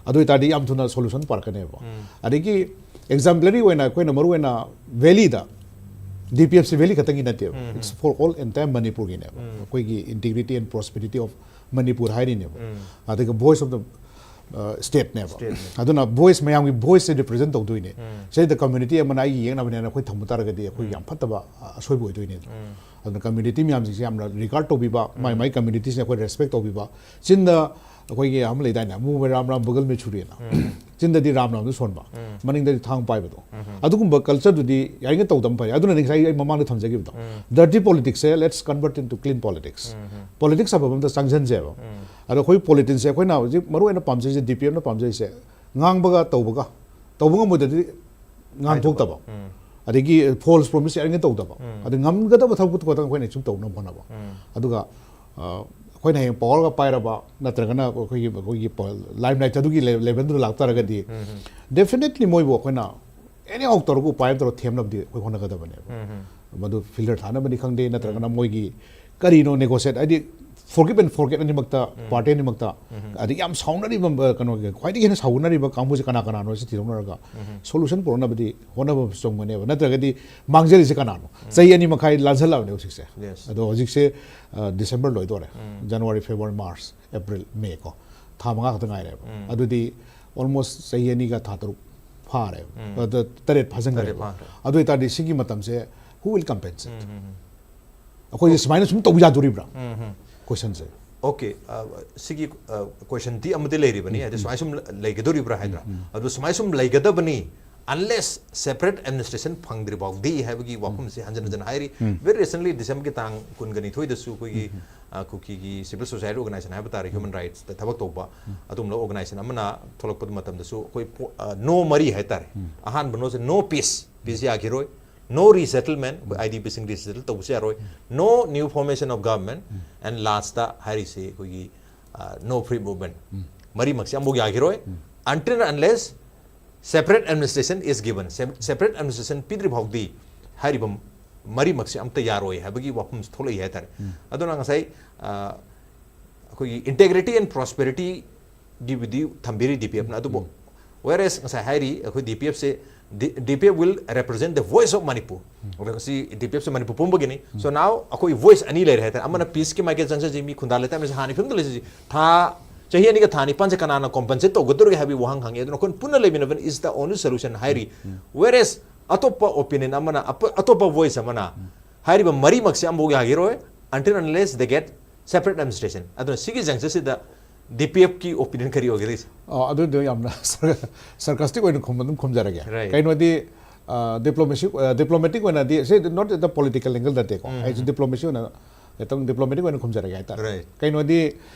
ꯑꯗꯨ ꯑꯣꯏꯇꯥꯔꯗꯤ ꯌꯥꯝ ꯊꯨꯅ ꯁꯣꯂꯨꯁꯟ ꯄꯨꯔꯛꯀꯅꯦꯕ꯫ ꯑꯗꯒꯤ ꯑꯦꯛꯖꯥꯝꯄ꯭ꯂꯔꯤ ꯑꯣꯏꯅ ꯑꯩꯈꯣꯏꯅ ꯃꯔꯨꯑꯣꯏꯅ ꯚꯦꯂꯤꯗ, ꯗꯤ ꯄꯤ ꯑꯦꯐ ꯁꯤ ꯚꯦꯂꯤ ꯈꯛꯇꯪꯒꯤ ꯅꯠꯇꯦꯕ, it's for all entire ꯃꯅꯤꯄꯨꯔꯒꯤꯅꯦꯕ꯫ ꯑꯩꯈꯣꯏꯒꯤ integrity and prosperity of Manipur ꯍꯥꯏꯔꯤꯅꯦꯕ꯫ ꯑꯗꯨꯒ voice of the, uh, stateꯅꯦꯕ꯫ ꯑꯗꯨꯅ ꯚꯣꯏꯁ, ꯃꯌꯥꯝꯒꯤ ꯚꯣꯏꯁꯁꯦ ꯔꯤꯄ꯭ꯔꯖꯦꯟ ꯇꯧꯗꯣꯏꯅꯦ꯫ ꯁꯤꯗꯩꯗ ꯀꯝꯃ꯭ꯌꯨꯅꯤꯇꯤ ꯑꯃꯅ ꯑꯩꯒꯤ ꯌꯦꯛꯅꯕꯅꯦꯅ ꯑꯩꯈꯣꯏ ꯊꯝꯕ ꯇꯥꯔꯒꯗꯤ ꯑꯩꯈꯣꯏ ꯌꯥꯝ ꯐꯠꯇꯕ, ꯑ, ꯑꯁꯣꯏꯕ ꯑꯣꯏꯗꯣꯏꯅꯦ꯫ ꯑꯗꯨꯅ ꯀꯝꯃ꯭ꯌꯨꯅꯤꯇꯤ ꯃꯌꯥꯝꯁꯤꯡꯁꯦ ꯌꯥꯝꯅ ꯔꯤꯒꯥꯔꯗ ꯇꯧꯕꯤꯕ, ꯃꯥꯏ ꯃꯥꯏ ꯀꯝꯃ꯭ꯌꯨꯅꯤꯇꯤꯁꯤꯡ ꯑꯩꯈꯣꯏ ꯔꯦꯁꯄꯦꯛ ꯇꯧꯕꯤꯕ꯫ ꯆꯤꯟꯗ ꯑꯩꯈꯣꯏꯒꯤ ꯑꯃ ꯂꯩꯗꯥꯏꯅꯦ, "ꯃꯨꯡ ꯃꯦ ꯔꯥꯝ ꯔꯥꯝ ꯕꯒꯜ ꯃꯦ ꯆꯨꯔꯤꯅ"꯫ ꯆꯤꯟꯗꯗꯤ ꯔꯥꯝ ꯔꯥꯝꯗꯨ ꯁꯣꯟꯕ, ꯃꯅꯤꯡꯗꯗꯤ ꯊꯥꯡ ꯄꯥꯏꯕꯗꯣ꯫ ꯑꯗꯨꯒꯨꯝꯕ ꯀꯜꯆꯔꯗꯨꯗꯤ ꯌꯥꯔꯤꯉꯩ ꯇꯧꯗꯕꯅ ꯐꯩ꯫ ꯑꯗꯨꯅꯅꯤ ꯉꯁꯥꯏ ꯑꯩ ꯃꯃꯥꯡꯗ ꯊꯝꯖꯈꯤꯕꯗꯣ, ꯗꯔꯇꯤ ꯄꯣꯂꯤꯇꯤꯛꯁꯁꯦ let's convert into clean politics꯫ Politics ꯍꯥꯏꯕ ꯑꯝꯇ ꯆꯪꯁꯤꯟꯁꯦꯕ꯫ ꯑꯗꯣ ꯑꯩꯈꯣꯏ ꯄꯣꯂꯤꯇꯤꯛꯁꯁꯦ ꯑꯩꯈꯣꯏꯅ ꯍꯧꯖꯤꯛ ꯃꯔꯨꯑꯣꯏꯅ ꯄꯥꯝꯖꯩꯁꯦ, ꯗꯤ ꯄꯤ ꯑꯦꯝꯅ ꯄꯥꯝꯖꯩꯁꯦ, ꯉꯥꯡꯕꯒ ꯇꯧꯕꯒ, ꯇꯧꯕ ꯉꯝꯃꯣꯏꯗꯗꯤ ꯉꯥꯡꯊꯣꯛꯇꯕ꯫ ꯑꯗꯒꯤ ꯐꯣꯜꯁ ꯄ꯭ꯔꯣꯃꯤꯁ ꯑꯔꯤꯡꯒ ꯇꯧꯗꯕ, ꯑꯗꯨ ꯉꯝꯒꯗꯕ ꯊꯕꯛꯇꯣ ꯈꯛꯇꯪ ꯑꯩꯈꯣꯏꯅ ꯁꯨꯝ ꯇꯧꯅꯕ ꯍꯣꯠꯅꯕ꯫ ꯑꯗꯨꯒ ꯑ, ꯑꯩꯈꯣꯏꯅ ꯍꯌꯦꯡ ꯄꯋꯔꯒ ꯄꯥꯏꯔꯕ ꯅꯠꯇ꯭ꯔꯒꯅ ꯑꯩꯈꯣꯏꯒꯤ ꯑꯩꯈꯣꯏꯒꯤ ꯂꯥꯏꯝ ꯂꯥꯏꯠꯇ ꯑꯗꯨꯒꯤ ꯂꯦꯚꯦꯜꯗꯨꯗ ꯂꯥꯛꯇꯥꯔꯒꯗꯤ, ꯗꯦꯐꯤꯅꯦꯠꯂꯤ ꯃꯣꯏꯕꯨ ꯑꯩꯈꯣꯏꯅ ꯑꯦꯅꯤ ꯍꯥꯎ ꯇꯧꯔꯒ ꯎꯄꯥꯏ ꯑꯃ ꯇꯧꯔꯒ ꯊꯦꯝꯅꯕꯗꯤ ꯑꯩꯈꯣꯏ ꯍꯣꯠꯅꯒꯗꯕꯅꯦꯕ꯫ ꯃꯗꯨ ꯐꯤꯜꯇꯔ ꯊꯥꯅꯕꯅꯤ ꯈꯪꯗꯦ, ꯅꯠꯇ꯭ꯔꯒꯅ ꯃꯣꯏꯒꯤ ꯀꯔꯤꯅꯣ ꯅꯦꯒꯣꯁꯤꯌꯦꯠ, ꯍꯥꯏꯗꯤ ꯐꯣꯔꯒꯤꯞ ꯑꯦꯟ ꯐꯣꯔꯒꯦꯠ ꯑꯅꯤꯃꯛꯇ, ꯄꯥꯔꯇꯤ ꯑꯅꯤꯃꯛꯇ, ꯑꯗꯒꯤ ꯌꯥꯝ ꯁꯥꯎꯅꯔꯤꯕ, ꯑ, ꯀꯩꯅꯣꯒꯤ ꯈ꯭ꯋꯥꯏꯗꯒꯤ ꯍꯦꯟꯅ ꯁꯥꯎꯅꯔꯤꯕ ꯀꯥꯡꯕꯨꯁꯦ ꯀꯅꯥ ꯀꯅꯥꯅꯣ ꯁꯤ ꯊꯤꯗꯣꯛꯅꯔꯒ ꯁꯣꯂꯨꯁꯟ ꯄꯨꯔꯛꯅꯕꯗꯤ ꯍꯣꯠꯅꯕ ꯆꯪꯕꯅꯦꯕ꯫ ꯅꯠꯇ꯭ꯔꯒꯗꯤ ꯃꯥꯡꯖꯔꯤꯁꯦ ꯀꯅꯥꯅꯣ? ꯆꯍꯤ ꯑꯅꯤ ꯃꯈꯥꯏ ꯂꯥꯟꯁꯜꯂꯛꯑꯕꯅꯦ ꯍꯧꯖꯤꯛꯁꯦ꯫ Yes. ꯑꯗꯣ ꯍꯧꯖꯤꯛꯁꯦ, ꯑ, ꯗꯤꯁꯦꯝꯕꯔ ꯂꯣꯏꯗꯣꯔꯦ꯫ January, February, March, April, May ꯀꯣ, ꯊꯥ ꯃꯉꯥ ꯈꯛꯇ ꯉꯥꯏꯔꯦꯕ꯫ ꯑꯗꯨꯗꯤ ꯑꯣꯜꯃꯣꯁ ꯆꯍꯤ ꯑꯅꯤꯒ ꯊꯥ ꯇꯔꯨꯛ ꯐꯥꯔꯦꯕ꯫ ꯑꯗ ꯇꯔꯦꯠ ꯐꯥꯖꯤꯟꯈ꯭ꯔꯦꯕ꯫ ꯐꯥꯈ꯭ꯔꯦ꯫ ꯑꯗꯨ ꯑꯣꯏꯇꯥꯔꯗꯤ ꯁꯤꯒꯤ ꯃꯇꯝꯁꯦ who will compensate? ꯑꯩꯈꯣꯏꯁꯦ ꯁꯨꯃꯥꯏꯅ ꯁꯨꯝ ꯇꯧꯕ ꯌꯥꯗꯣꯔꯤꯕ꯭ꯔꯥ? ꯀꯣꯏꯁꯟꯁꯦ꯫ ꯑꯣꯀꯦ, ꯁꯤꯒꯤ ꯀꯣꯏꯁꯟꯗꯤ ꯑꯃꯗꯤ ꯂꯩꯔꯤꯕꯅꯤ, ꯍꯥꯏꯗꯤ ꯁꯨꯃꯥꯏ ꯁꯨꯝ ꯂꯩꯒꯗꯣꯔꯤꯕ꯭ꯔꯥ ꯍꯥꯏꯗ꯭ꯔꯥ? ꯑꯗꯨ ꯁꯨꯃꯥꯏ ꯁꯨꯝ ꯂꯩꯒꯗꯕꯅꯤ, unless separate administration ꯐꯪꯗ꯭ꯔꯤ ꯐꯥꯎꯗꯤ ꯍꯥꯏꯕꯒꯤ ꯋꯥꯐꯝꯁꯦ ꯍꯟꯖꯤꯟ ꯍꯟꯖꯤꯟ ꯍꯥꯏꯔꯤ꯫ ꯚꯦꯔꯤ ꯔꯤꯁꯦꯟꯂꯤ ꯗꯤꯁꯦꯝꯕꯔꯒꯤ ꯇꯥꯡ ꯀꯨꯟꯒꯅꯤꯊꯣꯏꯗꯁꯨ ꯑꯩꯈꯣꯏꯒꯤ, ꯑ, ꯀꯨꯀꯤꯒꯤ ꯁꯤꯚꯤꯜ ꯁꯣꯁꯥꯏꯇꯤ ꯑꯣꯔꯒꯅꯥꯏꯖꯦꯁꯟ ꯍꯥꯏꯕ ꯇꯥꯔꯦ, ꯍ꯭ꯌꯨꯃꯦꯟ ꯔꯥꯏꯠꯁꯇ ꯊꯕꯛ ꯇꯧꯕ ꯑꯗꯨꯒꯨꯝꯂꯕ ꯑꯣꯔꯒꯅꯥꯏꯖꯦꯁꯟ ꯑꯃꯅ ꯊꯣꯛꯂꯛꯄ ꯃꯇꯝꯗꯁꯨ ꯑꯩꯈꯣꯏ ꯄꯣ-, ꯑ, ꯅꯣ ꯃꯔꯤ ꯍꯥꯏꯇꯥꯔꯦ꯫ ꯑꯍꯥꯟꯕ ꯅꯣꯁꯦ no peace, ꯄꯤꯁ ꯌꯥꯈꯤꯔꯣꯏ, no resettlement, ꯑꯩꯈꯣꯏ ꯑꯥꯏ ꯗꯤ ꯄꯤꯁꯤꯡ ꯔꯤꯁꯦꯇꯜ ꯇꯧꯕꯁꯨ ꯌꯥꯔꯣꯏ, no new formation of government, and last ꯍꯥꯏꯔꯤꯁꯤ ꯑꯩꯈꯣꯏꯒꯤ, ꯑ, no free movement꯫ ꯃꯔꯤꯃꯛꯁꯦ ꯑꯃꯐꯥꯎ ꯌꯥꯈꯤꯔꯣꯏ, until unless separate administration is given꯫ Separate administration ꯄꯤꯗ꯭ꯔꯤ ꯐꯥꯎꯗꯤ ꯍꯥꯏꯔꯤꯕ ꯃꯔꯤꯃꯛꯁꯦ ꯑꯝꯇ ꯌꯥꯔꯣꯏ ꯍꯥꯏꯕꯒꯤ ꯋꯥꯐꯝꯁꯦ ꯊꯣꯛꯂꯛꯏ ꯍꯥꯏꯇꯥꯔꯦ꯫ ꯑꯗꯨꯅ ꯉꯁꯥꯏ, ꯑ, ꯑꯩꯈꯣꯏꯒꯤ integrity and prosperity ꯒꯤꯕꯨꯗꯤ ꯊꯝꯕꯤꯔꯤ D P ꯑꯦꯐꯅ, ꯑꯗꯨꯕꯨ whereas ꯉꯁꯥꯏ ꯍꯥꯏꯔꯤ ꯑꯩꯈꯣꯏ ꯗꯤ ꯄꯤ ꯑꯦꯐꯁꯦ, D P F will represent the voice of Manipur꯫ ꯑꯗꯨꯒ ꯁꯤ ꯗꯤ ꯄꯤ ꯑꯦꯐꯁꯦ ꯃꯅꯤꯄꯨꯔ ꯄꯨꯝꯕꯒꯤꯅꯤ꯫ So now ꯑꯩꯈꯣꯏ ꯚꯣꯏꯁ ꯑꯅꯤ ꯂꯩꯔꯦ ꯍꯥꯏꯇꯥꯔꯦ, ꯑꯃꯅ ꯄꯤꯁꯀꯤ ꯃꯥꯏꯀꯩ ꯆꯪꯁꯤꯟꯁꯤ, ꯃꯤ ꯈꯨꯟꯗꯥ ꯂꯩꯇꯥꯃꯤꯁꯦ ꯍꯥꯟꯅ ꯐꯤꯕꯝꯗ ꯂꯩꯁꯤ, ꯊꯥ ꯆꯍꯤ ꯑꯅꯤꯒ ꯊꯥ ꯅꯤꯄꯥꯟꯁꯦ ꯀꯅꯥꯅ ꯀꯣꯝꯄꯟꯁꯦꯠ ꯇꯧꯒꯗꯧꯔꯤꯒꯦ ꯍꯥꯏꯕꯒꯤ ꯋꯥꯍꯪ ꯍꯪꯉꯤ꯫ ꯑꯗꯨꯅ ꯑꯩꯈꯣꯏꯅ ꯄꯨꯟꯅ ꯂꯩꯃꯤꯟꯅꯕꯅ is the only solution ꯍꯥꯏꯔꯤ꯫ Whereas ꯑꯇꯣꯞꯄ ꯑꯣꯄꯤꯅꯤꯌꯟ ꯑꯃꯅ, ꯑꯄ-, ꯑꯇꯣꯞꯄ ꯚꯣꯏꯁ ꯑꯃꯅ ꯍꯥꯏꯔꯤꯕ ꯃꯔꯤꯃꯛꯁꯦ ꯑꯃꯐꯥꯎ ꯌꯥꯈꯤꯔꯣꯏ, until unless they get separate administration꯫ ꯑꯗꯨꯅ ꯁꯤꯒꯤ ꯖꯪꯁꯟꯁꯤꯗ ꯗꯤ ꯄꯤ ꯑꯦꯐꯀꯤ ꯑꯣꯄꯤꯅꯤꯌꯟ ꯀꯔꯤ ꯑꯣꯏꯒꯗꯒꯦ? ꯑ, ꯑꯗꯨꯗꯣ ꯌꯥꯝꯅ ꯁꯔꯀꯥꯁꯇꯤꯛ ꯑꯣꯏꯅ ꯈꯨꯝ-, ꯑꯗꯨꯝ ꯈꯨꯝꯖꯔꯒꯦ꯫ Right. ꯀꯩꯅꯣꯗꯤ, ꯑ, ꯗꯤꯄ꯭ꯂꯣꯃꯦꯁꯤ, ꯑ, ꯗꯤꯄ꯭ꯂꯣꯃꯦꯇꯤꯛ ꯑꯣꯏꯅꯗꯤ, ꯁꯤ not the political angle ꯅꯠꯇꯦꯀꯣ꯫ ꯑꯩꯁꯨ ꯗꯤꯄ꯭ꯂꯣꯃꯦꯁꯤ ꯑꯣꯏꯅ ꯈꯤꯇꯪ ꯗꯤꯄ꯭ꯂꯣꯃꯦꯇꯤꯛ ꯑꯣꯏꯅ ꯈꯨꯝꯖꯔꯒꯦ ꯍꯥꯏꯇꯥꯔꯦ꯫ Right. ꯀꯩꯅꯣꯗꯤ,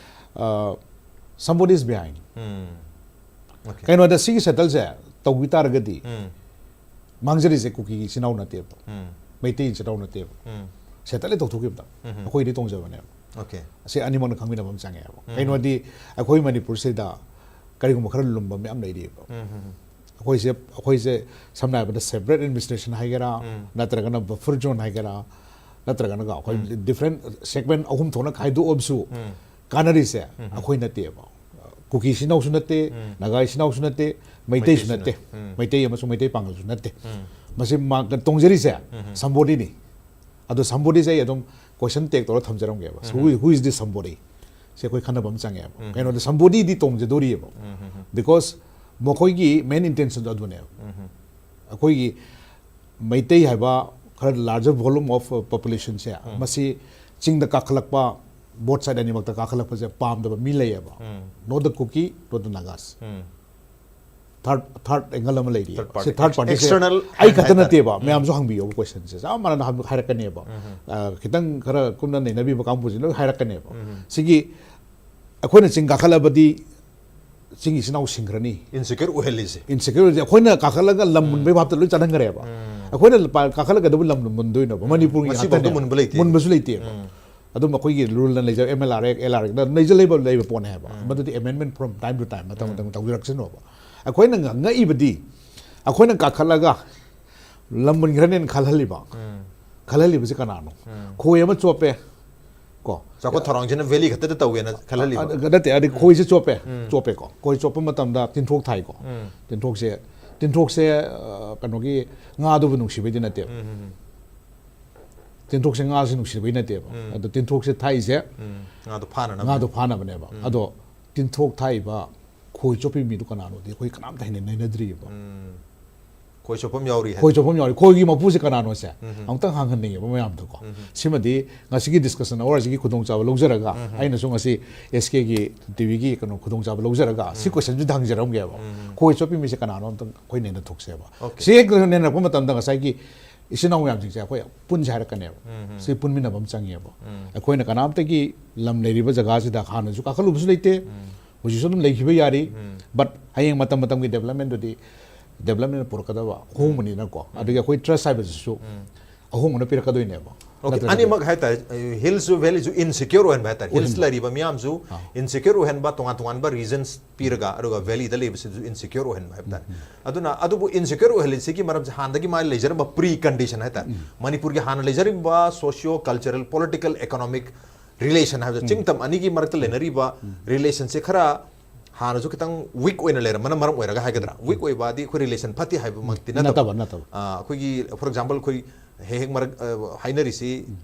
ꯑ, somebody is behind꯫ Um. Okay. ꯀꯩꯅꯣꯗ ꯁꯤꯒꯤ ꯁꯦꯇꯜꯁꯦ ꯇꯧꯕꯤ ꯇꯥꯔꯒꯗꯤ, ꯎꯝ꯫ ꯃꯥꯡꯖꯔꯤꯁꯦ ꯀꯨꯀꯤꯒꯤ ꯏꯆꯤꯟ ꯏꯅꯥꯎ ꯅꯠꯇꯦꯕ, ꯎꯝ꯫ ꯃꯩꯇꯩ ꯏꯆꯤꯟ ꯏꯅꯥꯎ ꯅꯠꯇꯦꯕ꯫ ꯎꯝ꯫ ꯁꯦꯇꯜꯂꯤ ꯇꯧꯊꯣꯛꯈꯤꯕꯗ ꯎꯝ꯫ ꯑꯩꯈꯣꯏꯗꯤ ꯇꯣꯡꯖꯕꯅꯦꯕ꯫ Okay꯫ ꯑꯁꯤ ꯑꯅꯤꯃꯛꯅ ꯈꯪꯃꯤꯟꯅꯕ ꯑꯃ ꯆꯪꯉꯦꯕ꯫ ꯎꯝ꯫ ꯀꯩꯅꯣꯗꯤ ꯑꯩꯈꯣꯏ ꯃꯅꯤꯄꯨꯔꯁꯤꯗ ꯀꯔꯤꯒꯨꯝꯕ ꯈꯔ ꯂꯨꯝꯕ ꯃꯌꯥꯝ ꯂꯩꯔꯤꯑꯕ꯫ ꯎꯝ, ꯎꯝ, ꯎꯝ꯫ ꯑꯩꯈꯣꯏꯁꯦ ꯑꯩꯈꯣꯏꯁꯦ ꯁꯝꯅ ꯍꯥꯏꯔꯕꯗ separate administration ꯍꯥꯏꯒꯦꯔꯥ, ꯎꯝ꯫ ꯅꯠꯇ꯭ꯔꯒꯅ buffer zone ꯍꯥꯏꯒꯦꯔꯥ, ꯅꯠꯇ꯭ꯔꯒꯅ ꯑꯩꯈꯣꯏ ꯎꯝ꯫ different segment ꯑꯍꯨꯝ ꯊꯣꯛꯅ ꯈꯥꯏꯗꯣꯛꯑꯕꯁꯨ ꯎꯝ꯫ ꯀꯥꯟꯅꯔꯤꯁꯦ ꯎꯝ꯫ ꯑꯩꯈꯣꯏ ꯅꯠꯇꯦꯕ꯫ ꯀꯨꯀꯤ ꯏꯆꯤꯟ ꯏꯅꯥꯎꯁꯨ ꯅꯠꯇꯦ, ꯎꯝ꯫ ꯅꯥꯒꯥ ꯏꯆꯤꯟ ꯏꯅꯥꯎꯁꯨ ꯅꯠꯇꯦ, ꯃꯩꯇꯩꯁꯨ ꯃꯩꯇꯩꯁꯨ ꯅꯠꯇꯦ꯫ ꯅꯠꯇꯦ꯫ ꯎꯝ꯫ ꯃꯩꯇꯩ ꯑꯃꯁꯨꯡ ꯃꯩꯇꯩ ꯄꯥꯉꯜꯁꯨ ꯅꯠꯇꯦ꯫ ꯎꯝ꯫ ꯃꯁꯤ ꯃꯥ-, ꯇꯣꯡꯖꯔꯤꯁꯦ ꯎꯝ꯫ ꯁꯝꯕꯣꯗꯤꯅꯤ꯫ ꯑꯗꯣ ꯁꯝꯕꯣꯗꯤꯁꯦ ꯑꯩ ꯑꯗꯨꯝ question tag ꯇꯧꯔ ꯊꯝꯖꯔꯝꯒꯦꯕ꯫ So, who, who is this somebody? ꯁꯤ ꯑꯩꯈꯣꯏ ꯈꯟꯅꯕ ꯑꯃ ꯆꯪꯉꯦꯕ꯫ ꯎꯝ꯫ ꯀꯩꯅꯣꯗ ꯁꯝꯕꯣꯗꯤꯗꯤ ꯇꯣꯡꯖꯗꯣꯔꯤꯑꯕ꯫ ꯎꯝ, ꯎꯝ, ꯎꯝ꯫ Because ꯃꯈꯣꯏꯒꯤ main intention ꯑꯗꯨꯅꯦꯕ꯫ ꯎꯝ, ꯎꯝ꯫ ꯑꯩꯈꯣꯏꯒꯤ ꯃꯩꯇꯩ ꯍꯥꯏꯕ ꯈꯔ larger volume of populationꯁꯦ ꯎꯝ꯫ ꯃꯁꯤ ꯆꯤꯡꯗ ꯀꯥꯈꯠꯂꯛꯄ, both side ꯑꯅꯤꯃꯛꯇ ꯀꯥꯈꯠꯂꯛꯄꯁꯦ ꯄꯥꯝꯗꯕ ꯃꯤ ꯂꯩꯌꯦꯕ꯫ ꯎꯝ꯫ Not the Kuki, not the Nagas꯫ Um. Third, third angle ꯑꯃ ꯂꯩꯔꯤ꯫ Third party. ꯁꯤ third partyꯁꯦ External ꯑꯩ ꯈꯛꯇ ꯍꯥꯏꯇꯥꯔꯦ꯫ ꯅꯠꯇꯦꯕ, ꯎꯝ꯫ ꯃꯌꯥꯝꯁꯨ ꯍꯪꯕꯤꯌꯣꯕ questionꯁꯦ꯫ ꯆꯞ ꯃꯥꯟꯅꯅ ꯍꯪ-, ꯍꯥꯏꯔꯛꯀꯅꯦꯕ꯫ ꯎꯝ꯫ ꯑ, ꯈꯤꯇꯪ ꯈꯔ ꯀꯨꯞꯅ ꯅꯩꯅꯕꯤꯕ ꯀꯥꯡꯕꯨꯁꯤ ꯂꯣꯏ ꯍꯥꯏꯔꯛꯀꯅꯦꯕ꯫ ꯎꯝ꯫ ꯁꯤꯒꯤ ꯑꯩꯈꯣꯏꯅ ꯆꯤꯡ ꯀꯥꯈꯠꯂꯕꯗꯤ ꯆꯤꯡ ꯏꯆꯤꯟ ꯏꯅꯥꯎ ꯁꯤꯡꯈ꯭ꯔꯅꯤ꯫ Insecure ꯑꯣꯏꯍꯜꯂꯤꯁꯦ꯫ Insecure ꯑꯣꯏꯍꯜꯂꯤꯁꯦ꯫ ꯑꯩꯈꯣꯏꯅ ꯀꯥꯈꯠꯂꯒ ꯂꯝ ꯃꯨꯟꯕꯩ ꯚꯥꯞꯇ ꯂꯣꯏ ꯆꯠꯍꯟꯈ꯭ꯔꯦꯕ꯫ ꯎꯝ꯫ ꯑꯩꯈꯣꯏꯅ ꯂꯨꯄꯥ ꯀꯥꯈꯠꯂꯒꯗꯕꯨ ꯂꯝ ꯃꯨꯟꯗꯣꯏꯅꯣꯕ? ꯃꯅꯤꯄꯨꯔꯒꯤ ꯉꯁꯤꯐꯥꯎꯗ ꯉꯥꯛꯇꯅꯦꯕ꯫ ꯃꯨꯟꯕ ꯂꯩꯇꯦ꯫ ꯃꯨꯟꯕꯁꯨ ꯂꯩꯇꯦꯕ꯫ ꯎꯝ꯫ ꯑꯗꯨꯝ ꯑꯩꯈꯣꯏꯒꯤ ruleꯅ ꯂꯩꯖꯕ, M L R Act, L R Act ꯂꯩꯖ ꯂꯩꯕ, ꯂꯩꯕ ꯄꯣꯠꯅꯦ ꯍꯥꯏꯕ꯫ ꯎꯝ꯫ ꯃꯗꯨꯗꯤ amendment from time to time, ꯃꯇꯝ ꯎꯝ꯫ ꯃꯇꯝ ꯇꯧꯖꯔꯛꯁꯅꯣꯕ꯫ ꯑꯩꯈꯣꯏꯅ ꯉ-, ꯉꯛꯏꯕꯗꯤ ꯑꯩꯈꯣꯏꯅ ꯀꯥꯈꯠꯂꯒ ꯂꯝ ꯃꯨꯟꯈ꯭ꯔꯅꯦꯅ ꯈꯜꯍꯜꯂꯤꯕ꯫ ꯎꯝ꯫ ꯈꯜꯍꯜꯂꯤꯕꯁꯤ ꯀꯅꯥꯅꯣ? ꯎꯝ꯫ ꯈꯣꯏ ꯑꯃ ꯆꯣꯞꯄꯦ꯫ ꯀꯣ꯫ ꯆꯥꯎꯈꯠ ꯊꯧꯔꯥꯡꯁꯤꯅ valley ꯈꯛꯇꯗ ꯇꯧꯒꯦꯅ ꯈꯜꯍꯜꯂꯤꯕ꯫ ꯑ, ꯅꯠꯇꯦ, ꯑꯗꯩ ꯈꯣꯏꯁꯦ ꯆꯣꯞꯄꯦ꯫ ꯎꯝ꯫ ꯆꯣꯞꯄꯦꯀꯣ꯫ ꯈꯣꯏ ꯆꯣꯞꯄ ꯃꯇꯝꯗ ꯇꯤꯟꯊ꯭ꯔꯣꯛ ꯊꯥꯏꯀꯣ꯫ ꯎꯝ꯫ ꯇꯤꯟꯊ꯭ꯔꯣꯛꯁꯦ, ꯇꯤꯟꯊ꯭ꯔꯣꯛꯁꯦ, ꯑ, ꯀꯩꯅꯣꯒꯤ ꯉꯥꯗꯨꯕꯨ ꯅꯨꯡꯁꯤꯕꯩꯗꯤ ꯅꯠꯇꯦꯕ꯫ ꯎꯝ, ꯎꯝ, ꯎꯝ꯫ ꯇꯤꯟꯊ꯭ꯔꯣꯛꯁꯦ ꯉꯥꯁꯤ ꯅꯨꯡꯁꯤꯕꯩ ꯅꯠꯇꯦꯕ꯫ ꯎꯝ꯫ ꯑꯗꯣ ꯇꯤꯟꯊ꯭ꯔꯣꯛꯁꯦ ꯊꯥꯛꯏꯁꯦ ꯎꯝ꯫ ꯉꯥꯗꯣ ꯐꯥꯅꯅꯕ꯫ ꯉꯥꯗꯣ ꯐꯥꯅꯕꯅꯦꯕ꯫ ꯎꯝ꯫ ꯑꯗꯣ ꯇꯤꯟꯊ꯭ꯔꯣꯛ ꯊꯥꯛꯏꯕ ꯈꯣꯏ ꯆꯣꯞꯄꯤ ꯃꯤꯗꯨ ꯀꯅꯥꯅꯣꯗꯤ ꯑꯩꯈꯣꯏ ꯀꯅꯥꯝꯇ ꯍꯦꯟꯅ ꯅꯩꯅꯗ꯭ꯔꯤꯕ꯫ ꯎꯝ꯫ ꯈꯣꯏ ꯆꯣꯞꯐꯝ ꯌꯥꯎꯔꯤ ꯍꯥꯏ꯫ ꯈꯣꯏ ꯆꯣꯞꯐꯝ ꯌꯥꯎꯔꯤ꯫ ꯈꯣꯏꯒꯤ ꯃꯄꯨꯁꯦ ꯀꯅꯥꯅꯣꯁꯦ ꯎꯝ꯫ ꯑꯃꯨꯛꯇꯪ ꯍꯪꯍꯟꯅꯤꯡꯉꯦꯕ ꯃꯌꯥꯝꯗꯀꯣ꯫ ꯎꯝ꯫ ꯁꯤꯃꯗꯤ ꯉꯁꯤꯒꯤ discussion hourꯁꯤꯒꯤ ꯈꯨꯗꯣꯡꯆꯥꯕ ꯂꯧꯖꯔꯒ, ꯎꯝ꯫ ꯑꯩꯅꯁꯨ ꯉꯁꯤ S Kꯒꯤ TVꯒꯤ ꯀꯩꯅꯣ ꯈꯨꯗꯣꯡꯆꯥꯕ ꯂꯧꯖꯔꯒ ꯁꯤ ꯎꯝ꯫ questionꯁꯤꯗ ꯍꯪꯖꯔꯝꯒꯦꯕ꯫ ꯎꯝ꯫ ꯈꯣꯏ ꯆꯣꯞꯄꯤ ꯃꯤꯁꯦ ꯀꯅꯥꯅꯣ ꯑꯝꯇꯪ ꯑꯩꯈꯣꯏ ꯅꯩꯅꯊꯣꯛꯁꯦꯕ꯫ Okay꯫ ꯁꯤ ꯍꯦꯛ ꯅꯩꯅꯔꯛꯄ ꯃꯇꯝꯗ ꯉꯁꯥꯏꯒꯤ ꯏꯆꯤꯟ ꯏꯅꯥꯎ ꯃꯌꯥꯝꯁꯤꯡꯁꯦ ꯑꯩꯈꯣꯏ ꯄꯨꯟꯁꯦ ꯍꯥꯏꯔꯛꯀꯅꯦꯕ꯫ ꯎꯝ꯫ ꯁꯤ ꯄꯨꯟꯃꯤꯟꯅꯕ ꯑꯃ ꯆꯪꯉꯦꯕ꯫ ꯎꯝ꯫ ꯑꯩꯈꯣꯏꯅ ꯀꯅꯥꯝꯇꯒꯤ ꯂꯝ ꯂꯩꯔꯤꯕ ꯖꯒꯥꯁꯤꯗ ꯍꯥꯟꯅꯁꯨ ꯀꯥꯈꯠꯂꯨꯕꯁꯨ ꯂꯩꯇꯦ, ꯎꯝ꯫ ꯍꯧꯖꯤꯛꯁꯨ ꯑꯗꯨꯝ ꯂꯩꯈꯤꯕ ꯌꯥꯔꯤ꯫ ꯎꯝ꯫ But ꯍꯌꯦꯡ ꯃꯇꯝ ꯃꯇꯝꯒꯤ developmentꯗꯨꯗꯤ ꯗꯦꯕꯂꯞꯃꯦꯟꯅ ꯄꯨꯔꯛꯀꯗꯕ ꯑꯍꯣꯡꯕꯅꯤꯅꯀꯣ, ꯑꯗꯒꯤ ꯑꯩꯈꯣꯏ ꯇ꯭ꯔꯁ ꯍꯥꯏꯕꯁꯤꯁꯨ ꯑꯍꯣꯡꯕꯅ ꯄꯤꯔꯛꯀꯗꯣꯏꯅꯦꯕ꯫ Okay, ꯅꯠꯇ꯭ꯔꯒꯗꯤ ꯑꯅꯤꯃꯛ ꯍꯥꯏꯇꯥꯔꯦ, ꯍꯤꯜꯁꯁꯨ ꯚꯦꯂꯤꯁꯨ ꯏꯟꯁꯤꯀ꯭ꯌꯣꯔ ꯑꯣꯏꯍꯟꯕ ꯍꯥꯏꯇꯥꯔꯦ꯫ ꯍꯤꯜꯁ ꯂꯩꯔꯤꯕ ꯃꯤꯌꯥꯝꯁꯨ ꯏꯟꯁꯤꯀ꯭ꯌꯣꯔ ꯑꯣꯏꯍꯟꯕ, ꯇꯣꯉꯥꯟ ꯇꯣꯉꯥꯟꯕ ꯔꯤꯖꯟꯁ ꯄꯤꯔꯒ, ꯑꯗꯨꯒ ꯚꯦꯂꯤꯗ ꯂꯩꯕꯁꯤꯁꯨ ꯏꯟꯁꯤꯀ꯭ꯌꯣꯔ ꯑꯣꯏꯍꯟꯕ ꯍꯥꯏꯕ ꯇꯥꯔꯦ꯫ ꯑꯗꯨꯅ ꯑꯗꯨꯕꯨ ꯏꯟꯁꯤꯀ꯭ꯌꯣꯔ ꯑꯣꯏꯍꯜꯂꯤꯁꯤꯒꯤ ꯃꯔꯝꯁꯦ ꯍꯥꯟꯅꯗꯒꯤ ꯃꯥ ꯂꯩꯖꯔꯝꯕ ꯄ꯭ꯔꯤ ꯀꯟꯗꯤꯁꯟ ꯍꯥꯏꯇꯥꯔꯦ꯫ ꯃꯅꯤꯄꯨꯔꯒꯤ ꯍꯥꯟꯅ ꯂꯩꯖꯔꯝꯕ socio cultural, political, economic relation ꯍꯥꯏꯕꯗꯣ, ꯆꯤꯡ ꯇꯝ ꯑꯅꯤꯒꯤ ꯃꯔꯛꯇ ꯂꯩꯅꯔꯤꯕ ꯔꯤꯂꯦꯁꯟꯁꯦ ꯈꯔ ꯍꯥꯟꯅꯁꯨ ꯈꯤꯇꯪ ꯋꯤꯛ ꯑꯣꯏꯅ ꯂꯩꯔꯝꯕꯅ ꯃꯔꯝ ꯑꯣꯏꯔꯒ ꯍꯥꯏꯒꯗ꯭ꯔꯥ, ꯋꯤꯛ ꯑꯣꯏꯕꯗꯤ ꯑꯩꯈꯣꯏ ꯔꯤꯂꯦꯁꯟ ꯐꯠꯇꯦ ꯍꯥꯏꯕꯃꯛꯇꯤ ꯅꯠꯇꯕ꯫ ꯅꯠꯇꯕ, ꯅꯠꯇꯕ꯫ ꯑꯥ, ꯑꯩꯈꯣꯏꯒꯤ, ꯐꯣꯔ ꯑꯦꯛꯖꯥꯝꯄꯜ, ꯑꯩꯈꯣꯏ ꯍꯦꯛ ꯍꯦꯛ ꯃꯔꯛ, ꯑ, ꯍꯥꯏꯅꯔꯤꯁꯤ,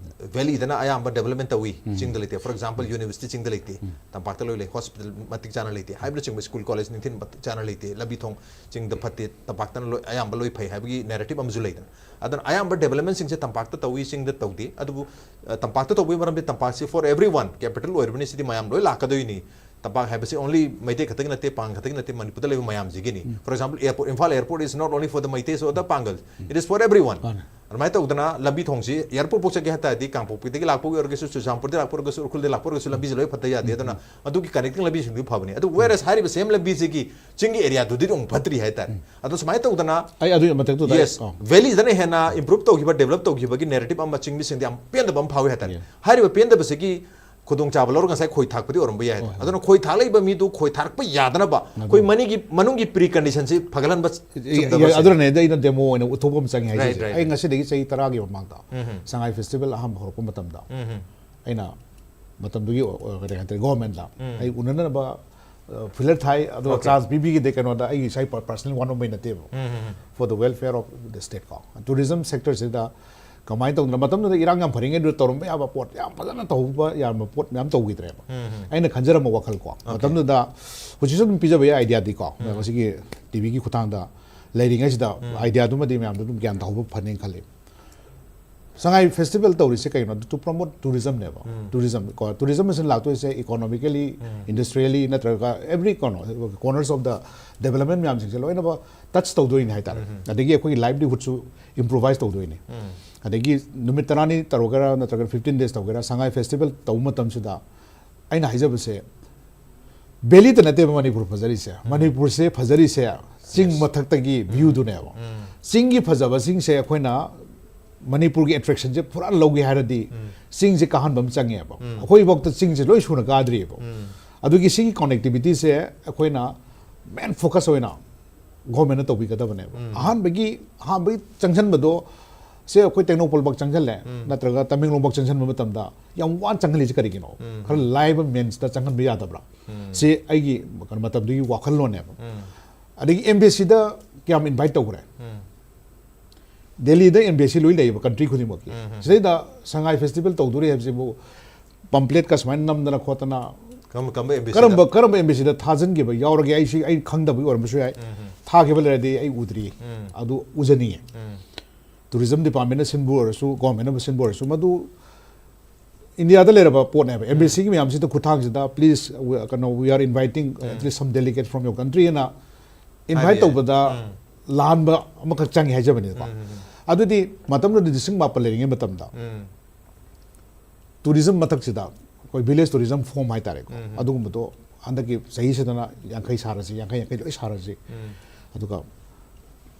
ꯚꯦꯂꯤꯗꯅ ꯑꯌꯥꯝꯕ ꯗꯦꯕꯂꯞꯃꯦꯟ ꯇꯧꯏ, ꯆꯤꯡꯗ ꯂꯩꯇꯦ꯫ ꯐꯣꯔ ꯑꯦꯛꯖꯥꯝꯄꯜ, ꯌꯨꯅꯤꯚꯔꯁꯤꯇꯤ ꯆꯤꯡꯗ ꯂꯩꯇꯦ, ꯇꯝꯄꯥꯛꯇ ꯂꯣꯏ ꯂꯩ, ꯍꯣꯁꯄꯤꯇꯥꯜ ꯃꯇꯤꯛ ꯆꯥꯅ ꯂꯩꯇꯦ ꯍꯥꯏꯕꯅꯆꯤꯡꯕ, ꯁ꯭ꯀꯨꯜ ꯀꯣꯂꯦꯖ ꯅꯤꯡꯊꯤꯅ ꯃꯇꯤꯛ ꯆꯥꯅ ꯂꯩꯇꯦ, ꯂꯝꯕꯤ ꯊꯣꯡ ꯆꯤꯡꯗ ꯐꯠꯇꯦ, ꯇꯝꯄꯥꯛꯇꯅ ꯂꯣꯏ, ꯑꯌꯥꯝꯕ ꯂꯣꯏ ꯐꯩ ꯍꯥꯏꯕꯒꯤ ꯅꯦꯔꯦꯇꯤꯞ ꯑꯃꯁꯨ ꯂꯩꯗꯅ꯫ ꯑꯗꯨꯅ ꯑꯌꯥꯝꯕ ꯗꯦꯕꯂꯞꯃꯦꯟꯁꯤꯡꯁꯦ ꯇꯝꯄꯥꯛꯇ ꯇꯧꯏ, ꯆꯤꯡꯗ ꯇꯧꯗꯦ꯫ ꯑꯗꯨꯕꯨ, ꯑ, ꯇꯝꯄꯥꯛꯇ ꯇꯧꯕꯒꯤ ꯃꯔꯝꯗꯤ ꯇꯝꯄꯥꯛꯁꯤ ꯐꯣꯔ ꯑꯦꯚ꯭ꯔꯤ ꯋꯥꯟ, ꯀꯦꯄꯤꯇꯦꯜ ꯑꯣꯏꯔꯕꯅꯤ, ꯁꯤꯗꯤ ꯃꯌꯥꯝ ꯂꯣꯏ ꯂꯥꯛꯀꯗꯣꯏꯅꯤ꯫ ꯇꯝꯄꯥꯛ ꯍꯥꯏꯕꯁꯤ ꯑꯣꯟꯂꯤ ꯃꯩꯇꯩ ꯈꯛꯇꯒꯤ ꯅꯠꯇꯦ, ꯄꯥꯡ ꯈꯛꯇꯒꯤ ꯅꯠꯇꯦ, ꯃꯅꯤꯄꯨꯔꯗ ꯂꯩꯕ ꯃꯌꯥꯝꯁꯤꯒꯤꯅꯤ꯫ For example, airport, Imphal airport is not only for the Meiteis or the Pangal, it is for everyone. ꯃꯥꯅꯦ꯫ ꯑꯗꯨꯃꯥꯏꯅ ꯇꯧꯗꯅ ꯂꯝꯕꯤ ꯊꯣꯡꯁꯤ, ꯑꯦꯌꯔꯄꯣꯔꯠ ꯐꯥꯎ ꯆꯠꯀꯦ ꯍꯥꯏ ꯇꯥꯔꯗꯤ, ꯀꯥꯡꯄꯣꯛꯄꯤꯗꯒꯤ ꯂꯥꯛꯄ ꯑꯣꯏꯔꯒꯁꯨ, ꯆꯨꯔꯆꯥꯟꯄꯨꯔꯗꯒꯤ ꯂꯥꯛꯄ ꯑꯣꯏꯔꯒꯁꯨ, ꯎꯈ꯭ꯔꯨꯜꯗꯒꯤ ꯂꯥꯛꯄ ꯑꯣꯏꯔꯒꯁꯨ, ꯂꯝꯕꯤꯁꯦ ꯂꯣꯏ ꯐꯠꯇ ꯌꯥꯗꯦ꯫ ꯑꯗꯨꯅ ꯑꯗꯨꯒꯤ ꯀꯅꯦꯛꯇꯤꯡ ꯂꯝꯕꯤꯁꯤꯡꯗꯨ ꯐꯕꯅꯤ꯫ ꯑꯗꯨ whereas ꯍꯥꯏꯔꯤꯕ ꯁꯦꯝ ꯂꯝꯕꯤꯁꯤꯒꯤ ꯆꯤꯡꯒꯤ ꯑꯦꯔꯤꯌꯥꯗꯨꯗꯤ ꯑꯃꯨꯛ ꯐꯠꯇ꯭ꯔꯤ ꯍꯥꯏꯇꯥꯔꯦ꯫ ꯑꯗꯣ ꯁꯨꯃꯥꯏꯅ ꯇꯧꯗꯅ, ꯑꯩ ꯑꯗꯨꯒꯤ ꯃꯊꯛꯇꯨꯗ ꯌꯦꯁ, ꯑꯣ꯫ ꯚꯦꯂꯤꯗꯅ ꯍꯦꯟꯅ ꯏꯝꯄ꯭ꯔꯨꯞ ꯇꯧꯈꯤꯕ, ꯗꯦꯕꯂꯞ ꯇꯧꯈꯤꯕꯒꯤ ꯅꯦꯔꯦꯇꯤꯞ ꯑꯃ ꯆꯤꯡꯃꯤꯁꯤꯡꯗ ꯌꯥꯝ ꯄꯦꯟꯗꯕ ꯑꯃ ꯐꯥꯎꯏ ꯍꯥꯏꯇꯥꯔꯦ꯫ ꯌꯦꯁ꯫ ꯍꯥꯏꯔꯤꯕ ꯄꯦꯟꯗꯕꯁꯤꯒꯤ ꯈꯨꯗꯣꯡꯆꯥꯕ ꯂꯧꯔꯒ ꯉꯁꯥꯏ ꯈꯣꯏ ꯊꯥꯛꯄꯗꯤ ꯑꯣꯏꯔꯝꯕ ꯌꯥꯏ꯫ ꯍꯣꯏ, ꯍꯣꯏ꯫ ꯑꯗꯨꯅ ꯈꯣꯏ ꯊꯥꯛꯂꯛꯏꯕ ꯃꯤꯗꯨ ꯈꯣꯏ ꯊꯥꯔꯛꯄ ꯌꯥꯗꯅꯕ ꯑꯩꯈꯣꯏ ꯃꯅꯤꯒꯤ, ꯃꯅꯨꯡꯒꯤ ꯄ꯭ꯔꯤ ꯀꯟꯗꯤꯁꯟꯁꯤ ꯐꯒꯠꯍꯟꯕ ꯆꯨꯝꯗꯕꯁꯦ꯫ ꯑꯗꯨꯅꯅꯦ ꯑꯩꯅ ꯗꯦꯃꯣ ꯑꯣꯏꯅ ꯎꯠꯊꯣꯛꯄ ꯑꯃ ꯆꯪꯉꯦ ꯍꯥꯏꯁꯦ꯫ Right, right, ꯑꯩ right. ꯉꯁꯤꯗꯒꯤ ꯆꯍꯤ ꯇꯔꯥꯒꯤ ꯃꯃꯥꯡꯗ ꯎꯝ, ꯎꯝ. ꯁꯉꯥꯏ ꯐꯦꯁꯇꯤꯚꯦꯜ ꯑꯍꯥꯟꯕ ꯍꯧꯔꯛꯄ ꯃꯇꯝꯗ ꯎꯝ, ꯎꯝ. ꯑꯩꯅ ꯃꯇꯝꯗꯨꯒꯤ, ꯑ, ꯀꯔꯤ ꯍꯥꯏꯇꯥꯔꯦ, ꯒꯣꯔꯃꯦꯟꯗ ꯎꯝ. ꯑꯩ ꯎꯅꯅꯕ ꯐꯤꯂꯔ ꯊꯥꯏ, ꯑꯗꯨꯒ Okay. ꯆꯥꯟꯁ ꯄꯤꯕꯤꯈꯤꯗꯦ꯫ ꯀꯩꯅꯣꯗ ꯑꯩꯒꯤ ꯏꯁꯥ ꯄꯔꯁꯅꯦꯜ ꯋꯥꯅꯣꯝꯕꯩ ꯅꯠꯇꯦꯕ꯫ ꯎꯝ, ꯎꯝ, ꯎꯝ. For the welfare of the state ꯀꯣ, ꯇꯨꯔꯤꯖꯝ ꯁꯦꯛꯇꯔꯁꯤꯗ ꯀꯃꯥꯏꯅ ꯇꯧꯗꯅ, ꯃꯇꯝꯗꯨꯗ ꯏꯔꯥꯡ ꯌꯥꯝ ꯐꯔꯤꯉꯩꯗꯨꯗ ꯇꯧꯔꯝꯕ ꯌꯥꯕ ꯄꯣꯠ, ꯌꯥꯝ ꯐꯖꯅ ꯇꯧꯕ ꯌꯥꯕ ꯄꯣꯠ ꯃꯌꯥꯝ ꯇꯧꯈꯤꯗ꯭ꯔꯦꯕ꯫ ꯎꯝ, ꯎꯝ. ꯑꯩꯅ ꯈꯟꯖꯔꯝꯕ ꯋꯥꯈꯜ ꯀꯣ, ꯃꯇꯝꯗꯨꯗ ꯍꯧꯖꯤꯛꯁꯨ ꯑꯗꯨꯝ ꯄꯤꯖꯕ ꯌꯥꯏ ꯑꯥꯏꯗꯤꯌꯥꯗꯤ ꯀꯣ, ꯃꯁꯤꯒꯤ ꯇꯤꯚꯤꯒꯤ ꯈꯨꯊꯥꯡꯗ ꯂꯩꯔꯤꯉꯩꯁꯤꯗ ꯑꯥꯏꯗꯤꯌꯥꯗꯨꯃꯗꯤ ꯃꯌꯥꯝꯗ ꯑꯗꯨꯝ ꯒ꯭ꯌꯥꯟ ꯇꯥꯍꯧꯕ ꯐꯅꯤ ꯈꯜꯂꯤ꯫ ꯁꯉꯥꯏ ꯐꯦꯁꯇꯤꯚꯦꯜ ꯇꯧꯔꯤꯁꯦ ꯀꯩꯅꯣ? To promote tourism ꯅꯦꯕ꯫ ꯇꯨꯔꯤꯖꯝ ꯀꯣ, ꯇꯨꯔꯤꯖꯝ ꯑꯁꯤꯅ ꯂꯥꯛꯇꯣꯏꯁꯦ ꯏꯀꯣꯅꯣꯃꯤꯀꯦꯂꯤ, ꯏꯟꯗꯁꯇ꯭ꯔꯤꯌꯦꯂꯤ, ꯅꯠꯇ꯭ꯔꯒ every corner of the development ꯃꯌꯥꯝꯁꯤꯡꯁꯦ ꯂꯣꯏꯅꯃꯛ ꯇꯆ ꯇꯧꯗꯣꯏꯅꯤ ꯍꯥꯏꯇꯥꯔꯦ꯫ ꯑꯗꯒꯤ ꯑꯩꯈꯣꯏꯒꯤ ꯂꯥꯏꯚꯂꯤꯍꯨꯗꯁꯨ ꯏꯝꯄ꯭ꯔꯨꯚꯥꯏꯁ ꯇꯧꯗꯣꯏꯅꯤ꯫ ꯑꯗꯒꯤ ꯅꯨꯃꯤꯠ ꯇꯔꯥꯅꯤ ꯇꯧꯒꯦꯔꯥ ꯅꯠꯇ꯭ꯔꯒ ꯐꯤꯐꯇꯤꯟ ꯗꯦꯖ ꯇꯧꯒꯦꯔꯥ, ꯁꯉꯥꯏ ꯐꯦꯁꯇꯤꯚꯦꯜ ꯇꯧꯕ ꯃꯇꯝꯁꯤꯗ ꯑꯩꯅ ꯍꯥꯏꯖꯕꯁꯦ, ꯚꯦꯂꯤꯗ ꯅꯠꯇꯦꯕ ꯃꯅꯤꯄꯨꯔ ꯐꯖꯔꯤꯁꯦ꯫ ꯃꯅꯤꯄꯨꯔꯁꯦ ꯐꯖꯔꯤꯁꯦ ꯆꯤꯡ ꯃꯊꯛꯇꯒꯤ ꯚ꯭ꯌꯨꯗꯨꯅꯦꯕ꯫ ꯆꯤꯡꯒꯤ ꯐꯖꯕꯁꯤꯡꯁꯦ ꯑꯩꯈꯣꯏꯅ ꯃꯅꯤꯄꯨꯔꯒꯤ ꯑꯦꯇ꯭ꯔꯦꯛꯁꯟꯁꯦ ꯄꯨꯔꯥ ꯂꯧꯒꯦ ꯍꯥꯏꯔꯗꯤ ꯆꯤꯡꯁꯦ ꯀꯥꯍꯟꯕ ꯑꯃ ꯆꯪꯉꯦꯕ꯫ ꯑꯩꯈꯣꯏꯐꯥꯎꯗ ꯆꯤꯡꯁꯦ ꯂꯣꯏ ꯁꯨꯅ ꯀꯥꯗ꯭ꯔꯤꯑꯕ꯫ ꯑꯗꯨꯒꯤ ꯁꯤꯒꯤ ꯀꯅꯦꯛꯇꯤꯚꯤꯇꯤꯁꯦ ꯑꯩꯈꯣꯏꯅ ꯃꯦꯟ ꯐꯣꯀꯁ ꯑꯣꯏꯅ ꯒꯣꯔꯃꯦꯟꯅ ꯇꯧꯕꯤꯒꯗꯕꯅꯦꯕ꯫ ꯑꯍꯥꯟꯕꯒꯤ ꯑꯍꯥꯟꯕꯒꯤ ꯆꯪꯁꯤꯟꯕꯗꯣ ꯁꯦ ꯑꯩꯈꯣꯏ ꯇꯦꯡꯅꯧꯄꯜꯐꯥꯎ ꯆꯪꯁꯤꯜꯂꯦ, ꯅꯠꯇ꯭ꯔꯒ ꯇꯃꯦꯡꯂꯣꯡꯐꯥꯎ ꯆꯪꯁꯤꯟꯕ ꯃꯇꯝꯗ ꯌꯥꯝ ꯋꯥꯅ ꯆꯪꯍꯜꯂꯤꯁꯦ ꯀꯔꯤꯒꯤꯅꯣ? ꯈꯔ ꯂꯥꯏꯕ ꯃꯦꯟꯁꯇ ꯆꯪꯍꯟꯕ ꯌꯥꯗꯕ꯭ꯔꯥ? ꯁꯤ ꯑꯩꯒꯤ ꯀꯩꯅꯣ ꯃꯇꯝꯗꯨꯒꯤ ꯋꯥꯈꯜꯂꯣꯟꯅꯦꯕ꯫ ꯑꯗꯒꯤ ꯑꯦꯝ ꯕꯤ ꯑꯦꯁ ꯁꯤꯗ ꯀꯌꯥꯝ ꯏꯟꯚꯥꯏꯠ ꯇꯧꯈ꯭ꯔꯦ? ꯗꯦꯜꯂꯤꯗ ꯑꯦꯝ ꯕꯤ ꯑꯦꯁ ꯁꯤ ꯂꯣꯏ ꯂꯩꯌꯦꯕ, ꯀꯟꯇ꯭ꯔꯤ ꯈꯨꯗꯤꯡꯃꯛꯀꯤ꯫ ꯁꯤꯗꯩꯗ ꯁꯉꯥꯏ ꯐꯦꯁꯇꯤꯚꯦꯜ ꯇꯧꯗꯣꯔꯤ ꯍꯥꯏꯕꯁꯤꯕꯨ ꯄꯝꯄ꯭ꯂꯦꯠꯀ ꯁꯨꯃꯥꯏꯅ ꯅꯝꯗꯅ ꯈꯣꯠꯇꯅ ꯀꯔꯝꯕ ꯀꯔꯝꯕ ꯑꯦꯝ ꯕꯤ ꯑꯦꯁ ꯁꯤꯗ? ꯀꯔꯝꯕ ꯀꯔꯝꯕ ꯑꯦꯝ ꯕꯤ ꯑꯦꯁ ꯁꯤꯗ ꯊꯥꯖꯤꯟꯈꯤꯕ ꯌꯥꯎꯔꯒꯦ? ꯑꯩꯁꯤ ꯑꯩ ꯈꯪꯗꯕꯒꯤ ꯑꯣꯏꯔꯝꯕꯁꯨ ꯌꯥꯏ꯫ ꯊꯥꯈꯤꯕ ꯂꯩꯔꯗꯤ ꯑꯩ ꯎꯗ꯭ꯔꯤ꯫ ꯑꯗꯨ ꯎꯖꯅꯤꯡꯉꯦ꯫ ꯇꯨꯔꯤꯖꯝ ꯗꯤꯄꯥꯔꯠꯃꯦꯟꯅ ꯁꯤꯟꯕ ꯑꯣꯏꯔꯁꯨ, ꯒꯣꯔꯃꯦꯟꯅ ꯁꯤꯟꯕ ꯑꯣꯏꯔꯁꯨ, ꯃꯗꯨ ꯏꯟꯗꯤꯌꯥꯗ ꯂꯩꯔꯕ ꯄꯣꯠꯅꯦꯕ꯫ ꯑꯦꯝ ꯕꯤ ꯑꯦꯁ ꯁꯤꯒꯤ ꯃꯌꯥꯝꯁꯤꯗ ꯈꯨꯠꯊꯥꯡꯁꯤꯗ, please, we, ꯀꯩꯅꯣ, we are inviting at least some delegate from your country ꯍꯥꯏꯅ ꯏꯟꯚꯥꯏꯠ ꯍꯥꯏꯕ ꯌꯥꯏ꯫ ꯇꯧꯕꯗ ꯂꯥꯟꯕ ꯑꯃꯈꯛ ꯆꯪꯉꯤ ꯍꯥꯏꯖꯕꯅꯤꯀꯣ꯫ ꯑꯗꯨꯗꯤ ꯃꯇꯝꯗꯨꯗ ꯗꯤꯁꯇ꯭ꯔꯤꯛ ꯃꯥꯄꯟ ꯂꯩꯔꯤꯉꯩ ꯃꯇꯝꯗ ꯇꯨꯔꯤꯖꯝ ꯃꯊꯛꯁꯤꯗ ꯑꯩꯈꯣꯏ ꯚꯤꯂꯦꯖ ꯇꯨꯔꯤꯖꯝ ꯐꯣꯝ ꯍꯥꯏꯇꯥꯔꯦꯀꯣ, ꯑꯗꯨꯒꯨꯝꯕꯗꯣ ꯍꯟꯗꯛꯀꯤ ꯆꯍꯤꯁꯤꯗꯅ ꯌꯥꯡꯈꯩ ꯁꯥꯔꯁꯤ, ꯌꯥꯡꯈꯩ, ꯌꯥꯡꯈꯩ ꯂꯣꯏ ꯁꯥꯔꯁꯤ꯫ ꯑꯗꯨꯒ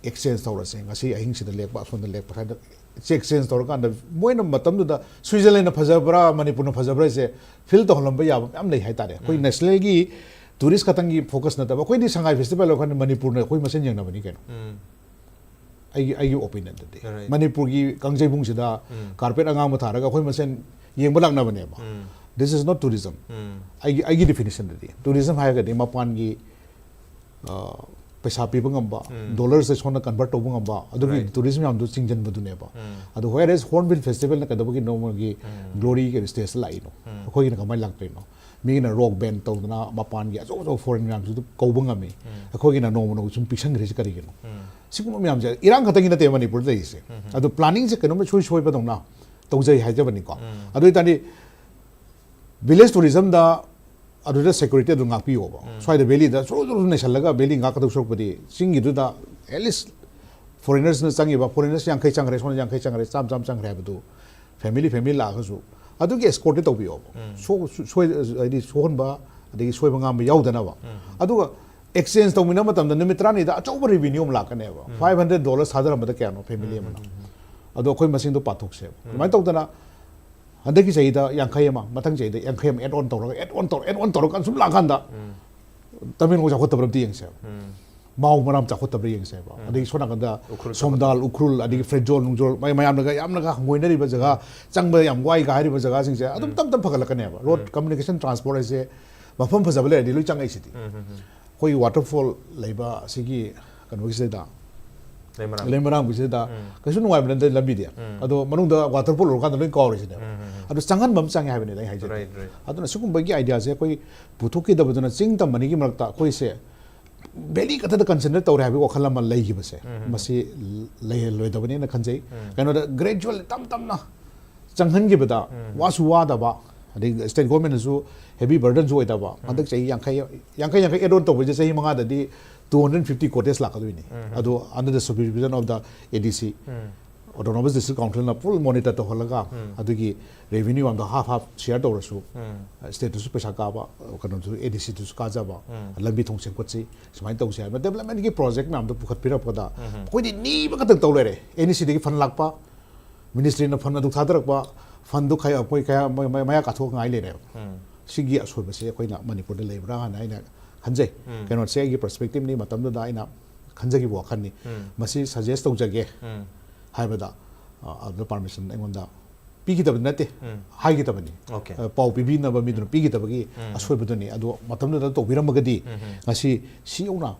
ꯑꯦꯛꯁꯆꯦꯟꯖ ꯇꯧꯔꯁꯦ, ꯉꯁꯤ ꯑꯍꯤꯡꯁꯤꯗ ꯂꯦꯛꯄ, ꯑꯁꯣꯝꯗ ꯂꯦꯛꯄ ꯍꯥꯏꯅ ꯑꯦꯛꯁꯆꯦꯟꯖ ꯇꯧꯔꯀꯥꯟꯗ ꯃꯣꯏꯅ ꯃꯇꯝꯗꯨꯗ ꯁ꯭ꯋꯤꯖꯔꯂꯦꯟꯗꯅ ꯐꯖꯕ꯭ꯔꯥ, ꯃꯅꯤꯄꯨꯔꯅ ꯐꯖꯕ꯭ꯔꯥ ꯍꯥꯏꯁꯦ ꯐꯤꯜ ꯇꯧꯍꯜꯂꯝꯕ ꯌꯥꯕ ꯃꯌꯥꯝ ꯂꯩ ꯍꯥꯏꯇꯥꯔꯦ꯫ ꯑꯩꯈꯣꯏ ꯅꯦꯁꯅꯦꯜꯒꯤ ꯇꯨꯔꯤꯁ ꯈꯛꯇꯪꯒꯤ ꯐꯣꯀꯁ ꯅꯠꯇꯕ, ꯑꯩꯈꯣꯏꯗꯤ ꯁꯉꯥꯏ ꯐꯦꯁꯇꯤꯚꯦꯜ ꯑꯩꯈꯣꯏꯅ ꯃꯅꯤꯄꯨꯔꯅ ꯑꯩꯈꯣꯏ ꯃꯁꯦꯟ ꯌꯦꯡꯅꯕꯅꯤ ꯀꯩꯅꯣ꯫ ꯑꯩꯒꯤ, ꯑꯩꯒꯤ ꯑꯣꯄꯤꯅꯤꯌꯟꯗꯗꯤ Right. ꯃꯅꯤꯄꯨꯔꯒꯤ ꯀꯥꯡꯖꯩꯕꯨꯡꯁꯤꯗ ꯀꯥꯔꯄꯦꯠ ꯑꯉꯥꯡꯕ ꯊꯥꯔꯒ ꯑꯩꯈꯣꯏ ꯃꯁꯦꯟ ꯌꯦꯡꯕ ꯂꯥꯛꯅꯕꯅꯦꯕ꯫ This is not tourism. ꯑꯩꯒꯤ, ꯑꯩꯒꯤ ꯗꯤꯐꯤꯅꯤꯁꯟꯗꯗꯤ ꯇꯨꯔꯤꯖꯝ ꯍꯥꯏꯔꯒꯗꯤ ꯃꯄꯥꯟꯒꯤ, ꯑ, ꯄꯩꯁꯥ ꯄꯤꯕ ꯉꯝꯕ, ꯗꯣꯂꯔꯁꯦ ꯁꯣꯝꯗ ꯀꯟꯚꯔꯠ ꯇꯧꯕ ꯉꯝꯕ, ꯑꯗꯨꯒꯤ Right. ꯇꯨꯔꯤꯖꯝ ꯃꯌꯥꯝꯗꯨ ꯆꯤꯡꯁꯤꯟꯕꯗꯨꯅꯦꯕ꯫ ꯑꯗꯣ whereas Hornbill Festivalꯅ ꯀꯩꯗꯧꯕꯒꯤ ꯅꯣꯡꯃꯒꯤ ꯒ꯭ꯂꯣꯔꯤꯒꯤ ꯁ꯭ꯇꯦꯖꯇ ꯂꯥꯛꯏꯅꯣ? ꯑꯩꯈꯣꯏꯒꯤꯅ ꯀꯃꯥꯏꯅ ꯂꯥꯛꯇꯣꯏꯅꯣ? ꯃꯤꯒꯤꯅ ꯔꯣꯛ ꯕꯦꯟ ꯇꯧꯗꯅ ꯃꯄꯥꯟꯒꯤ ꯑꯆꯧ ꯑꯆꯧꯕ ꯐꯣꯔꯦꯟ ꯃꯌꯥꯝꯁꯤꯗ ꯀꯧꯕ ꯉꯝꯃꯤ꯫ ꯑꯩꯈꯣꯏꯒꯤꯅ ꯅꯣꯡꯃ ꯅꯣꯡꯃ ꯁꯨꯝ ꯄꯤꯛꯁꯟꯈ꯭ꯔꯤꯁꯦ ꯀꯔꯤꯒꯤꯅꯣ? ꯁꯤꯒꯨꯝꯕ ꯃꯌꯥꯝꯁꯦ ꯏꯔꯥꯡ ꯈꯛꯇꯒꯤ ꯅꯠꯇꯦ ꯃꯅꯤꯄꯨꯔꯗ ꯂꯩꯔꯤꯁꯦ꯫ ꯑꯗꯣ ꯄ꯭ꯂꯥꯅꯤꯡꯁꯦ ꯀꯩꯅꯣꯝꯃ ꯁꯣꯏ ꯁꯣꯏꯕꯗꯧꯅ ꯇꯧꯖꯩ ꯍꯥꯏꯖꯕꯅꯤꯀꯣ꯫ ꯑꯗꯨ ꯑꯣꯏꯇꯥꯔꯗꯤ ꯚꯤꯂꯦꯖ ꯇꯨꯔꯤꯖꯝꯗ ꯑꯗꯨꯗ ꯁꯦꯀ꯭ꯌꯨꯔꯤꯇꯤ ꯑꯗꯨꯝ ꯉꯥꯛꯄꯤꯌꯣꯕ꯫ ꯁ꯭ꯋꯥꯏꯗ ꯚꯦꯂꯤꯗ ꯁꯨꯔꯨ ꯁꯨꯔꯨ ꯅꯩꯁꯜꯂꯒ ꯚꯦꯂꯤ ꯉꯥꯛꯀꯗꯧ ꯁꯔꯨꯛꯄꯨꯗꯤ ꯆꯤꯡꯒꯤꯗꯨꯗ at least ꯐꯣꯔꯦꯅꯔꯁꯅ ꯆꯪꯉꯤꯕ, ꯐꯣꯔꯦꯅꯔꯁ ꯌꯥꯡꯈꯩ ꯆꯪꯈ꯭ꯔꯦ, ꯁꯣꯝꯗ ꯌꯥꯡꯈꯩ ꯆꯪꯈ꯭ꯔꯦ, ꯆꯥꯝꯃ, ꯆꯥꯝꯃ ꯆꯪꯈ꯭ꯔꯦ ꯍꯥꯏꯕꯗꯨ ꯐꯦꯃꯤꯂꯤ, ꯐꯦꯃꯤꯂꯤ ꯂꯥꯛꯑꯒꯁꯨ ꯑꯗꯨꯒꯤ ꯑꯦꯁꯀꯣꯔꯠꯇꯤ ꯇꯧꯕꯤꯌꯣꯕ꯫ ꯁꯣ-, ꯁꯣꯏ-, ꯍꯥꯏꯗꯤ ꯁꯣꯛꯍꯟꯕ, ꯑꯗꯒꯤ ꯁꯣꯏꯕ ꯉꯥꯝꯕ ꯌꯥꯎꯗꯅꯕ꯫ ꯑꯗꯨꯒ exchange ꯇꯧꯃꯤꯟꯅꯕ ꯃꯇꯝꯗ ꯅꯨꯃꯤꯠ ꯇꯔꯥꯅꯤꯗ ꯑꯆꯧꯕ revenue ꯑꯃ ꯂꯥꯛꯀꯅꯦꯕ꯫ Five hundred dollars ꯊꯥꯗꯔꯝꯕꯗ ꯀꯌꯥꯅꯣ family ꯑꯃꯅ? ꯑꯗꯣ ꯑꯩꯈꯣꯏ ꯃꯁꯤꯡꯗꯣ ꯄꯥꯊꯣꯛꯁꯦꯕ꯫ ꯑꯗꯨꯃꯥꯏꯅ ꯇꯧꯗꯅ ꯍꯟꯗꯛꯀꯤ ꯆꯍꯤꯗ ꯌꯥꯡꯈꯩ ꯑꯃ, ꯃꯊꯪ ꯆꯍꯤꯗ ꯌꯥꯡꯈꯩ ꯑꯃ add on ꯇꯧꯔꯒ, add on ꯇꯧꯔ, add on ꯇꯧꯔꯒ ꯁꯨꯝ ꯂꯥꯛꯀꯥꯟꯗ ꯇꯃꯦꯡꯂꯣꯡ ꯆꯥꯎꯈꯠꯇꯕ꯭ꯔꯥ ꯑꯝꯇ ꯌꯦꯡꯁꯦꯕ꯫ ꯃꯥꯎ ꯃꯔꯥꯝ ꯆꯥꯎꯈꯠꯇꯕ꯭ꯔꯥ ꯌꯦꯡꯁꯦꯕ꯫ ꯑꯗꯒꯤ ꯁꯣꯝ ꯅꯥꯀꯟꯗ ꯎꯈ꯭ꯔꯨꯜ ꯁꯣꯝꯗꯥꯜ, ꯎꯈ꯭ꯔꯨꯜ, ꯑꯗꯒꯤ ꯐ꯭ꯔꯦꯖꯣꯜ, ꯅꯨꯡꯖꯣꯜ, ꯃꯌꯥꯝꯅꯒ ꯌꯥꯝꯅꯒ ꯍꯪꯒꯣꯏꯅꯔꯤꯕ ꯖꯒꯥ, ꯆꯪꯕꯗ ꯌꯥꯝ ꯋꯥꯏꯒ ꯍꯥꯏꯔꯤꯕ ꯖꯒꯥꯁꯤꯡꯁꯦ ꯑꯗꯨꯝ ꯇꯞ ꯇꯞ ꯐꯒꯠꯂꯛꯀꯅꯦꯕ꯫ Road communication, transport ꯍꯥꯏꯁꯦ ꯃꯐꯝ ꯐꯖꯕ ꯂꯩꯔꯗꯤ ꯂꯣꯏ ꯆꯪꯉꯛꯏꯁꯤꯗꯤ꯫ ꯑꯩꯈꯣꯏꯒꯤ waterfall ꯂꯩꯕ ꯑꯁꯤꯒꯤ ꯀꯩꯅꯣꯒꯤꯁꯤꯗ, ꯂꯩꯃꯔꯥꯝ꯫ ꯂꯩꯃꯔꯥꯝꯒꯤꯁꯤꯗ ꯀꯩꯁꯨ ꯅꯨꯡꯉꯥꯏꯕ ꯅꯠꯇꯦ ꯂꯝꯕꯤꯗꯤ꯫ ꯑꯗꯣ ꯃꯅꯨꯡꯗ waterfall ꯎꯔꯀꯥꯟꯗ ꯂꯣꯏ ꯀꯥꯎꯔꯤꯁꯤꯅꯦꯕ꯫ ꯑꯗꯨ ꯆꯪꯍꯟꯕ ꯑꯃ ꯆꯪꯉꯦ ꯍꯥꯏꯕꯅꯤꯗ ꯑꯩ ꯍꯥꯏꯖꯩ꯫ Right, right. ꯑꯗꯨꯅ ꯁꯤꯒꯨꯝꯕꯒꯤ ideaꯁꯦ ꯑꯩꯈꯣꯏ ꯄꯨꯊꯣꯛꯈꯤꯗꯕꯗꯨꯅ ꯆꯤꯡ ꯇꯝ ꯑꯅꯤꯒꯤ ꯃꯔꯛꯇ ꯑꯩꯈꯣꯏꯁꯦ valley ꯈꯛꯇꯗ concentrate ꯇꯧꯔꯦ ꯍꯥꯏꯕꯒꯤ ꯋꯥꯈꯜ ꯑꯃ ꯂꯩꯈꯤꯕꯁꯦ, ꯃꯁꯤ ꯂꯩꯍꯜꯂꯣꯏꯗꯕꯅꯦꯅ ꯈꯟꯖꯩ꯫ ꯀꯩꯅꯣꯗ gradual ꯇꯞ ꯇꯞꯅ ꯆꯪꯍꯟꯈꯤꯕꯗ ꯋꯥꯁꯨ ꯋꯥꯗꯕ, ꯑꯗꯩ state governmentꯅꯁꯨ heavy burdenꯁꯨ ꯑꯣꯏꯗꯕ꯫ ꯍꯟꯗꯛ ꯆꯍꯤ ꯌꯥꯡꯈꯩ, ꯌꯥꯡꯈꯩ, ꯌꯥꯡꯈꯩ add on ꯇꯧꯕꯁꯦ ꯆꯍꯤ ꯃꯉꯥꯗꯗꯤ two hundred fifty cottage ꯂꯥꯛꯀꯗꯣꯏꯅꯤ꯫ ꯑꯗꯣ under the supervision of the ADC, Autonomous District Councilꯅ full monitor ꯇꯧꯍꯜꯂꯒ ꯑꯗꯨꯒꯤ revenue ꯃꯌꯥꯝꯗꯣ half half share ꯇꯧꯔꯁꯨ, stateꯇꯁꯨ ꯄꯩꯁꯥ ꯀꯥꯕ, ꯀꯩꯅꯣꯗꯁꯨ, ADCꯗꯁꯨ ꯀꯥꯖꯕ, ꯂꯝꯕꯤ ꯊꯣꯡ ꯁꯦꯝꯒꯠꯁꯤ, ꯁꯨꯃꯥꯏꯅ ꯇꯧꯁꯤ ꯍꯥꯏꯕ developmentꯀꯤ project ꯃꯌꯥꯝꯗꯣ ꯄꯨꯈꯠꯄꯤꯔꯛꯄꯗ ꯑꯩꯈꯣꯏꯗꯤ ꯅꯤꯕ ꯈꯛꯇꯪ ꯇꯧ ꯂꯩꯔꯦ꯫ NECꯗꯒꯤ fund ꯂꯥꯛꯄ, ministryꯅ fund ꯑꯗꯨ ꯊꯥꯗꯔꯛꯄ, fundꯗꯨ ꯈꯥꯏ-, ꯑꯩꯈꯣꯏ ꯀꯌꯥ-, ꯃ-, ꯃ-, ꯃꯌꯥ ꯀꯥꯊꯣꯛꯉꯥꯏ ꯂꯩꯔꯦꯕ꯫ ꯁꯤꯒꯤ ꯑꯁꯣꯏꯕꯁꯦ ꯑꯩꯈꯣꯏꯅ ꯃꯅꯤꯄꯨꯔꯗ ꯂꯩꯕ꯭ꯔꯥ ꯍꯥꯏꯅ ꯑꯩꯅ ꯈꯟꯖꯩ꯫ ꯀꯩꯅꯣꯁꯦ ꯑꯩꯒꯤ perspectiveꯅꯤ, ꯃꯇꯝꯗꯨꯗ ꯑꯩꯅ ꯈꯟꯖꯈꯤꯕ ꯋꯥꯈꯜꯅꯤ꯫ ꯃꯁꯤ suggest ꯇꯧꯖꯒꯦ ꯍꯥꯏꯕꯗ, ꯑ, ꯑꯗꯨꯗ permission ꯑꯩꯉꯣꯟꯗ ꯄꯤꯈꯤꯗꯕ ꯅꯠꯇꯦ, ꯍꯥꯏꯈꯤꯗꯕꯅꯤ꯫ Okay. ꯑ, ꯄꯥꯎ ꯄꯤꯕꯤꯅꯕ ꯃꯤꯗꯨꯅ ꯄꯤꯈꯤꯗꯕꯒꯤ ꯑꯁꯣꯏꯕꯗꯨꯅꯤ꯫ ꯑꯗꯣ ꯃꯇꯝꯗꯨꯗ ꯇꯧꯕꯤꯔꯝꯃꯒꯗꯤ ꯉꯁꯤ ꯁꯤ ꯌꯧꯅ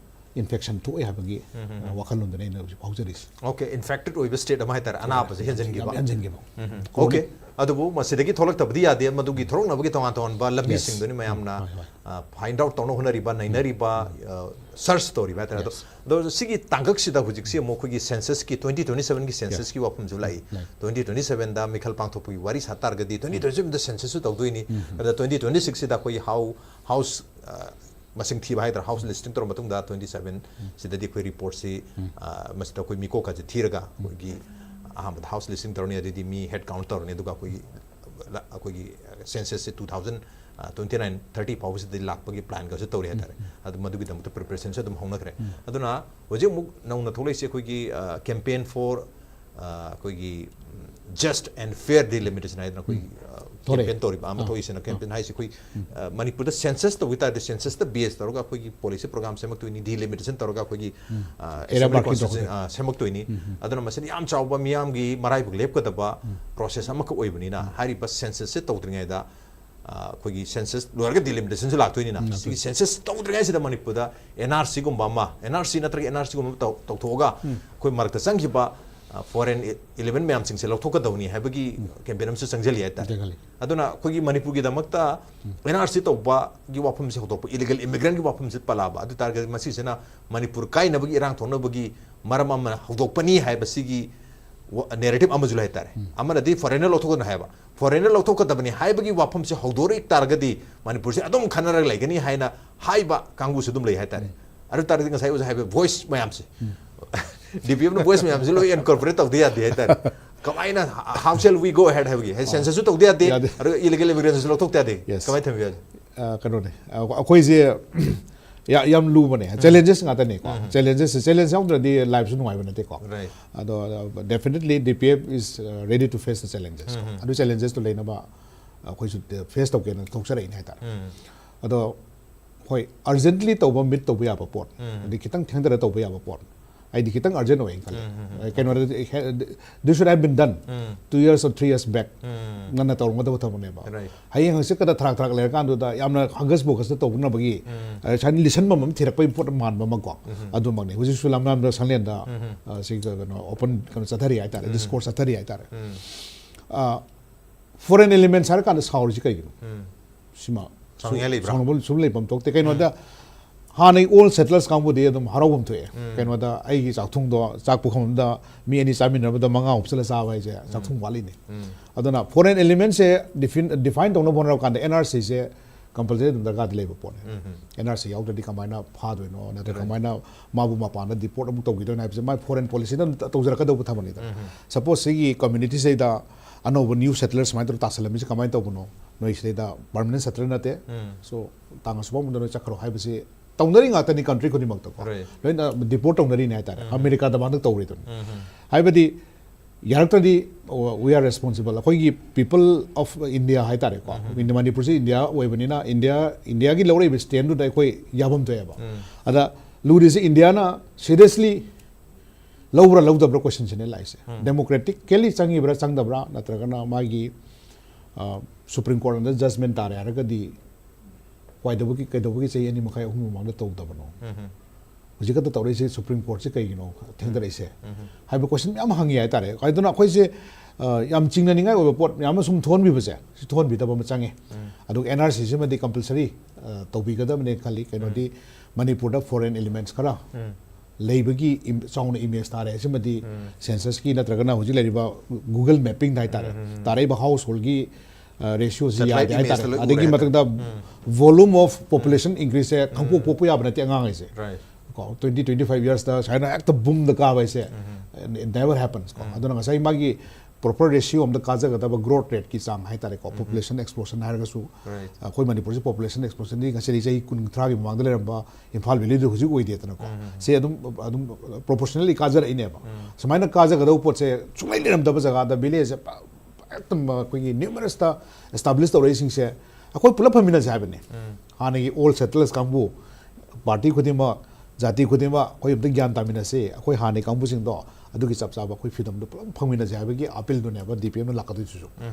infection ꯊꯣꯛꯑꯦ ꯍꯥꯏꯕꯒꯤ, ꯑ, ꯋꯥꯈꯜꯂꯣꯟꯗꯨꯅꯤ ꯑꯩꯅ ꯍꯧꯖꯤꯛ ꯐꯥꯎꯖꯔꯤꯁꯤ꯫ Okay, infected ꯑꯣꯏꯕ state ꯑꯃ ꯍꯥꯏꯇꯥꯔꯦ, ꯑꯅꯥꯕꯁꯦ ꯍꯦꯟꯖꯟꯈꯤꯕ꯫ ꯌꯥꯝ ꯍꯦꯟꯖꯟꯈꯤꯕ꯫ Okay, ꯑꯗꯨꯕꯨ ꯃꯁꯤꯗꯒꯤ ꯊꯣꯛꯂꯛꯇꯕꯗꯤ ꯌꯥꯗꯦ, ꯃꯗꯨꯒꯤ ꯊꯣꯛꯂꯛꯅꯕꯒꯤ ꯇꯣꯉꯥꯟ ꯇꯣꯉꯥꯟꯕ ꯂꯝꯕꯤꯁꯤꯡꯗꯨꯅꯤ ꯃꯌꯥꯝꯅ, ꯍꯣꯏ, ꯍꯣꯏ꯫ ꯑ, find out ꯇꯧꯅ ꯍꯣꯠꯅꯔꯤꯕ, ꯅꯩꯅꯔꯤꯕ, ꯑ, search ꯇꯧꯔꯤꯕ ꯍꯥꯏꯇꯥꯔꯦ꯫ ꯑꯗꯣ, ꯑꯗꯣ ꯁꯤꯒꯤ ꯇꯥꯡꯀꯛꯁꯤꯗ ꯍꯧꯖꯤꯛꯁꯤ ꯑꯃꯨꯛ ꯑꯩꯈꯣꯏꯒꯤ censusꯀꯤ, twenty twenty sevenꯒꯤ censusꯀꯤ ꯋꯥꯐꯝꯁꯨ ꯂꯥꯛꯏ꯫ ꯂꯥꯛꯏ꯫ Twenty twenty sevenꯗ ꯃꯤꯈꯜ ꯄꯥꯡꯊꯣꯛꯄꯒꯤ ꯋꯥꯔꯤ ꯁꯥ ꯇꯥꯔꯒꯗꯤ, twenty twenty sevenꯗ censusꯁꯨ ꯇꯧꯗꯣꯏꯅꯤ꯫ ꯑꯗ twenty twenty sixꯁꯤꯗ ꯑꯩꯈꯣꯏ how-, house, ꯑ, ꯃꯁꯤꯡ ꯊꯤꯕ ꯍꯥꯏꯇꯥꯔꯦ, house listing ꯇꯧꯔꯕ ꯃꯇꯨꯡꯗ twenty seven ꯁꯤꯗꯗꯤ ꯑꯩꯈꯣꯏ reportꯁꯤ, ꯑ, ꯃꯁꯤꯗ ꯑꯩꯈꯣꯏ ꯃꯤꯀꯣꯛꯀꯁꯦ ꯊꯤꯔꯒ ꯑꯩꯈꯣꯏꯒꯤ ꯑꯍꯥꯟꯕꯗ house listing ꯇꯧꯔꯅꯤ, ꯑꯗꯩꯗꯤ ꯃꯤ head count ꯇꯧꯔꯅꯤ, ꯑꯗꯨꯒ ꯑꯩꯈꯣꯏꯒꯤ ꯑꯩꯈꯣꯏꯒꯤ ꯁꯦꯟꯁꯁꯁꯦ two thousand twenty nine thirty ꯐꯥꯎꯕꯁꯤꯗ ꯂꯥꯛꯄꯒꯤ ꯄ꯭ꯂꯥꯟꯒꯁꯨ ꯇꯧꯔꯤ ꯍꯥꯏꯇꯥꯔꯦ꯫ ꯑꯗꯨ ꯃꯗꯨꯒꯤꯗꯃꯛꯇ ꯄ꯭ꯔꯤꯄꯦꯔꯦꯁꯟꯁꯨ ꯑꯗꯨꯝ ꯍꯧꯅꯈ꯭ꯔꯦ꯫ ꯑꯗꯨꯅ ꯍꯧꯖꯤꯛ ꯑꯃꯨꯛ ꯅꯧꯅ ꯊꯣꯛꯂꯛꯏꯁꯦ ꯑꯩꯈꯣꯏꯒꯤ campaign for ꯑꯩꯈꯣꯏꯒꯤ just and fair delimitation ꯍꯥꯏꯗꯅ ꯑꯩꯈꯣꯏꯒꯤ ꯊꯣꯛꯂꯛꯑꯦ꯫ ꯀꯦꯝꯄꯦꯟ ꯇꯧꯔꯤꯕ ꯑꯃ ꯊꯣꯛꯏꯁꯤꯅ꯫ ꯀꯦꯝꯄꯦꯟ ꯍꯥꯏꯁꯦ ꯑꯩꯈꯣꯏ ꯃꯅꯤꯄꯨꯔꯗ ꯁꯦꯟꯁꯁ ꯇꯧꯈꯤ ꯇꯥꯔꯗꯤ ꯁꯦꯟꯁꯁꯇ ꯕꯦꯁ ꯇꯧꯔꯒ ꯑꯩꯈꯣꯏꯒꯤ ꯄꯣꯂꯤꯁꯤ ꯄ꯭ꯔꯣꯒ꯭ꯔꯥꯝ ꯁꯦꯝꯃꯛꯇꯣꯏꯅꯤ, ꯗꯤꯂꯤꯃꯤꯇꯦꯁꯟ ꯇꯧꯔꯒ ꯑꯩꯈꯣꯏꯒꯤ Area marking ꯁꯦꯝꯃꯛꯇꯣꯏꯅꯤ꯫ ꯑꯗꯨꯅ ꯃꯁꯤꯗ ꯌꯥꯝ ꯆꯥꯎꯕ ꯃꯤꯌꯥꯝꯒꯤ ꯃꯔꯥꯏꯕꯛ ꯂꯦꯞꯀꯗꯕ ꯄ꯭ꯔꯣꯁꯦꯁ ꯑꯃꯈꯛ ꯑꯣꯏꯕꯅꯤꯅ ꯍꯥꯏꯔꯤꯕ ꯁꯦꯟꯁꯁꯁꯦ ꯇꯧꯗ꯭ꯔꯤꯉꯩꯗ ꯑꯩꯈꯣꯏꯒꯤ ꯁꯦꯟꯁꯁ ꯂꯣꯏꯔꯒ ꯗꯤꯂꯤꯃꯤꯇꯦꯁꯟꯁꯨ ꯂꯥꯛꯇꯣꯏꯅꯤꯅ ꯁꯤꯒꯤ ꯁꯦꯟꯁꯁ ꯇꯧꯗ꯭ꯔꯤꯉꯩꯁꯤꯗ ꯃꯅꯤꯄꯨꯔꯗ ꯑꯦꯟ ꯑꯥꯔ ꯁꯤꯒꯨꯝꯕ ꯑꯃ, ꯑꯦꯟ ꯑꯥꯔ ꯁꯤ ꯅꯠꯇ꯭ꯔꯒ ꯑꯦꯟ ꯑꯥꯔ ꯁꯤꯒꯨꯝꯕ ꯑꯃ ꯇꯧꯊꯣꯛꯑꯒ ꯑꯩꯈꯣꯏ ꯃꯔꯛꯇ ꯆꯪꯈꯤꯕ ꯐꯣꯔꯦꯟ ꯏꯂꯤꯃꯦꯟ ꯃꯌꯥꯝꯁꯤꯡꯁꯦ ꯂꯧꯊꯣꯛꯀꯗꯧꯅꯤ ꯍꯥꯏꯕꯒꯤ ꯀꯦꯝꯄꯦꯟ ꯑꯃꯁꯨ ꯆꯪꯁꯤꯜꯂꯤ ꯍꯥꯏꯇꯥꯔꯦ꯫ ꯑꯗꯨꯅ ꯑꯩꯈꯣꯏꯒꯤ ꯃꯅꯤꯄꯨꯔꯒꯤꯗꯃꯛꯇ ꯑꯦꯟ ꯑꯥꯔ ꯁꯤ ꯇꯧꯕꯒꯤ ꯋꯥꯐꯝꯁꯦ ꯍꯧꯗꯣꯛꯄ, ꯏꯂꯤꯒꯦꯜ ꯏꯃꯤꯒ꯭ꯔꯦꯟꯒꯤ ꯋꯥꯐꯝꯁꯦ ꯄꯜꯂꯛꯑꯕ ꯑꯗꯨ ꯇꯥꯔꯒꯗꯤ ꯃꯁꯤꯁꯤꯅ ꯃꯅꯤꯄꯨꯔ ꯀꯥꯏꯅꯕꯒꯤ ꯏꯔꯥꯡ ꯊꯣꯛꯅꯕꯒꯤ ꯃꯔꯝ ꯑꯃ ꯍꯧꯗꯣꯛꯄꯅꯤ ꯍꯥꯏꯕꯁꯤꯒꯤ ꯅꯦꯔꯦꯇꯤꯞ ꯑꯃꯁꯨ ꯂꯩ ꯍꯥꯏꯇꯥꯔꯦ꯫ ꯑꯃꯅꯗꯤ ꯐꯣꯔꯦꯟꯅꯔ ꯂꯧꯊꯣꯛꯀꯅꯨ ꯍꯥꯏꯕ, ꯐꯣꯔꯦꯟꯅꯔ ꯂꯧꯊꯣꯛꯀꯗꯕꯅꯤ ꯍꯥꯏꯕꯒꯤ ꯋꯥꯐꯝꯁꯦ ꯍꯧꯗꯣꯔꯛ ꯇꯥꯔꯒꯗꯤ ꯃꯅꯤꯄꯨꯔꯁꯦ ꯑꯗꯨꯝ ꯈꯟꯅꯔꯒ ꯂꯩꯒꯅꯤ ꯍꯥꯏꯅ ꯍꯥꯏꯕ ꯀꯥꯡꯕꯨꯁꯨ ꯑꯗꯨꯝ ꯂꯩ ꯍꯥꯏꯇꯥꯔꯦ꯫ ꯑꯗꯨ ꯇꯥꯔꯒꯗꯤ ꯉꯁꯥꯏ ꯑꯣꯖꯥ ꯍꯥꯏꯕ ꯚꯣꯏꯁ ꯃꯌꯥꯝꯁꯦ, ꯗꯤ ꯄꯤ ꯑꯦꯐꯅ ꯚꯣꯏꯁ ꯃꯌꯥꯝꯁꯦ ꯂꯣꯏ ꯏꯟꯀꯣꯔꯄꯣꯔꯦꯠ ꯇꯧꯗ ꯌꯥꯗꯦ ꯍꯥꯏꯇꯥꯔꯦ꯫ ꯀꯃꯥꯏꯅ, how shall we go ahead ꯍꯥꯏꯕꯒꯤ ꯍꯥꯏꯗꯤ ꯁꯦꯟꯁꯁꯁꯨ ꯇꯧꯗ ꯌꯥꯗꯦ, ꯌꯥꯗꯦ꯫ ꯑꯗꯨꯒ ꯏꯂꯤꯒꯦꯜ ꯏꯃꯤꯒ꯭ꯔꯦꯟꯁꯨ ꯂꯧꯊꯣꯛꯇ ꯌꯥꯗꯦ꯫ Yes. ꯀꯃꯥꯏꯅ ꯊꯝꯕ ꯌꯥꯏ? ꯑ, ꯀꯩꯅꯣꯅꯦ, ꯑ, ꯑꯩꯈꯣꯏꯁꯦ ꯌꯥ- ꯌꯥꯝ ꯂꯨꯕꯅꯦ, ꯆꯦꯂꯦꯟꯖꯦꯁ ꯉꯥꯛꯇꯅꯦꯀꯣ꯫ ꯆꯦꯂꯦꯟꯖꯦꯁ, ꯆꯦꯂꯦꯟꯖ ꯌꯥꯎꯗ꯭ꯔꯗꯤ ꯂꯥꯏꯐꯁꯨ ꯅꯨꯡꯉꯥꯏꯕ ꯅꯠꯇꯦꯀꯣ꯫ Right. ꯑꯗꯣ definitely D P F is ready to face the challenges. ꯑꯗꯨ ꯆꯦꯂꯦꯟꯖꯦꯁꯇꯨ ꯂꯩꯅꯕ ꯑꯩꯈꯣꯏꯁꯨ ꯐꯦꯁ ꯇꯧꯒꯦꯅ ꯊꯣꯛꯆꯔꯛꯏꯅꯦ ꯍꯥꯏꯇꯥꯔꯦ꯫ ꯑꯗꯣ ꯍꯣꯏ, ꯑꯔꯖꯦꯟꯠꯂꯤ ꯇꯧꯕ, ꯃꯤꯠ ꯇꯧꯕ ꯌꯥꯕ ꯄꯣꯠ, ꯑꯗꯩ ꯈꯤꯇꯪ ꯊꯦꯡꯊꯔ ꯇꯧꯕ ꯌꯥꯕ ꯄꯣꯠ, ꯑꯩꯗꯤ ꯈꯤꯇꯪ ꯑꯔꯖꯦꯟ ꯑꯣꯏꯌꯦꯅ ꯈꯜꯂꯦ꯫ ꯀꯩꯅꯣꯗ, this should have been done two years or three years back. ꯉꯟꯅ ꯇꯧꯔꯝꯒꯗꯕ ꯊꯕꯛꯅꯦꯕ꯫ Right. ꯍꯌꯦꯡ ꯍꯪꯆꯤꯠ ꯈꯛꯇ ꯊꯔꯥꯛ ꯊꯔꯥꯛ ꯂꯩꯔꯀꯥꯟꯗꯨꯗ ꯌꯥꯝꯅ ꯍꯒꯁ ꯕꯣꯒꯁꯇ ꯇꯧꯅꯕꯒꯤ, ꯑ, ꯁꯨꯃꯥꯏꯅ ꯂꯤꯁꯟꯐꯝ ꯑꯃ ꯊꯤꯔꯛꯄꯒꯤ ꯄꯣꯠ ꯃꯥꯟꯕ ꯑꯃꯀꯣ꯫ ꯑꯗꯨꯃꯛꯅꯤ꯫ ꯍꯧꯖꯤꯛꯁꯨ ꯂꯝ ꯂꯝꯗ ꯁꯪꯂꯦꯟꯗ, ꯑ, ꯁꯤ ꯀꯩꯅꯣ, ꯑꯣꯄꯟ ꯀꯩꯅꯣ ꯆꯠꯊꯔꯤ ꯍꯥꯏꯇꯥꯔꯦ, ꯗꯤꯁꯀꯣꯔꯁ ꯆꯠꯊꯔꯤ ꯍꯥꯏꯇꯥꯔꯦ꯫ ꯑ, ꯐꯣꯔꯦꯟ ꯏꯂꯤꯃꯦꯟꯁ ꯍꯥꯏꯔꯀꯥꯟꯗ ꯁꯥꯎꯔꯤꯁꯤ ꯀꯩꯒꯤꯅꯣ? ꯁꯤꯃ ꯁꯥꯎꯅꯤꯡꯉꯥꯏ ꯂꯩꯕ꯭ꯔꯥ? ꯁꯥꯎꯅꯕ ꯁꯨꯝ ꯂꯩꯐꯝ ꯊꯣꯛꯇꯦ꯫ ꯀꯩꯅꯣꯗ ꯍꯥꯟꯅꯒꯤ ꯑꯣꯜ ꯁꯦꯇꯂꯔꯁ ꯀꯥꯡꯕꯨꯗꯤ ꯑꯗꯨꯝ ꯍꯔꯥꯎꯐꯝ ꯊꯣꯛꯑꯦ꯫ ꯀꯩꯅꯣꯗ ꯑꯩꯒꯤ ꯆꯥꯛꯊꯨꯡꯗꯣ, ꯆꯥꯛ ꯄꯨꯈꯝ ꯑꯃꯗ ꯃꯤ ꯑꯅꯤ ꯆꯥꯃꯤꯟꯅꯔꯕꯗ ꯃꯉꯥ ꯍꯨꯞꯆꯜꯂ ꯆꯥꯕ ꯍꯥꯏꯁꯦ ꯆꯥꯛꯊꯨꯡ ꯋꯥꯠꯂꯤꯅꯦ꯫ ꯑꯗꯨꯅ ꯐꯣꯔꯦꯟ ꯏꯂꯤꯃꯦꯟꯁꯦ ꯗꯤꯐꯥꯏꯟ ꯇꯧꯅꯕ ꯍꯣꯠꯅꯔ ꯀꯥꯟꯗ ꯑꯦꯟ ꯑꯥꯔ ꯁꯤꯁꯦ ꯀꯝꯄꯜꯁꯔꯤ ꯑꯗꯨꯝ ꯗꯔꯀꯥꯔꯗꯤ ꯂꯩꯕ ꯄꯣꯠꯅꯦ꯫ ꯑꯦꯟ ꯑꯥꯔ ꯁꯤ ꯌꯥꯎꯗ꯭ꯔꯗꯤ ꯀꯃꯥꯏꯅ ꯐꯥꯗꯣꯏꯅꯣ, ꯅꯠꯇ꯭ꯔꯒ ꯀꯃꯥꯏꯅ ꯃꯥꯕꯨ ꯃꯄꯥꯟꯗ ꯗꯤꯄꯣꯔꯠ ꯑꯃꯨꯛ ꯇꯧꯈꯤꯗꯣꯏꯅꯣ ꯍꯥꯏꯕꯁꯦ ꯃꯥꯏ ꯐꯣꯔꯦꯟ ꯄꯣꯂꯤꯁꯤꯅ ꯑꯗꯨꯝ ꯇꯧꯖꯔꯛꯀꯗꯧꯕ ꯊꯕꯛꯅꯤꯗꯅ꯫ ꯁꯄꯣꯁ ꯁꯤꯒꯤ ꯀꯝꯃ꯭ꯌꯨꯅꯤꯇꯤꯁꯤꯗꯩꯗ ꯑꯅꯧꯕ new settlers ꯁꯨꯃꯥꯏꯅ ꯇꯧꯔ ꯇꯥꯁꯜꯂꯝꯃꯤꯁꯦ ꯀꯃꯥꯏꯅ ꯇꯧꯕꯅꯣ? ꯅꯣꯏ ꯁꯤꯗꯩꯗ permanent settler ꯅꯠꯇꯦ, so ꯇꯥꯡ ꯑꯁꯨꯛ ꯐꯥꯎꯕꯗ ꯅꯣꯏ ꯆꯠꯈ꯭ꯔꯣ ꯍꯥꯏꯕꯁꯤ ꯇꯧꯅꯔꯤ ꯉꯥꯛꯇꯅꯤ country ꯈꯨꯗꯤꯡꯃꯛꯇꯀꯣ꯫ Right. ꯂꯣꯏꯅ deport ꯇꯧꯅꯔꯤꯅꯦ ꯍꯥꯏꯇꯥꯔꯦ꯫ ꯑꯃꯦꯔꯤꯀꯥꯗ ꯃꯥꯡꯗ ꯇꯧꯔꯤꯗꯨꯅꯤ꯫ ꯍꯥꯏꯕꯗꯤ ꯌꯥꯔꯛꯇ꯭ꯔꯗꯤ we are responsible꯫ ꯑꯩꯈꯣꯏꯒꯤ people of India ꯍꯥꯏꯇꯥꯔꯦꯀꯣ꯫ ꯏꯟꯗꯤ-, ꯃꯅꯤꯄꯨꯔꯁꯤ ꯏꯟꯗꯤꯌꯥ ꯑꯣꯏꯕꯅꯤꯅ ꯏꯟꯗꯤꯌꯥ, ꯏꯟꯗꯤꯌꯥꯒꯤ ꯂꯧꯔꯛꯏꯕ standꯗꯨꯗ ꯑꯩꯈꯣꯏ ꯌꯥꯐꯝ ꯊꯣꯛꯑꯦꯕ꯫ ꯑꯗ ꯂꯨꯔꯤꯁꯦ ꯏꯟꯗꯤꯌꯥꯅ seriously ꯂꯧꯕ꯭ꯔꯥ ꯂꯧꯗꯕ꯭ꯔꯥ questionꯁꯤꯅꯦ ꯂꯥꯛꯏꯁꯦ꯫ Democratically ꯆꯪꯉꯤꯕ꯭ꯔꯥ ꯆꯪꯗꯕ꯭ꯔꯥ, ꯅꯠꯇ꯭ꯔꯒꯅ ꯃꯥꯒꯤ, ꯑ, Supreme Court ꯑꯃꯗ judgment ꯇꯥꯔꯦ ꯍꯥꯏꯔꯒꯗꯤ ꯀꯩꯗꯧꯕꯒꯤ, ꯀꯩꯗꯧꯕꯒꯤ ꯆꯍꯤ ꯑꯅꯤ ꯃꯈꯥꯏ ꯑꯍꯨꯝꯒꯤ ꯃꯃꯥꯡꯗ ꯇꯧꯗꯕꯅꯣ? ꯍꯧꯖꯤꯛ ꯈꯛꯇ ꯇꯧꯔꯛꯏꯁꯦ Supreme Courtꯁꯦ ꯀꯩꯒꯤꯅꯣ ꯊꯦꯡꯊꯔꯛꯏꯁꯦ? ꯍꯥꯏꯕ question ꯃꯌꯥꯝ ꯍꯪꯉꯤ ꯍꯥꯏꯇꯥꯔꯦ꯫ ꯑꯗꯨꯅ ꯑꯩꯈꯣꯏꯁꯦ, ꯑ, ꯌꯥꯝ ꯆꯤꯡꯅꯅꯤꯡꯉꯥꯏ ꯑꯣꯏꯕ ꯄꯣꯠ ꯃꯌꯥꯝ ꯑꯃ ꯁꯨꯝ ꯊꯣꯛꯍꯟꯕꯤꯕꯁꯦ, ꯁꯤ ꯊꯣꯛꯍꯟꯕꯤꯗꯕ ꯑꯃ ꯆꯪꯉꯦ꯫ ꯑꯗꯨꯒ N R C ꯁꯤꯃꯗꯤ compulsory, ꯑ, ꯇꯧꯕꯤꯒꯗꯕꯅꯦ ꯈꯜꯂꯤ꯫ ꯀꯩꯅꯣꯗꯤ ꯃꯅꯤꯄꯨꯔꯗ foreign elements ꯈꯔ ꯂꯩꯕꯒꯤ ꯏꯝ-, ꯆꯥꯎꯅ image ꯇꯥꯔꯦ꯫ ꯑꯁꯤꯃꯗꯤ censusꯀꯤ ꯅꯠꯇ꯭ꯔꯒꯅ ꯍꯧꯖꯤꯛ ꯂꯩꯔꯤꯕ Google mapping ꯍꯥꯏꯇꯥꯔꯦ, ꯇꯥꯔꯛꯏꯕ householdꯒꯤ, ꯑ, ratioꯁꯤ Satellite ꯌꯥꯗꯦ ꯍꯥꯏꯇꯥꯔꯦ꯫ imageꯇ ꯂꯣꯏ ꯎꯔꯦ ꯑꯗꯒꯤ ꯍꯥꯏꯇꯥꯔꯦ꯫ Right. ꯀꯣ, twenty, twenty five yearsꯇ ꯁꯨꯃꯥꯏꯅ ꯍꯦꯛꯇ boomꯗ ꯀꯥꯕ ꯍꯥꯏꯁꯦ, it never happens ꯀꯣ꯫ ꯑꯗꯨꯅ ꯉꯁꯥꯏ ꯃꯥꯒꯤ proper ratio ꯑꯝꯗ ꯀꯥꯖꯒꯗꯕ growth rateꯀꯤ ꯆꯥꯡ ꯍꯥꯏꯇꯥꯔꯦꯀꯣ, population explosion ꯍꯥꯏꯔꯒꯁꯨ, Right. ꯑꯩꯈꯣꯏ ꯃꯅꯤꯄꯨꯔꯁꯤ population explosionꯗꯤ ꯉꯁꯤꯗꯤ ꯆꯍꯤ ꯀꯨꯟ ꯀꯨꯟꯊ꯭ꯔꯥꯒꯤ ꯃꯃꯥꯡꯗ ꯂꯩꯔꯝꯕ ꯏꯝꯐꯥꯜ valleyꯗꯨ ꯍꯧꯖꯤꯛ ꯑꯣꯏꯗꯦꯗꯅꯀꯣ꯫ ꯁꯤ ꯑꯗꯨꯝ, ꯑꯗꯨꯝ proportionally ꯀꯥꯖꯔꯛꯏꯅꯦꯕ꯫ ꯁꯨꯃꯥꯏꯅ ꯀꯥꯖꯒꯗꯧꯕ ꯄꯣꯠꯁꯦ ꯁꯨꯡꯂꯩ ꯂꯩꯔꯝꯗꯕ ꯖꯒꯥꯗ villageꯁꯦ ꯄ-, ꯍꯦꯛꯇ ꯑꯩꯈꯣꯏꯒꯤ numerousꯇ establish ꯇꯧꯔꯛꯏꯁꯤꯡꯁꯦ ꯑꯩꯈꯣꯏ ꯄꯨꯂꯞ ꯐꯝꯃꯤꯟꯅꯁꯦ ꯍꯥꯏꯕꯅꯤ꯫ ꯍꯥꯟꯅꯒꯤ old settlers ꯀꯥꯡꯕꯨ, party ꯈꯨꯗꯤꯡꯃꯛ, ꯖꯥꯇꯤ ꯈꯨꯗꯤꯡꯃꯛ ꯑꯩꯈꯣꯏ ꯑꯝꯇ ꯒ꯭ꯌꯥꯟ ꯇꯥꯃꯤꯟꯅꯁꯤ, ꯑꯩꯈꯣꯏ ꯍꯥꯟꯅꯒꯤ ꯀꯥꯡꯕꯨꯁꯤꯡꯗꯣ ꯑꯗꯨꯒꯤ ꯆꯞ ꯆꯥꯕ ꯑꯩꯈꯣꯏ freedomꯗꯣ ꯄꯨꯂꯞ ꯐꯪꯃꯤꯟꯅꯁꯦ ꯍꯥꯏꯕꯒꯤ appealꯗꯨꯅꯦꯕ DPMꯅ ꯂꯥꯛꯀꯗꯣꯏꯁꯤꯁꯨ꯫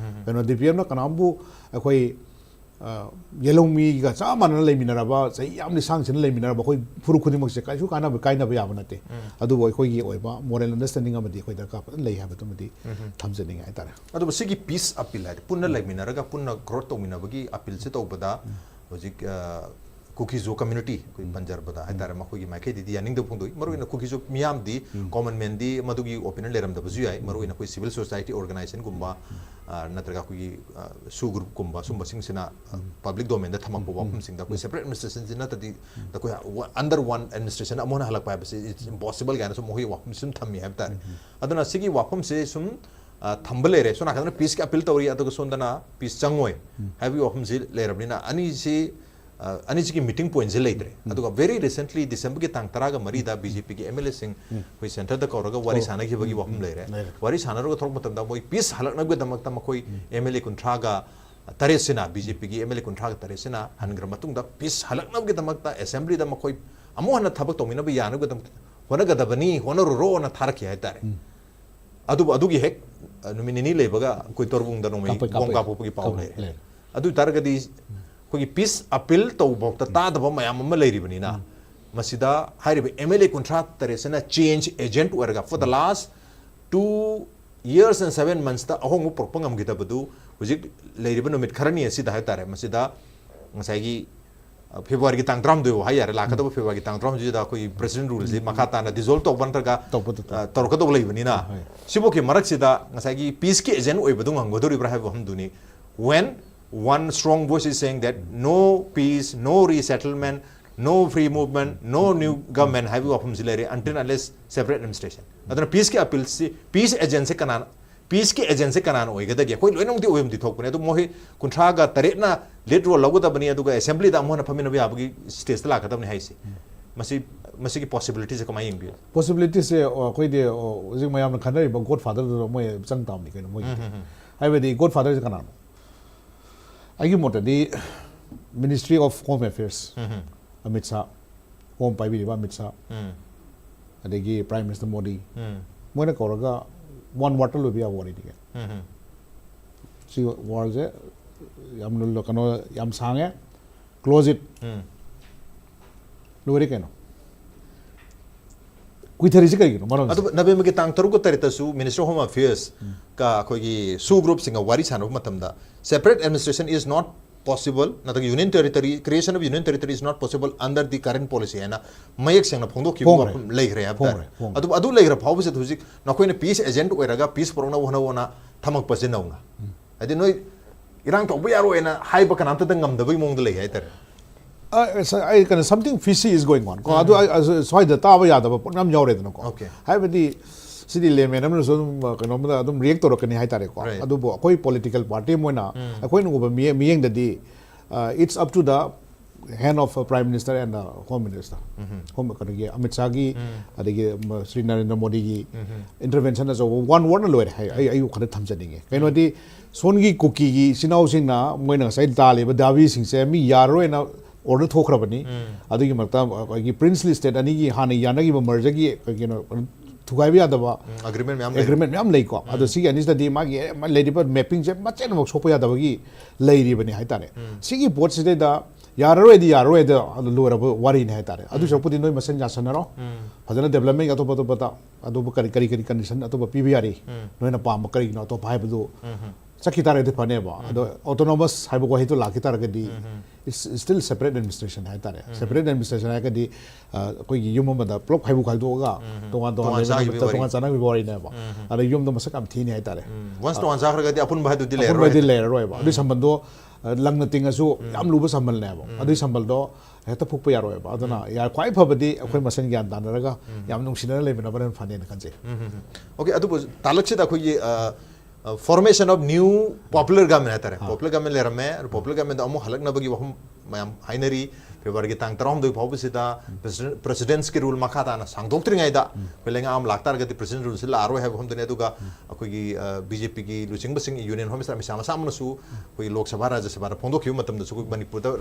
ꯀꯩꯅꯣ, DPMꯅ ꯀꯅꯥꯝꯕꯨ ꯑꯩꯈꯣꯏ, ꯑ, ꯌꯦꯜꯍꯧꯃꯤꯒ ꯆꯞ ꯃꯥꯟꯅꯅ ꯂꯩꯃꯤꯟꯅꯔꯕ, ꯆꯍꯤ ꯌꯥꯝ ꯂꯤꯁꯥꯡ ꯁꯤꯟꯅ ꯂꯩꯃꯤꯟꯅꯔꯕ ꯑꯩꯈꯣꯏ ꯐꯨꯔꯨꯞ ꯈꯨꯗꯤꯡꯃꯛꯁꯦ ꯀꯩꯁꯨ ꯀꯥꯟꯅꯕ, ꯀꯥꯏꯅꯕ ꯌꯥꯕ ꯅꯠꯇꯦ꯫ ꯑꯗꯨꯕꯨ ꯑꯩꯈꯣꯏꯒꯤ ꯑꯣꯏꯕ moral understanding ꯑꯃꯗꯤ ꯑꯩꯈꯣꯏ ꯗꯔꯀꯥꯔ ꯐꯖꯅ ꯂꯩ ꯍꯥꯏꯕꯗꯨꯃꯗꯤ ꯊꯝꯖꯅꯤꯡꯉꯦ ꯍꯥꯏꯇꯥꯔꯦ꯫ ꯑꯗꯨꯕꯨ ꯁꯤꯒꯤ peace appeal ꯍꯥꯏꯗꯤ ꯄꯨꯟꯅ ꯂꯩꯃꯤꯟꯅꯔꯒ ꯄꯨꯟꯅ growth ꯇꯧꯃꯤꯟꯅꯕꯒꯤ appealꯁꯦ ꯇꯧꯕꯗ ꯍꯧꯖꯤꯛ, ꯑ, ꯀꯨꯀꯤꯖꯣ community ꯑꯩꯈꯣꯏ ꯄꯟꯖꯔꯕꯗ ꯍꯥꯏꯇꯥꯔꯦ, ꯃꯈꯣꯏꯒꯤ ꯃꯥꯏꯀꯩꯗꯗꯤ ꯌꯥꯅꯤꯡꯗꯕ ꯐꯣꯡꯗꯣꯛꯏ꯫ ꯃꯔꯨꯑꯣꯏꯅ ꯀꯨꯀꯤꯖꯣ ꯃꯤꯌꯥꯝꯗꯤ, common manꯗꯤ ꯃꯗꯨꯒꯤ opinion ꯂꯩꯔꯝꯗꯕꯁꯨ ꯌꯥꯏ꯫ ꯃꯔꯨꯑꯣꯏꯅ ꯑꯩꯈꯣꯏ civil society organizationꯒꯨꯝꯕ, ꯑ, ꯅꯠꯇ꯭ꯔꯒ ꯑꯩꯈꯣꯏꯒꯤ, ꯑ, SoO groupꯀꯨꯝꯕ ꯁꯨꯝꯕꯁꯤꯡꯁꯤꯅ, ꯑ, public domainꯗ ꯊꯝꯃꯛꯄ ꯋꯥꯐꯝꯁꯤꯡꯗ ꯑꯩꯈꯣꯏ separate administrationꯁꯤ ꯅꯠꯇ꯭ꯔꯗꯤ ꯑꯩꯈꯣꯏ under one administration ꯑꯃꯨꯛ ꯍꯟꯅ ꯍꯜꯂꯛꯄ ꯍꯥꯏꯕꯁꯤ it's impossible ꯀꯥꯏꯅ ꯁꯨꯝ ꯃꯈꯣꯏꯒꯤ ꯋꯥꯐꯝꯁꯤ ꯁꯨꯝ ꯊꯝꯃꯤ ꯍꯥꯏꯕ ꯇꯥꯔꯦ꯫ ꯑꯗꯨꯅ ꯁꯤꯒꯤ ꯋꯥꯐꯝꯁꯦ ꯁꯨꯝ ꯑ, ꯊꯝꯕ ꯂꯩꯔꯦ꯫ ꯁꯣꯝ ꯅꯥꯀꯟꯗꯅ ꯄꯤꯁꯀꯤ ꯑꯄꯤꯜ ꯇꯧꯔꯤ, ꯑꯗꯨꯒ ꯁꯣꯝꯗꯅ ꯄꯤꯁ ꯆꯪꯉꯣꯏ ꯍꯥꯏꯕꯒꯤ ꯋꯥꯐꯝꯁꯤ ꯂꯩꯔꯕꯅꯤꯅ, ꯑꯅꯤꯁꯤ, ꯑ, ꯑꯅꯤꯁꯤꯒꯤ ꯃꯤꯇꯤꯡ ꯄꯣꯏꯟꯠꯁꯦ ꯂꯩꯇ꯭ꯔꯦ꯫ ꯑꯗꯨꯒ ꯚꯦꯔꯤ ꯔꯤꯁꯦꯟꯠꯂꯤ, ꯗꯤꯁꯦꯝꯕꯔꯒꯤ ꯇꯥꯡ ꯇꯔꯥꯒ ꯃꯔꯤꯗ ꯕꯤ ꯖꯦ ꯄꯤꯒꯤ ꯑꯦꯝ ꯑꯦꯜ ꯑꯦꯁꯤꯡ ꯑꯩꯈꯣꯏ ꯁꯦꯟꯇꯔꯗ ꯀꯧꯔꯒ ꯋꯥꯔꯤ ꯁꯥꯟꯅꯈꯤꯕꯒꯤ ꯋꯥꯐꯝ ꯂꯩꯔꯦ꯫ ꯂꯩꯔꯦ꯫ ꯋꯥꯔꯤ ꯁꯥꯟꯅꯔꯒ ꯊꯣꯛꯂꯛꯄ ꯃꯇꯝꯗ ꯃꯣꯏ ꯄꯤꯁ ꯍꯜꯂꯛꯅꯕꯒꯤꯗꯃꯛꯇ ꯃꯈꯣꯏ ꯑꯦꯝ ꯑꯦꯜ ꯑꯦ ꯀꯨꯟꯊ꯭ꯔꯥꯒ ꯇꯔꯦꯠꯁꯤꯅ, ꯕꯤ ꯖꯦ ꯄꯤꯒꯤ ꯑꯦꯝ ꯑꯦꯜ ꯑꯦ ꯀꯨꯟꯊ꯭ꯔꯥꯒ ꯇꯔꯦꯠꯁꯤꯅ ꯍꯟꯈ꯭ꯔ ꯃꯇꯨꯡꯗ ꯄꯤꯁ ꯍꯜꯂꯛꯅꯕꯒꯤꯗꯃꯛꯇ ꯑꯦꯁꯦꯝꯕ꯭ꯂꯤꯗ ꯃꯈꯣꯏ ꯑꯃꯨꯛ ꯍꯟꯅ ꯊꯕꯛ ꯇꯧꯃꯤꯟꯅꯕ ꯌꯥꯅꯕꯒꯤꯗꯃꯛꯇ ꯍꯣꯠꯅꯒꯗꯕꯅꯤ, ꯍꯣꯠꯅꯔꯨꯔꯣꯅ ꯊꯥꯔꯛꯈꯤ ꯍꯥꯏꯇꯥꯔꯦ꯫ ꯑꯗꯨꯕꯨ ꯑꯗꯨꯒꯤ ꯍꯦꯛ, ꯑ, ꯅꯨꯃꯤꯠ ꯅꯤꯅꯤ ꯂꯩꯕꯒ ꯑꯩꯈꯣꯏ ꯇꯣꯔꯕꯨꯡꯗ ꯅꯣꯡꯃꯩ ꯀꯥꯞꯄꯩ, ꯕꯣꯝ ꯀꯥꯞꯄꯩ꯫ ꯀꯥꯞꯄꯛꯄꯒꯤ ꯄꯥꯎ ꯀꯥꯞꯄꯩ, ꯂꯩꯔꯦ꯫ ꯂꯩꯔꯦ꯫ ꯑꯗꯨ ꯑꯣꯏ ꯇꯥꯔꯒꯗꯤ ꯑꯩꯈꯣꯏꯒꯤ ꯄꯤꯁ ꯑꯄꯤꯜ ꯇꯧꯕꯐꯥꯎꯗ ꯇꯥꯗꯕ ꯃꯌꯥꯝ ꯑꯃ ꯂꯩꯔꯤꯕꯅꯤꯅ, ꯃꯁꯤꯗ ꯍꯥꯏꯔꯤꯕ ꯑꯦꯝ ꯑꯦꯜ ꯑꯦ ꯀꯨꯟꯊ꯭ꯔꯥ ꯇꯔꯦꯠꯁꯤꯅ ꯆꯦꯟꯖ ꯑꯦꯖꯦꯟꯠ ꯑꯣꯏꯔꯒ, for the last two years and seven monthsꯇ ꯑꯍꯣꯡꯕ ꯄꯨꯔꯛꯄ ꯉꯝꯈꯤꯗꯕꯗꯨ, ꯍꯧꯖꯤꯛ ꯂꯩꯔꯤꯕ ꯅꯨꯃꯤꯠ ꯈꯔꯅꯤ ꯑꯁꯤꯗ ꯍꯥꯏꯇꯥꯔꯦ, ꯃꯁꯤꯗ ꯉꯁꯥꯏꯒꯤ, ꯑ, ꯐꯦꯕ꯭ꯔꯨꯋꯥꯔꯤꯒꯤ ꯇꯥꯡ ꯇꯔꯥꯍꯨꯝꯗꯣꯏ ꯐꯥꯎ ꯍꯥꯏ ꯌꯥꯔꯦ, ꯂꯥꯛꯀꯗꯕ ꯐꯦꯕ꯭ꯔꯨꯋꯥꯔꯤꯒꯤ ꯇꯥꯡ ꯇꯔꯥꯍꯨꯝꯗꯣꯏꯁꯤꯗ ꯑꯩꯈꯣꯏꯒꯤ ꯄ꯭ꯔꯦꯁꯤꯗꯦꯟꯠ ꯔꯨꯜꯁꯤ ꯃꯈꯥ ꯇꯥꯅ ꯗꯤꯖꯣꯜꯕ ꯇꯧꯕ ꯅꯠꯇ꯭ꯔꯒ, ꯇꯧꯕ, ꯇꯧꯕ꯫ ꯑ, ꯇꯧꯔꯛꯀꯗꯧꯕ ꯂꯩꯕꯅꯤꯅ, ꯍꯣꯏ꯫ ꯁꯤꯐꯥꯎꯒꯤ ꯃꯔꯛꯁꯤꯗ ꯉꯁꯥꯏꯒꯤ ꯄꯤꯁꯀꯤ ꯑꯦꯖꯦꯟꯠ ꯑꯣꯏꯕꯗꯨ ꯉꯝꯒꯗꯧꯔꯤꯕ꯭ꯔꯥ ꯍꯥꯏꯕ ꯋꯥꯐꯝꯗꯨꯅꯤ꯫ When one strong voice is saying that no peace, no resettlement, no free movement, no new government ꯍꯥꯏꯕꯒꯤ ꯋꯥꯐꯝꯁꯤ ꯂꯩꯔꯦ, until unless separate administration꯫ ꯑꯗꯨꯅ ꯄꯤꯁꯀꯤ ꯑꯄꯤꯜꯁꯤ, ꯄꯤꯁ ꯑꯦꯖꯦꯟꯠꯁꯤ ꯀꯅꯥꯅ, ꯄꯤꯁꯀꯤ ꯑꯦꯖꯦꯟꯠꯁꯤ ꯀꯅꯥꯅ ꯑꯣꯏꯒꯗꯒꯦ? ꯑꯩꯈꯣꯏ ꯂꯣꯏꯅꯃꯛꯇꯤ ꯑꯣꯏꯐꯝꯗꯤ ꯊꯣꯛꯄꯅꯦ, ꯑꯗꯨ ꯃꯈꯣꯏ ꯀꯨꯟꯊ꯭ꯔꯥꯒ ꯇꯔꯦꯠꯅ ꯂꯤꯗ ꯔꯣꯜ ꯂꯧꯒꯗꯕꯅꯤ, ꯑꯗꯨꯒ ꯑꯦꯁꯦꯝꯕ꯭ꯂꯤꯗ ꯑꯃꯨꯛ ꯍꯟꯅ ꯐꯝꯃꯤꯟꯅꯕ ꯌꯥꯕꯒꯤ ꯁ꯭ꯇꯦꯖꯇ ꯂꯥꯛꯀꯗꯕꯅꯤ ꯍꯥꯏꯁꯦ꯫ ꯃꯁꯤ, ꯃꯁꯤꯒꯤ ꯄꯣꯁꯤꯕꯤꯂꯤꯇꯤꯁꯦ ꯀꯃꯥꯏꯅ ꯌꯦꯡꯕꯤꯌꯨ? ꯄꯣꯁꯤꯕꯤꯂꯤꯇꯤꯁꯦ, ꯑ, ꯑꯩꯈꯣꯏꯗꯤ, ꯑ, ꯍꯧꯖꯤꯛ ꯃꯌꯥꯝꯅ ꯈꯟꯅꯔꯤꯕ ꯒꯣꯗ ꯐꯥꯗꯔꯗꯨꯗ ꯃꯣꯏ ꯆꯪ ꯇꯥꯕꯅꯤ ꯀꯩꯅꯣ ꯃꯣꯏꯒꯤꯗꯤ꯫ ꯍꯥꯏꯕꯗꯤ ꯒꯣꯗ ꯐꯥꯗꯔꯁꯦ ꯀꯅꯥꯅꯣ? ꯑꯩꯒꯤ ꯃꯣꯠꯇꯗꯤ Ministry of Home Affairs, Amit ꯁꯥ, ꯍꯣꯝ ꯄꯥꯏꯕꯤꯔꯤꯕ ꯑꯃꯤꯠ ꯁꯥ, ꯑꯗꯒꯤ ꯄ꯭ꯔꯥꯏꯝ ꯃꯤꯅꯤꯁꯇꯔ ꯃꯣꯗꯤ, ꯃꯣꯏꯅ ꯀꯧꯔꯒ ꯋꯥꯟ ꯋꯥꯔꯗꯇ ꯂꯣꯏꯕ ꯌꯥꯕ ꯋꯥꯔꯤꯅꯤ ꯀꯩꯅꯣ꯫ ꯁꯤ ꯋꯥꯔꯁꯦ ꯌꯥꯝ ꯂꯨ-, ꯀꯩꯅꯣ ꯌꯥꯝ ꯁꯥꯡꯉꯦ, close it꯫ ꯂꯣꯏꯔꯦ ꯀꯩꯅꯣ꯫ ꯀꯨꯏꯊꯔꯤꯁꯤ ꯀꯔꯤꯒꯤꯅꯣ ꯃꯔꯝꯁꯦ? ꯑꯗꯨ ꯅꯕꯦꯝꯕꯔꯒꯤ ꯇꯥꯡ ꯇꯔꯨꯛꯀ ꯇꯔꯦꯠꯇꯁꯨ Ministry of Home Affairs ꯀ ꯑꯩꯈꯣꯏꯒꯤ ꯁꯨ ꯒ꯭ꯔꯨꯞꯁꯤꯡꯒ ꯋꯥꯔꯤ ꯁꯥꯟꯅꯕ ꯃꯇꯝꯗ, "Separate administration is not possible" ꯅꯠꯇ꯭ꯔꯒ "Union Territory, creation of Union Territory is not possible under the current policy" ꯍꯥꯏꯅ ꯃꯌꯦꯛ ꯁꯦꯡꯅ ꯐꯣꯡꯗꯣꯛꯈꯤꯕ ꯐꯣꯡꯈ꯭ꯔꯦ꯫ ꯋꯥꯐꯝ ꯂꯩꯈ꯭ꯔꯦ ꯍꯥꯏꯕ ꯇꯥꯔꯦ꯫ ꯐꯣꯡꯈ꯭ꯔꯦ, ꯐꯣꯡꯈ꯭ꯔꯦ꯫ ꯑꯗꯨ, ꯑꯗꯨ ꯂꯩꯈ꯭ꯔ ꯐꯥꯎꯕꯁꯤꯗ ꯍꯧꯖꯤꯛ ꯅꯈꯣꯏꯅ ꯄꯤꯁ ꯑꯦꯖꯦꯟꯠ ꯑꯣꯏꯔꯒ ꯄꯤꯁ ꯄꯨꯔꯛꯅꯕ ꯍꯣꯠꯅꯧꯅ ꯊꯝꯃꯛꯄꯁꯦ ꯅꯧꯅ꯫ ꯍꯥꯏꯗꯤ ꯅꯣꯏ ꯏꯔꯥꯡ ꯇꯧꯕ ꯌꯥꯔꯣꯏꯅ ꯍꯥꯏꯕ ꯀꯅꯥꯝꯇꯗ ꯉꯝꯗꯕꯒꯤ ꯃꯑꯣꯡꯗ ꯂꯩ ꯍꯥꯏꯇꯥꯔꯦ꯫ ꯑ, ꯑ, ꯑꯩ ꯀꯩꯅꯣ, something fishy is going on ꯀꯣ꯫ ꯑꯗꯨ ꯑꯩ, ꯑ, ꯁ꯭ꯋꯥꯏꯗ ꯇꯥꯕ ꯌꯥꯗꯕ ꯄꯣꯠ ꯃꯌꯥꯝ ꯌꯥꯎꯔꯦꯗꯅꯀꯣ꯫ Okay. ꯍꯥꯏꯕꯗꯤ ꯁꯤꯗꯤ layman ꯑꯃꯅꯁꯨ ꯑꯗꯨꯝ ꯀꯩꯅꯣꯝꯗ ꯑꯗꯨꯝ react ꯇꯧꯔꯛꯀꯅꯤ ꯍꯥꯏꯇꯥꯔꯦꯀꯣ꯫ Right. ꯑꯗꯨꯕꯨ ꯑꯩꯈꯣꯏ political party ꯑꯃ ꯑꯣꯏꯅ ꯎꯝ. ꯑꯩꯈꯣꯏꯅ ꯎꯕ ꯃꯤꯠꯌꯦꯡ- ꯃꯤꯠꯌꯦꯡꯗꯗꯤ, uh, it's up to the hand of Prime Minister and the Home Minister. Um. Home ꯀꯩꯅꯣꯒꯤ ꯑꯃꯤꯠ ꯁꯥꯍꯒꯤ, ꯎꯝ. ꯑꯗꯒꯤ ꯃ- ꯁ꯭ꯔꯤ ꯅꯔꯦꯟꯗ꯭ꯔ ꯃꯣꯗꯤꯒꯤ ꯎꯝ. intervention ꯑꯆꯧꯕ one word ꯅ ꯂꯣꯏꯔꯦ꯫ ꯑꯩ ꯑꯩ ꯑꯩ ꯋꯥꯈꯜꯗ ꯊꯝꯖꯅꯤꯡꯉꯦ꯫ ꯀꯩꯅꯣꯗꯤ ꯁꯣꯝꯒꯤ ꯀꯨꯀꯤꯒꯤ ꯏꯆꯤꯟ ꯏꯅꯥꯎꯁꯤꯡꯅ ꯃꯣꯏꯅ ꯉꯁꯥꯏ ꯇꯥꯜꯂꯤꯕ ꯗꯥꯕꯤꯁꯤꯡꯁꯦ ꯃꯤ ꯌꯥꯔꯔꯣꯏꯅ order ꯊꯣꯛꯈ꯭ꯔꯕꯅꯤ꯫ ꯎꯝ. ꯑꯗꯨꯒꯤ ꯃꯔꯛꯇ ꯑꯩꯈꯣꯏꯒꯤ princely state ꯑꯅꯤꯒꯤ ꯍꯥꯟꯅ ꯌꯥꯅꯈꯤꯕ merger ꯒꯤ ꯀꯩꯅꯣ ꯊꯨꯒꯥꯏꯕ ꯌꯥꯗꯕ ꯎꯝ, agreement ꯃꯌꯥꯝ ꯂꯩ꯫ Agreement ꯃꯌꯥꯝ ꯂꯩꯀꯣ꯫ ꯑꯗꯣ ꯁꯤꯒꯤ ꯑꯅꯤꯁꯤꯗꯗꯤ ꯃꯥꯒꯤ ꯂꯩꯔꯤꯕ mapping ꯁꯦ ꯃꯆꯦꯠ ꯑꯃꯐꯥꯎ ꯁꯣꯛꯄ ꯌꯥꯗꯕꯒꯤ ꯂꯩꯔꯤꯕꯅꯤ ꯍꯥꯏꯇꯥꯔꯦ꯫ ꯎꯝ. ꯁꯤꯒꯤ ꯄꯣꯠꯁꯤꯗꯩꯗ ꯌꯥꯔꯔꯣꯏꯗꯤ ꯌꯥꯔꯔꯣꯏꯗ ꯂꯣꯏꯔꯕ ꯋꯥꯔꯤꯅꯤ ꯍꯥꯏꯇꯥꯔꯦ꯫ ꯑꯗꯨ ꯁꯔꯨꯛꯄꯨꯗꯤ ꯅꯣꯏ ꯃꯁꯦꯟ ꯌꯥꯁꯟꯅꯔꯣ꯫ ꯎꯝ. ꯐꯖꯅ development ꯑꯇꯣꯞꯄ ꯑꯇꯣꯞꯄꯗ ꯑꯇꯣꯞꯄ ꯀꯔꯤ ꯀꯔꯤ ꯀꯔꯤ condition ꯑꯇꯣꯞꯄ ꯄꯤꯕ ꯌꯥꯔꯤ, ꯎꯝ. ꯅꯣꯏꯅ ꯄꯥꯝꯕ ꯀꯔꯤꯒꯤꯅꯣ ꯑꯇꯣꯞꯄ ꯍꯥꯏꯕꯗꯨ ꯎꯝ. ꯆꯠꯈꯤ ꯇꯥꯔꯒꯗꯤ ꯐꯅꯦꯕ꯫ ꯑꯗꯣ autonomous ꯍꯥꯏꯕ ꯋꯥꯍꯩꯗꯣ ꯂꯥꯛꯈꯤ ꯇꯥꯔꯒꯗꯤ, it's still separate administration ꯍꯥꯏꯇꯥꯔꯦ꯫ Separate administration ꯍꯥꯏꯔꯒꯗꯤ, ꯑ, ꯑꯩꯈꯣꯏꯒꯤ ꯌꯨꯝ ꯑꯃꯗ ꯄꯨꯂꯞ ꯈꯥꯏꯕꯨ ꯈꯥꯏꯗꯣꯛꯑꯒ ꯇꯣꯉꯥꯟ ꯇꯣꯉꯥꯟ ꯇꯣꯉꯥꯟ ꯂꯩꯕ ꯆꯥꯈꯤꯕꯒꯤ ꯅꯨꯃꯤꯠꯇ ꯇꯣꯉꯥꯟ ꯆꯥꯅꯕꯒꯤ ꯋꯥꯔꯤꯅꯦꯕ꯫ ꯑꯗ ꯌꯨꯝꯗꯣ ꯃꯁꯛ ꯌꯥꯝ ꯊꯤꯅꯤ ꯍꯥꯏꯇꯥꯔꯦ꯫ ꯎꯝ. Once ꯇꯣꯉꯥꯟ ꯆꯥꯈ꯭ꯔꯒꯗꯤ ꯑꯄꯨꯟꯕ ꯍꯥꯏꯗꯨꯗꯤ ꯑꯄꯨꯟꯕꯗꯤ ꯂꯩꯔꯔꯣꯏ꯫ ꯂꯩꯔꯔꯣꯏꯕ꯫ ꯑꯗꯨꯏ ꯁꯝꯕꯜꯗꯣ, ꯑ, ꯂꯪꯅ ꯇꯤꯡꯉꯁꯨ ꯌꯥꯝ ꯂꯨꯕ ꯁꯝꯕꯜꯅꯦꯕ꯫ ꯑꯗꯨꯏ ꯁꯝꯕꯜꯗꯣ ꯍꯦꯛꯇ ꯐꯨꯛꯄ ꯌꯥꯔꯣꯏꯕ꯫ ꯑꯗꯨꯅ ꯌꯥ- ꯈ꯭ꯋꯥꯏ ꯐꯕꯗꯤ ꯑꯩꯈꯣꯏ ꯃꯁꯦꯟ ꯒ꯭ꯌꯥꯟ ꯇꯥꯅꯔꯒ ꯌꯥꯝ ꯅꯨꯡꯁꯤꯅꯅ ꯂꯩꯃꯤꯟꯅꯕꯅ ꯍꯦꯟꯅ ꯐꯅꯦꯅ ꯈꯟꯖꯩ꯫ ꯎꯝ, ꯎꯝ, ꯎꯝ. Okay, ꯑꯗꯨꯕꯨ ꯇꯥꯂꯛꯁꯤꯗ ꯑꯩꯈꯣꯏꯒꯤ, ꯑ, ꯑ, formation of new popular government ꯍꯥꯏꯇꯥꯔꯦ꯫ Popular government ꯂꯩꯔꯝꯃꯦ꯫ ꯑꯗꯨ popular government ꯗ ꯑꯃꯨꯛ ꯍꯜꯂꯛꯅꯕꯒꯤ ꯋꯥꯐꯝ ꯃꯌꯥꯝ ꯍꯥꯏꯅꯔꯤ꯫ February ꯒꯤ ꯇꯥꯡ ꯇꯔꯥꯍꯨꯝꯗꯣꯏ ꯐꯥꯎꯕꯁꯤꯗ President, President ꯀꯤ rule ꯃꯈꯥ ꯇꯥꯅ ꯁꯥꯡꯗꯣꯛꯇ꯭ꯔꯤꯉꯩꯗ ꯑꯩꯈꯣꯏ ꯂꯩꯉꯥꯛ ꯑꯃ ꯂꯥꯛꯇꯥꯔꯒꯗꯤ President rule ꯁꯤ ꯂꯥꯛꯑꯔꯣꯏ ꯍꯥꯏꯕ ꯋꯥꯐꯝꯗꯨꯅꯤ꯫ ꯑꯗꯨꯒ ꯑꯩꯈꯣꯏꯒꯤ, ꯑ, BJP ꯒꯤ ꯂꯨꯆꯤꯡꯕꯁꯤꯡ, Union Home Minister Amit Shah ꯃꯁꯥꯃꯛꯅꯁꯨ ꯑꯩꯈꯣꯏꯒꯤ ꯂꯣꯛ ꯁꯚꯥ, ꯔꯥꯖ꯭ꯌ ꯁꯚꯥꯗ ꯐꯣꯡꯗꯣꯛꯈꯤꯕ ꯃꯇꯝꯗꯁꯨ ꯑꯩꯈꯣꯏ ꯃꯅꯤꯄꯨꯔꯗ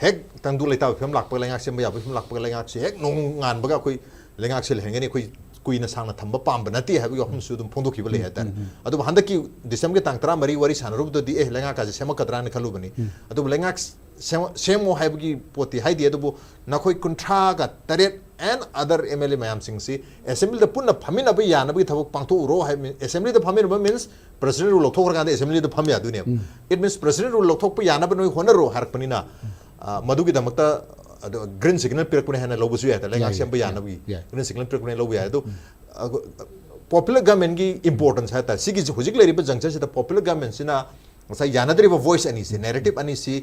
ꯍꯦꯛ ꯇꯪꯗꯨ ꯂꯩꯇꯥꯕ ꯐꯤꯕꯝ ꯂꯥꯛꯄꯒ, ꯂꯩꯉꯥꯛ ꯁꯦꯝꯕ ꯌꯥꯕꯒꯤ ꯐꯤꯕꯝ ꯂꯥꯛꯄꯒ, ꯂꯩꯉꯥꯛꯁꯦ ꯍꯦꯛ ꯅꯣꯡꯉꯥꯟꯕꯒ ꯑꯩꯈꯣꯏ ꯂꯩꯉꯥꯛꯁꯦ ꯂꯩꯍꯟꯒꯅꯤ, ꯑꯩꯈꯣꯏ ꯀꯨꯏꯅ ꯁꯥꯡꯅ ꯊꯝꯕ ꯄꯥꯝꯕ ꯅꯠꯇꯦ ꯍꯥꯏꯕꯒꯤ ꯋꯥꯐꯝꯁꯨ ꯑꯗꯨꯝ ꯐꯣꯡꯗꯣꯛꯈꯤꯕ ꯂꯩ ꯍꯥꯏꯇꯥꯔꯦ꯫ ꯑꯗꯨꯕꯨ ꯍꯟꯗꯛꯀꯤ December ꯒꯤ ꯇꯥꯡ ꯇꯔꯥꯃꯔꯤ ꯋꯥꯔꯤ ꯁꯥꯟꯅꯔꯨꯕꯗꯗꯤ, ꯑꯦ, ꯂꯩꯉꯥꯛ ꯀꯥꯁꯦ ꯁꯦꯝꯃꯛꯀꯗ꯭ꯔꯥꯅ ꯈꯜꯂꯨꯕꯅꯤ꯫ ꯑꯗꯨꯕꯨ ꯂꯩꯉꯥꯛ ꯁꯦꯝ-, ꯁꯦꯝꯃꯣ ꯍꯥꯏꯕꯒꯤ ꯄꯣꯠꯇꯤ ꯍꯥꯏꯗꯦ, ꯑꯗꯨꯕꯨ ꯅꯈꯣꯏ ꯀꯨꯟꯊ꯭ꯔꯥꯒ ꯇꯔꯦꯠ and other MLA ꯃꯌꯥꯝꯁꯤꯡꯁꯤ Assembly ꯗ ꯄꯨꯟꯅ ꯐꯝꯃꯤꯟꯅꯕ ꯌꯥꯅꯕꯒꯤ ꯊꯕꯛ ꯄꯥꯡꯊꯣꯛꯎꯔꯣ ꯍꯥꯏꯕ꯫ Assembly ꯗ ꯐꯝꯃꯤꯟꯅꯕ means President rule ꯂꯧꯊꯣꯛꯈ꯭ꯔꯀꯥꯟꯗ Assembly ꯗ ꯐꯝ ꯌꯥꯗꯣꯏꯅꯦꯕ꯫ It means President rule ꯂꯧꯊꯣꯛꯄ ꯌꯥꯅꯕ ꯅꯣꯏ ꯍꯣꯠꯅꯔꯣ ꯍꯥꯏꯔꯛꯄꯅꯤꯅ, ꯑ, ꯃꯗꯨꯒꯤꯗꯃꯛꯇ ꯑꯗꯣ green signal ꯄꯤꯔꯛꯄꯅꯦ ꯍꯥꯏꯅ ꯂꯧꯕꯁꯨ ꯌꯥꯏ ꯍꯥꯏꯇꯥꯔꯦ, ꯂꯩꯉꯥꯛ ꯌꯥꯏ, ꯁꯦꯝꯕ ꯌꯥꯏ, ꯌꯥꯅꯕꯒꯤ ꯌꯥꯏ꯫ Green signal ꯄꯤꯔꯛꯄꯅꯦ ꯂꯧꯕ ꯌꯥꯏ꯫ ꯑꯗꯣ, ꯑ, popular government ꯀꯤ importance ꯍꯥꯏꯇꯥꯔꯦ, ꯁꯤꯒꯤ ꯍꯧꯖꯤꯛ ꯂꯩꯔꯤꯕ juncture ꯁꯤꯗ popular government ꯁꯤꯅ ꯉꯁꯥꯏ ꯌꯥꯅꯗ꯭ꯔꯤꯕ voice ꯑꯅꯤꯁꯤ, narrative ꯑꯅꯤꯁꯤ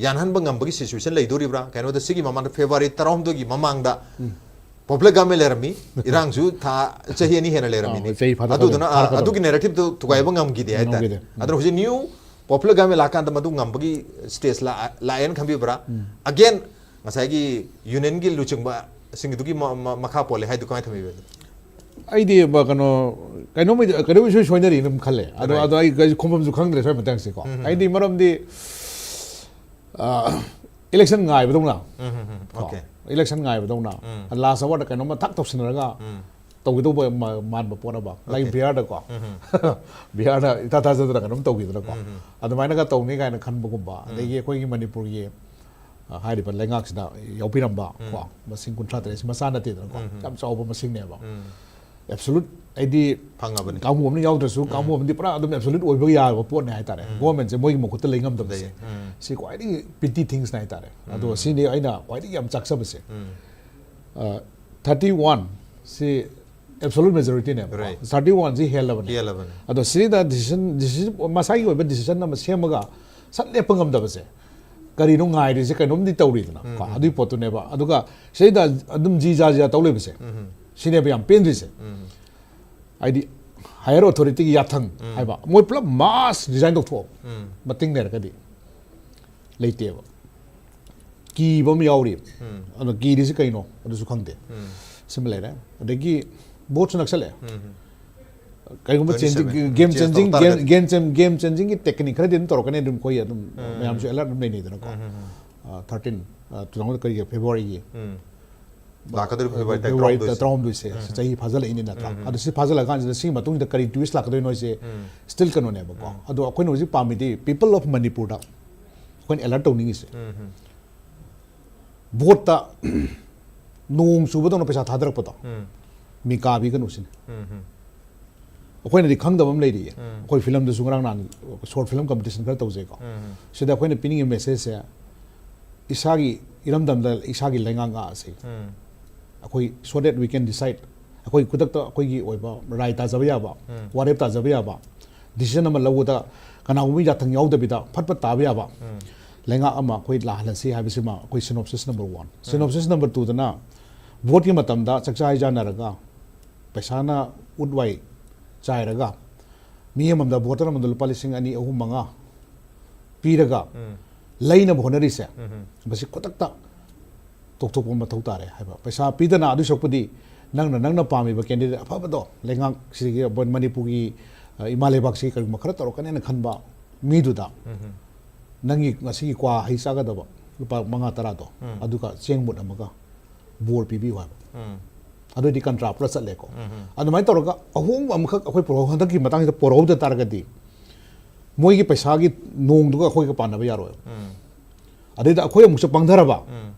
ꯌꯥꯅꯍꯟꯕ ꯉꯝꯕꯒꯤ situation ꯂꯩꯗꯣꯔꯤꯕ꯭ꯔꯥ? ꯀꯩꯅꯣꯗ ꯁꯤꯒꯤ ꯃꯃꯥꯡꯗ February ꯇꯔꯥꯍꯨꯝꯗꯣꯏꯒꯤ ꯃꯃꯥꯡꯗ ꯄꯣꯄꯨꯂꯔ ꯒꯚꯔꯟꯃꯦꯟ ꯂꯩꯔꯝꯃꯤ, ꯏꯔꯥꯡꯁꯨ ꯊꯥ ꯆꯍꯤ ꯑꯅꯤ ꯍꯦꯟꯅ ꯂꯩꯔꯝꯃꯤꯅꯤ꯫ ꯑꯥ, ꯆꯍꯤ ꯐꯥꯗꯣꯛ ꯑꯗꯨꯗꯨꯅ ꯐꯥꯗꯣꯛ ꯑꯗꯨꯒꯤ ꯅꯦꯔꯦꯇꯤꯚꯇꯨ ꯊꯨꯒꯥꯏꯕ ꯉꯝꯈꯤꯗꯦ ꯍꯥꯏꯇꯥꯔꯦ꯫ ꯉꯝꯈꯤꯗꯦ꯫ ꯎꯝ꯫ ꯑꯗꯨꯅ ꯍꯧꯖꯤꯛ ꯅ꯭ꯌꯨ ꯄꯣꯄꯨꯂꯔ ꯒꯚꯔꯟꯃꯦꯟ ꯂꯥꯛꯀꯥꯟꯗ ꯃꯗꯨ ꯉꯝꯕꯒꯤ ꯁ꯭ꯇꯦꯖ ꯂꯥꯛꯑꯦꯅ ꯈꯟꯕꯤꯕ꯭ꯔꯥ? ꯑꯒꯦꯟ, ꯉꯁꯥꯏꯒꯤ ꯌꯨꯅꯤꯌꯟꯒꯤ ꯂꯨꯆꯤꯡꯕꯁꯤꯡꯒꯤꯗꯨꯒꯤ ꯃ- ꯃ- ꯃꯈꯥ ꯄꯣꯜꯂꯦ ꯍꯥꯏꯗꯨ ꯀꯃꯥꯏꯅ ꯊꯝꯕꯤꯕ? ꯑꯩꯗꯤ ꯕ- ꯀꯩꯅꯣ ꯀꯩꯅꯣꯝ ꯀꯩꯅꯣꯝ ꯏꯁꯣꯏ ꯁꯣꯏꯅꯔꯤ ꯑꯗꯨꯝ ꯈꯜꯂꯦ꯫ ꯑꯗꯣ Right. ꯑꯗꯣ ꯑꯩ ꯑꯩ ꯈꯣꯝꯐꯝꯁꯨ ꯈꯪꯗ꯭ꯔꯦ ꯁ꯭ꯋꯥꯏ ꯃꯇꯥꯡꯁꯦꯀꯣ꯫ ꯑꯩꯗꯤ ꯃꯔꯝꯗꯤ ꯏꯂꯦꯛꯁꯟ ꯉꯥꯏꯕꯗꯧꯅ ꯎꯝ, ꯎꯝ, ꯎꯝ. ꯀꯣ, Okay. ꯏꯂꯦꯛꯁꯟ ꯉꯥꯏꯕꯗꯧꯅ ꯎꯝ. ꯂꯥꯁ ꯑꯋꯥꯔꯗ ꯀꯩꯅꯣꯝꯃ ꯊꯛ ꯇꯧꯁꯤꯟꯅꯔꯒ ꯎꯝ. ꯇꯧꯒꯗꯧꯕ ꯃ- ꯃꯥꯟꯕ ꯄꯣꯠ ꯑꯃ, ꯂꯥꯏꯛ Okay. ꯕꯤꯍꯥꯔꯗꯀꯣ, ꯎꯝ. ꯕꯤꯍꯥꯔꯗ ꯏꯊꯥ ꯊꯥꯖꯗꯅ ꯀꯩꯅꯣꯝ ꯇꯧꯈꯤꯗꯅꯀꯣ, ꯎꯝ. ꯑꯗꯨꯃꯥꯏꯅꯒ ꯇꯧꯅꯤ ꯀꯥꯏꯅ ꯈꯟꯕꯒꯨꯝꯕ, ꯎꯝ. ꯑꯗꯒꯤ ꯑꯩꯈꯣꯏꯒꯤ ꯃꯅꯤꯄꯨꯔꯒꯤ ꯑ, ꯍꯥꯏꯔꯤꯕ ꯂꯩꯉꯥꯛꯁꯤꯗ ꯌꯥꯎꯕꯤꯔꯝꯕ ꯎꯝ. ꯀꯣ, ꯃꯁꯤꯡ ꯀꯨꯟꯊ꯭ꯔꯥ ꯇꯔꯦꯠꯁꯤ ꯃꯆꯥ ꯅꯠꯇꯦꯗꯅꯀꯣ, ꯎꯝ. ꯌꯥꯝ ꯆꯥꯎꯕ ꯃꯁꯤꯡꯅꯦꯕ꯫ ꯎꯝ. ꯑꯦꯕꯁꯣꯂꯨꯠ ꯍꯥꯏꯗꯤ ꯐꯪꯉꯕꯅꯤ. ꯀꯥꯡꯕꯨ ꯑꯃꯅ ꯌꯥꯎꯗ꯭ꯔꯁꯨ, ꯎꯝ. ꯀꯥꯡꯕꯨ ꯑꯃꯗꯤ ꯄꯨꯔꯥ ꯑꯗꯨꯝ ꯑꯦꯕꯁꯣꯂꯨꯠ ꯑꯣꯏꯕ ꯌꯥꯕ ꯄꯣꯠꯅꯦ ꯍꯥꯏꯇꯥꯔꯦ꯫ ꯎꯝ. ꯒꯣꯔꯃꯦꯟꯁꯦ ꯃꯣꯏꯒꯤ ꯃꯈꯨꯠꯇ ꯂꯩ ꯉꯝꯗꯕꯁꯦ, ꯂꯩ. ꯎꯝ. ꯁꯤ ꯈ꯭ꯋꯥꯏꯗꯒꯤ ꯄꯤꯇꯤ ꯊꯤꯡꯁꯅꯦ ꯍꯥꯏꯇꯥꯔꯦ꯫ ꯑꯗꯣ ꯎꯝ. ꯁꯤꯅꯤ ꯑꯩꯅ ꯈ꯭ꯋꯥꯏꯗꯒꯤ ꯌꯥꯝ ꯆꯥꯛꯆꯕꯁꯦ꯫ ꯎꯝ. ꯊꯥꯔꯇꯤ ꯋꯥꯟ ꯁꯤ ꯑꯦꯕꯁꯣꯂꯨꯠ ꯃꯦꯖꯣꯔꯤꯇꯤꯅꯦꯕ꯫ Right. ꯊꯥꯔꯇꯤ ꯋꯥꯟꯁꯤ ꯍꯦꯜꯂꯕꯅꯦ꯫ ꯍꯦꯜꯂꯕꯅꯦ. ꯑꯗꯣ ꯁꯤꯗ ꯗꯤꯁꯤꯖꯟ ꯗꯤꯁꯤꯖꯟ ꯃꯁꯥꯒꯤ ꯑꯣꯏꯕ ꯗꯤꯁꯤꯖꯟ ꯑꯃ ꯁꯦꯝꯃꯒ ꯁꯠ ꯂꯦꯞꯄ ꯉꯝꯗꯕꯁꯦ ꯀꯔꯤꯅꯣ ꯉꯥꯏꯔꯤꯁꯦ? ꯀꯩꯅꯣꯝꯗꯤ ꯇꯧꯔꯤꯗꯅ ꯎꯝ, ꯀꯣ, ꯎꯝ. ꯑꯗꯨꯒꯤ ꯄꯣꯠꯇꯨꯅꯦꯕ꯫ ꯑꯗꯨꯒ ꯁꯤꯗꯩꯗ ꯑꯗꯨꯝ ꯖꯤ ꯖꯥ ꯖꯤ ꯖꯥ ꯇꯧ ꯂꯩꯕꯁꯦ, ꯎꯝ. ꯁꯤꯅꯦꯕ ꯌꯥꯝ ꯄꯦꯟꯗ꯭ꯔꯤꯁꯦ꯫ ꯎꯝ. ꯍꯥꯏꯗꯤ ꯍꯥꯌꯔ ꯑꯣꯊꯣꯔꯤꯇꯤꯒꯤ ꯌꯥꯊꯪ ꯎꯝ. ꯍꯥꯏꯕ, ꯃꯣꯏ ꯄꯨꯂꯞ ꯃꯥꯁ ꯔꯤꯖꯥꯏꯟ ꯇꯧꯊꯣꯛꯑꯕ ꯎꯝ. ꯃꯇꯤꯡ ꯂꯩꯔꯒꯗꯤ ꯂꯩꯇꯦꯕ꯫ ꯀꯤꯕ ꯑꯃ ꯌꯥꯎꯔꯤ꯫ ꯎꯝ. ꯑꯗꯣ ꯀꯤꯔꯤꯁꯤ ꯀꯩꯅꯣ ꯑꯗꯨꯁꯨ ꯈꯪꯗꯦ꯫ ꯎꯝ. ꯁꯤꯃ ꯂꯩꯔꯦ꯫ ꯑꯗꯒꯤ ꯚꯣꯠꯁꯨ ꯅꯛꯁꯜꯂꯛꯑꯦ꯫ ꯎꯝ. ꯀꯩꯒꯨꯝꯕ Twenty seven. Game Change changing ꯇꯧ ꯇꯥꯔꯒꯗꯤ. ꯒꯦꯝ ꯒꯦꯝ ꯆꯦꯟꯖꯤꯡꯒꯤ ꯇꯦꯛꯅꯤꯛ ꯈꯔꯗꯤ ꯑꯗꯨꯝ ꯇꯧꯔꯛꯀꯅꯤ꯫ ꯑꯗꯨꯝ ꯑꯩꯈꯣꯏ ꯑꯗꯨꯝ ꯎꯝ. ꯃꯌꯥꯝꯁꯨ ꯑꯦꯂꯔꯠ ꯑꯗꯨꯝ ꯂꯩꯅꯩꯗꯅꯀꯣ꯫ ꯎꯝ, ꯎꯝ, ꯎꯝ. ꯊꯥꯔꯇꯤꯟ ꯇꯨ ꯊꯥꯎꯖꯟ ꯀꯔꯤꯒꯤ ꯐꯦꯕ꯭ꯔꯨꯋꯥꯔꯤꯒꯤ ꯎꯝ. ꯂꯥꯛꯀꯗꯧꯔꯤꯕ ꯐꯦꯕ꯭ꯔꯨꯋꯥꯔꯤ ꯇꯥꯔꯤꯛ ꯐꯦꯕ꯭ꯔꯨꯋꯥꯔꯤ ꯇꯔꯥꯍꯨꯝꯗꯣꯏꯁꯦ. ꯇꯔꯥꯍꯨꯝꯗꯣꯏꯁꯦ ꯎꯝ. ꯆꯍꯤ ꯐꯥꯖꯤꯜꯂꯛꯏꯅꯤ ꯅꯠꯇ꯭ꯔꯥ? ꯎꯝ. ꯑꯗꯣ ꯁꯤ ꯐꯥꯖꯤꯜꯂꯀꯥꯟꯁꯤꯗ ꯁꯤꯒꯤ ꯃꯇꯨꯡꯁꯤꯗ ꯀꯔꯤ ꯇ꯭ꯋꯤꯁ ꯂꯥꯛꯀꯗꯣꯏꯅꯣ ꯍꯥꯏꯁꯦ ꯎꯝ. ꯁ꯭ꯇꯤꯜ ꯀꯩꯅꯣꯅꯦꯕꯀꯣ꯫ ꯎꯝ. ꯑꯗꯣ ꯑꯩꯈꯣꯏꯅ ꯍꯧꯖꯤꯛ ꯄꯥꯝꯃꯤꯗꯤ ꯄꯤꯄꯜ ꯑꯣꯐ ꯃꯅꯤꯄꯨꯔꯗ ꯑꯩꯈꯣꯏꯅ ꯑꯦꯂꯔꯠ ꯇꯧꯅꯤꯡꯉꯤꯁꯦ ꯎꯝ. ꯚꯣꯠꯇ ꯅꯣꯡ ꯆꯨꯕꯗꯧꯅ ꯄꯩꯁꯥ ꯊꯥꯗꯔꯛꯄꯗꯣ ꯎꯝ. ꯃꯤꯀꯥꯕꯤꯒꯅꯨ ꯁꯤꯅꯤ꯫ ꯎꯝ. ꯑꯩꯈꯣꯏꯅꯗꯤ ꯈꯪꯗꯕ ꯑꯃ ꯂꯩꯔꯤꯌꯦ꯫ ꯎꯝ. ꯑꯩꯈꯣꯏ ꯐꯤꯂꯝꯗꯁꯨ ꯉꯔꯥꯡ ꯅꯍꯥꯟ ꯁꯣꯔꯠ ꯐꯤꯂꯝ ꯀꯝꯄꯤꯇꯤꯁꯟ ꯈꯔ ꯇꯧꯖꯩꯀꯣ꯫ ꯎꯝ. ꯁꯤꯗ ꯑꯩꯈꯣꯏꯅ ꯄꯤꯅꯤꯡꯉꯤꯕ ꯃꯦꯁꯦꯖꯁꯦ ꯏꯁꯥꯒꯤ ꯏꯔꯝꯗꯝꯗ ꯏꯁꯥꯒꯤ ꯂꯩꯉꯥꯛ ꯉꯥꯛ ꯑꯁꯤ ꯎꯝ. ꯑꯩꯈꯣꯏ so that we can decide, ꯑꯩꯈꯣꯏ ꯈꯨꯗꯛꯇ ꯑꯩꯈꯣꯏꯒꯤ ꯑꯣꯏꯕ ꯔꯥꯏ ꯇꯥꯖꯕ ꯌꯥꯕ, ꯎꯝ. ꯋꯥꯔꯦꯞ ꯇꯥꯖꯕ ꯌꯥꯕ, ꯗꯤꯁꯤꯖꯟ ꯑꯃ ꯂꯧꯕꯗ ꯀꯅꯥꯒꯨꯝꯕ ꯌꯥꯊꯪ ꯌꯥꯎꯗꯕꯤꯗ ꯐꯠ ꯐꯠ ꯇꯥꯕ ꯌꯥꯕ ꯎꯝ. ꯂꯩꯉꯥꯛ ꯑꯃ ꯑꯩꯈꯣꯏ ꯂꯥꯛꯍꯜꯂꯁꯤ ꯍꯥꯏꯕꯁꯤꯃ ꯑꯩꯈꯣꯏ ꯁꯤꯅꯣꯞꯁꯤꯁ ꯅꯝꯕꯔ ꯋꯥꯟ꯫ ꯁꯤꯅꯣꯞꯁꯤꯁ ꯅꯝꯕꯔ ꯇꯨꯗꯅ ꯚꯣꯠꯀꯤ ꯃꯇꯝꯗ ꯆꯥꯛꯆꯥ ꯍꯩꯖꯥꯟꯅꯔꯒ, ꯄꯩꯁꯥꯅ ꯎꯠ ꯋꯥꯏ ꯆꯥꯏꯔꯒ, ꯃꯤ ꯑꯃꯃꯝꯗ, ꯚꯣꯇꯔ ꯑꯃꯃꯝꯗ ꯂꯨꯄꯥ ꯂꯤꯁꯤꯡ ꯑꯅꯤ, ꯑꯍꯨꯝ, ꯃꯉꯥ ꯄꯤꯔꯒ ꯂꯩꯅꯕ ꯍꯣꯠꯅꯔꯤꯁꯦ, ꯃꯁꯤ ꯈꯨꯗꯛꯇ ꯇꯣꯛꯊꯣꯛꯄ ꯃꯊꯧ ꯇꯥꯔꯦ ꯍꯥꯏꯕ꯫ ꯄꯩꯁꯥ ꯄꯤꯗꯅ, ꯑꯗꯨꯏ ꯁꯔꯨꯛꯄꯨꯗꯤ ꯅꯪꯅ, ꯅꯪꯅ ꯄꯥꯝꯃꯤꯕ candidate ꯑꯐꯕꯗꯣ, ꯂꯩꯉꯥꯛꯁꯤꯗꯒꯤ, ꯃꯅꯤꯄꯨꯔꯒꯤ, ꯑ, ꯏꯃꯥ ꯂꯩꯕꯥꯛꯁꯤꯒꯤ ꯀꯔꯤꯒꯨꯝꯕ ꯈꯔ ꯇꯧꯔꯛꯀꯅꯦꯅ ꯈꯟꯕ ꯃꯤꯗꯨꯗ, ꯅꯪꯒꯤ ꯉꯁꯤꯒꯤ ꯀ꯭ꯋꯥ ꯍꯩ ꯆꯥꯒꯗꯕ ꯂꯨꯄꯥ ꯃꯉꯥ ꯇꯔꯥꯗꯣ, ꯑꯗꯨꯒ ꯆꯦꯡ ꯃꯨꯠ ꯑꯃꯒ ꯕꯣꯔ ꯄꯤꯕꯤꯌꯨ ꯍꯥꯏꯕ꯫ ꯑꯗꯨꯑꯣꯏꯗꯤ ꯀꯟꯇ꯭ꯔꯥ ꯄꯨꯔꯥ ꯆꯠꯂꯦꯀꯣ꯫ ꯑꯗꯨꯃꯥꯏꯅ ꯇꯧꯔꯒ ꯑꯍꯣꯡꯕ ꯑꯃꯈꯛ ꯑꯩꯈꯣꯏ ꯄꯨꯔꯛꯍꯧ-, ꯍꯟꯗꯛꯀꯤ ꯃꯇꯥꯡꯁꯤꯗ ꯄꯨꯔꯛꯍꯧꯗ ꯇꯥꯔꯒꯗꯤ, ꯃꯣꯏꯒꯤ ꯄꯩꯁꯥꯒꯤ ꯅꯣꯡꯗꯨꯒ ꯑꯩꯈꯣꯏꯒ ꯄꯥꯟꯅꯕ ꯌꯥꯔꯣꯏꯕ꯫ ꯑꯗꯩꯗ ꯑꯩꯈꯣꯏ ꯑꯃꯨꯛꯁꯨ ꯄꯪꯊꯔꯕ,